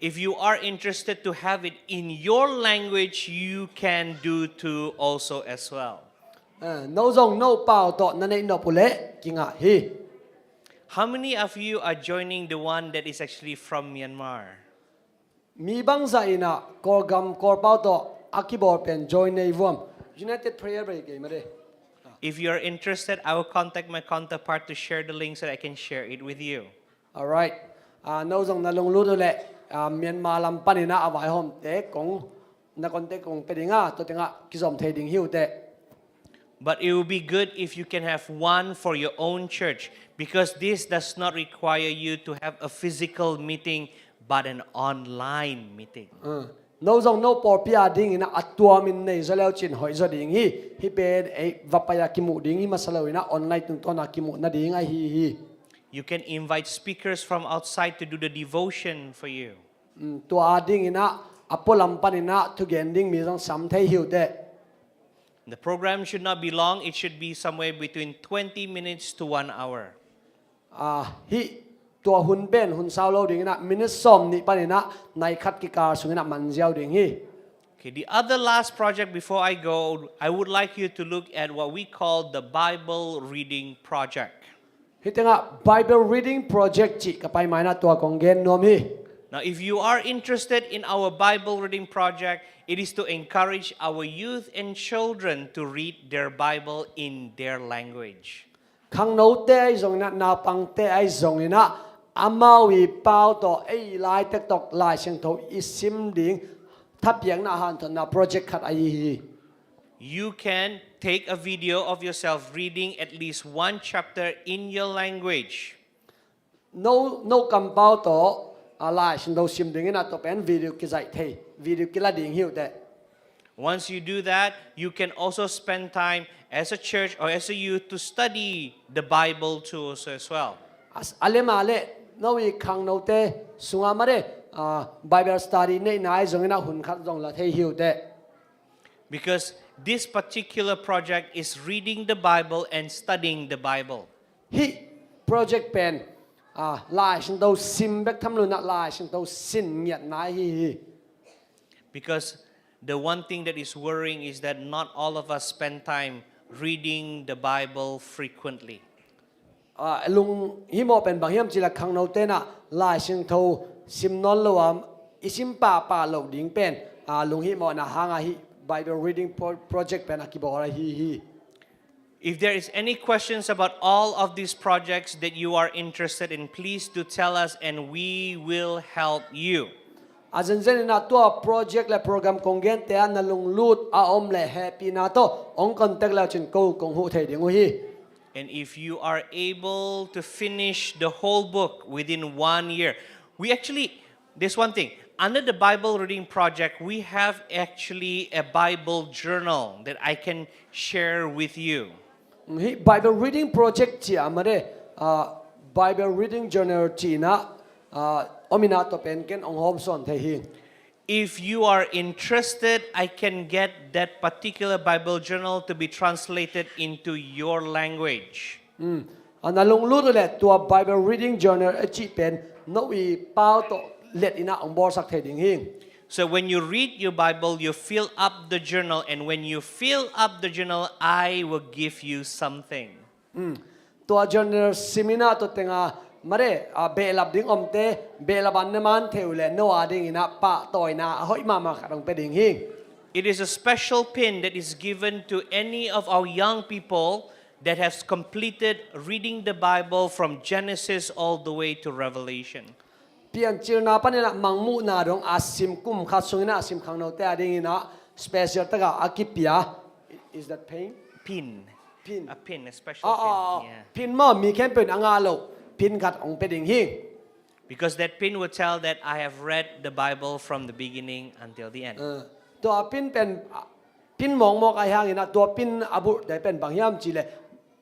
If you are interested to have it in your language, you can do too also as well. A, no zong no pau tawh na neih nop uh leh kingah hi. How many of you are joining the one that is actually from Myanmar? Mi bangzah in ah Kawlgam Kawlpau tawh a kibawl pen join nei vuam. United Prayer Brigade mah deuh. If you're interested, I will contact my counterpart to share the link so that I can share it with you. Alright. A, no zong na lunglut uh leh Ah, Myanmar lam panin ah a vaihawmte kong, na contact kong pia ding a, tua tengah kizom thei ding hi uh teh. But it would be good if you can have one for your own church, because this does not require you to have a physical meeting, but an online meeting. Ah, no zong no pawlpi a dingin ah a tuamin nei zaw le uh cin hoih zaw ding hi. Hih pen ei va pai a kimuh ding hi masa lo in ah online tungtawn a kimuh nading ahi hi. You can invite speakers from outside to do the devotion for you. Mm, tua a dingin ah a pualam panin ah thugen ding mi zong sam thei hi uh teh. The program should not be long. It should be somewhere between twenty minutes to one hour. Ah, hih tua hun pen hun sau lo dingin ah minit sawm nih panin ah nai khat kikal sungin ah man ziau ding hi. Okay, the other last project before I go, I would like you to look at what we call the Bible Reading Project. Hih tengah Bible Reading Project cih ka pai ma in ah tua kong gen nuam hi. Now, if you are interested in our Bible Reading Project, it is to encourage our youth and children to read their Bible in their language. Khangnote ahi zongin ah, naupangte ahi zongin ah, amau i pau tawh ei laitak tawh Lai Siangtho i sim ding thapiakna hanthotna project khat ahi hi. You can take a video of yourself reading at least one chapter in your language. No, no kampau tawh, ah, Lai Siangtho sim dingin ah tua pen video kizaih thei, video kila ding hi uh teh. Once you do that, you can also spend time as a church or as a youth to study the Bible too also as well. As, a lem a leh, no i khangnote sungah mare, ah, Bible study neihna ahi zongin ah hun khat zong la thei hi uh teh. Because this particular project is reading the Bible and studying the Bible. Hih project pen, ah, Lai Siangtho sim bek tham lo in ah Lai Siangtho sin ngiatna ahi hi. Because the one thing that is worrying is that not all of us spend time reading the Bible frequently. Ah, lunghimawh pen bang hiam cih leh khangnote in ah Lai Siangtho sim nawn lo a, i sim pahpah loh ding pen, ah, lunghimawhna hang a hih Bible Reading Pro-, Project pen a kibawl ahi hi. If there is any questions about all of these projects that you are interested in, please do tell us and we will help you. A zenzen in ah tua project le program kong gente ah na lunglut a om leh hehpihna tawh hong contact le uh cin ko kong huh thei ding uh hi. And if you are able to finish the whole book within one year, we actually, there's one thing. Under the Bible Reading Project, we have actually a Bible journal that I can share with you. Hih Bible Reading Project cih a mare, ah, Bible Reading Journal cih in ah, ah, om in ah tua pen ken hong hawmsawn thei hi. If you are interested, I can get that particular Bible journal to be translated into your language. Mm. A na lunglut uh leh tua Bible Reading Journal a cih pen no i pau tawh let in ah hong bawlsak thei ding hi. So when you read your Bible, you fill up the journal, and when you fill up the journal, I will give you something. Mm. Tua journal sim in ah tua tengah mare, ah, behlap ding omte, behlap an na man thei uh leh no a dingin ah pahtawina a hoih mahmah khat hong pia ding hi. It is a special pin that is given to any of our young people that has completed reading the Bible from Genesis all the way to Revelation. Piancilna panin ah Mangmuhna dong a sim, kum khat sungin ah a sim khangnote a dingin ah special tak a a kipia. Is that pin? Pin. Pin. A pin, a special pin. Ah, ah, ah. Yeah. Pin maw, mi khempeuh in a ngah loh pin khat hong pia ding hi. Because that pin will tell that I have read the Bible from the beginning until the end. Ah, tua pin pen, ah, pin mawkmawk ahi hangin ah tua pin a bulhte pen bang hiam cih leh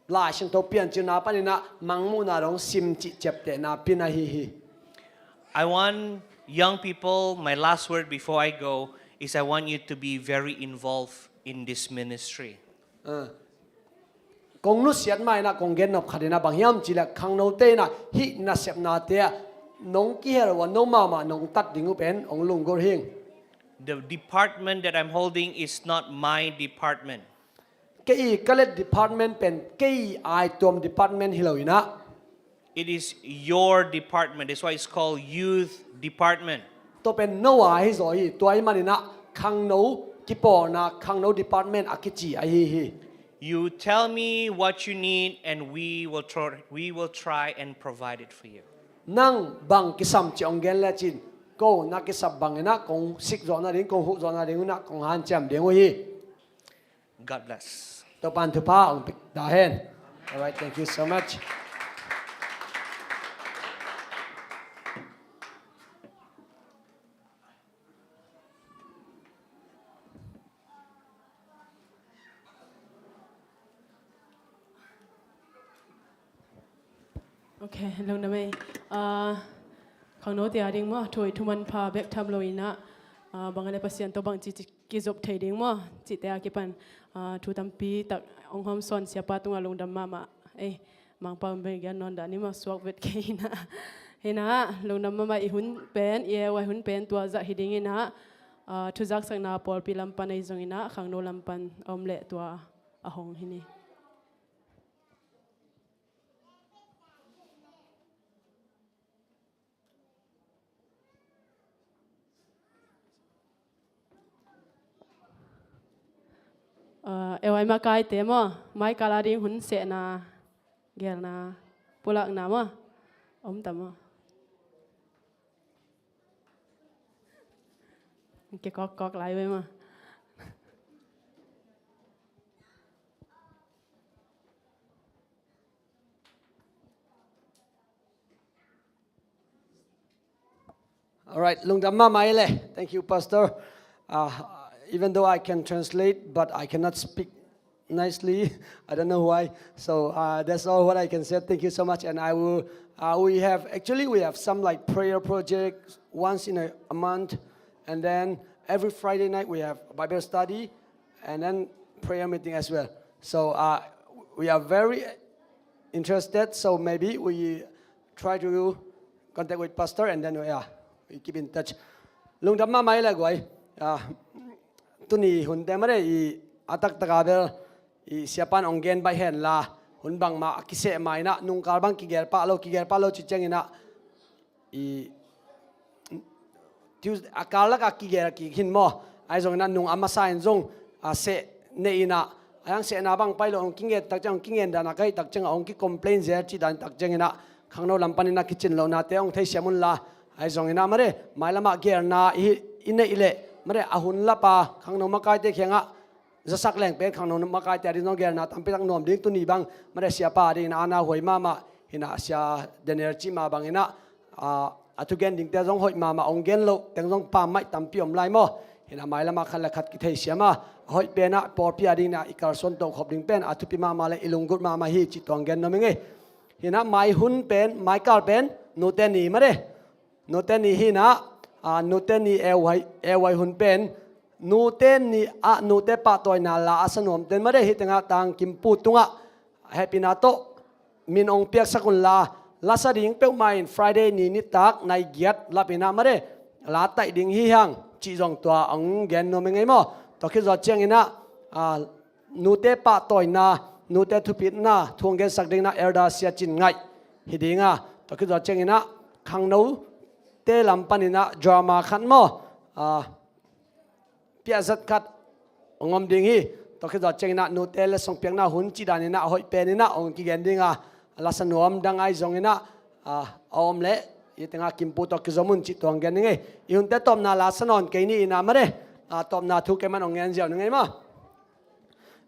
Lai Siangtho Piancilna panin ah Mangmuhna dong sim cih ciaptehna pin ahi hi. I want young people, my last word before I go is I want you to be very involved in this ministry. Ah. Kong nusiat mah in ah kong gen nop khat in ah bang hiam cih leh khangnote in ah hih nasepnate ah nong kihel uh a no mahmah nong tat ding uh pen hong lunggulh hing. The department that I'm holding is not my department. Kei ka let department pen kei ai tuam department hi lo in ah. It is your department. That's why it's called youth department. Tua pen no a hi zaw hi, tua ahih manin ah khangno kipawlna, khangno department a kici ahi hi. You tell me what you need and we will try, we will try and provide it for you. Nang bang kisam cih hong gen lecin ko na kisap bangin ah kong sik zawh nading, kong huh zawh nading un ah kong hanciam ding uh hi. God bless. Topa'n thupha hong pia ta hen. Alright, thank you so much. Ok, lungdam ei. Ah, khangnote a ding maw, thu hoih thu manpha bek tham lo in ah, ah, bang a le Pasian tawh bangci ci kizop thei ding maw, cihte a kipan, ah, thu tampi tak hong hawmsawn siapa tungah lungdam mahmah ei. Mangpau in bek gen nawn dah ni maw, suak vet kei in ah. Hi in ah, lungdam mahmah. I hun pen, i A Y hun pen tua zah hi ding in ah, ah, thuzaksakna pawlpi lam pan ahi zongin ah, khangno lam pan a om leh tua a hong hi ni. Ah, A Y makaite maw, mai kal a ding hun sehna, gelna, pulakna maw, om ta maw? Kikawkkawk lai ve maw. All right, lungdam mahmah ei leh. Thank you, Pastor. Uh, even though I can translate, but I cannot speak nicely. I don't know why. So, uh, that's all what I can say. Thank you so much. And I will, uh, we have, actually, we have some, like, prayer projects once in a, a month. And then every Friday night we have Bible study. And then prayer meeting as well. So, uh, we are very interested. So maybe we try to contact with pastor and then, yeah, we keep in touch. Lungdam mahmah ei leh guai. Ah, tuni hunte mare i a taktak a bel i siapa'n hong gen baih hen la, hun bangmah a kiseh ma in ah, nungkal bang kigel pah lo, kigel pah lo ci ciangin ah, i Tuesday, a kal lak a kigel kik hi maw. Ahi zongin ah nung a masa in zong, a, seh nei in ah, a, hong sehna bang pai lo, hong kingen tak ciang, hong kingen dan a ka hih tak ciang, hong ki-complain zel cih dan tak ciangin ah, khangno lam panin ah kicin lohnate hong theisiam un la. Ahi zongin ah mare, mailam ah gelna i, i neih leh mare, a hun lap a khangno makaite kiangah zasak leng pen khangno makaite a ding zong gelna tampi tak nuam ding. Tuni bang mare, siapa a dingin ah a nauhuai mahmah hi in ah, Sia Daniel cih mah bangin ah, a, a thugen dingte zong hoih mahmah, hong gen loh teng zong pammaih tampi om lai maw. Hi in ah mailam ah khat le khat kitheisiam a, a hoih pen ah pawlpi a dingin ah i kalsuan tohkhop ding pen a thupi mahmah leh i lunggulh mahmah hi cih tuang gen nuam ing ei. Hi in ah mai hun pen, mai kal pen nute ni mare. Nute ni hi in ah, a, nute ni A Y, A Y hun pen, nute ni ah nute pahtawina la a sa nuamte mare, hih tengah Tang Kim Pu tungah hehpihna tawh min hong piaksak un la, la sa ding peuhmah in Friday ni nitak nai giat lap in ah mare, la taih ding hi hang cih zong tua hong gen nuam ing ei maw. Tua khit zawh ciangin ah, a, nute pahtawina, nute thupitna thu hong gensak dingin ah Elder Sia Cin Ngaih hi ding a, tua khit zawh ciangin ah khangnote lam panin ah drama khat maw, a, piahzat khat hong om ding hi. Tua khit zawh ciangin ah nute letsong piakna hun cih danin ah a hoih penin ah hong kigen ding a, la sa nuam dang ahi zongin ah, a, a om leh hih tengah Kim Pu tawh kizom un cih tuang gen ning ei. I hunte tawpna la sa nawn kei ni in ah mare, a, tawpna thu kei mah in hong gen ziau ning ei maw.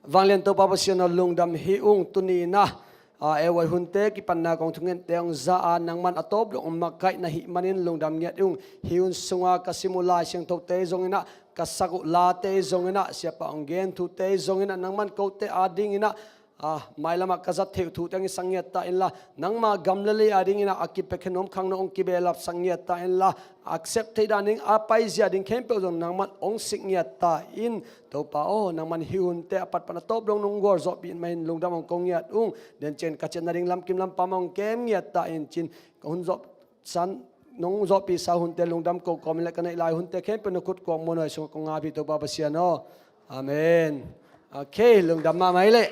Vanglian Topa Pasian aw, lungdam hi ung. Tuni in ah, a, A Y hunte kipatna kong thungente hong za a, nangman a tawp dong hong makaih na hih manin lungdam ngiat hi ung. Hih hun sunga ka sim uh Lai Siangthote zongin ah, ka sak uh late zongin ah, siapa hong gen thute zongin ah, nangman kote a dingin ah, a, mailam ah ka zat theih uh thute hong hisak ngiat ta in la, nangma gam le lei a dingin ah a kipia khe nuam khangno hong kibehlapsak ngiat ta in la, a sep theih dan ding, a paizia ding khempeuh zong nangman hong sik ngiat ta in. Topa aw, nangman hih hunte a patpat a tawp dong nong gualzawhpih mah in lungdam hong ko ngiat ung. Dencian ka ciah nading lamkim lampam hong kem ngiat ta in cin, ka hun zawh san nong zawhpihsa hunte lungdam ko kawmin leh ka neih lai hunte khempeuh na khut kuak muanhuai sungah kong ap hi Topa Pasian aw. Amen. Ok, lungdam mahmah ei leh.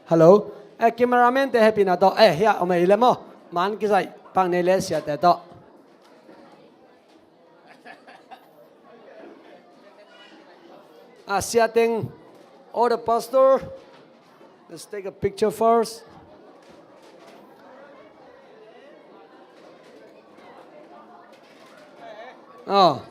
Hello. Eh, cameraman te hehpihna tawh. Eh, hiah om ei le maw. Man kizaih pak nei le siate tawh. Ah, sia teng, all the pastor, let's take a picture first. Oh,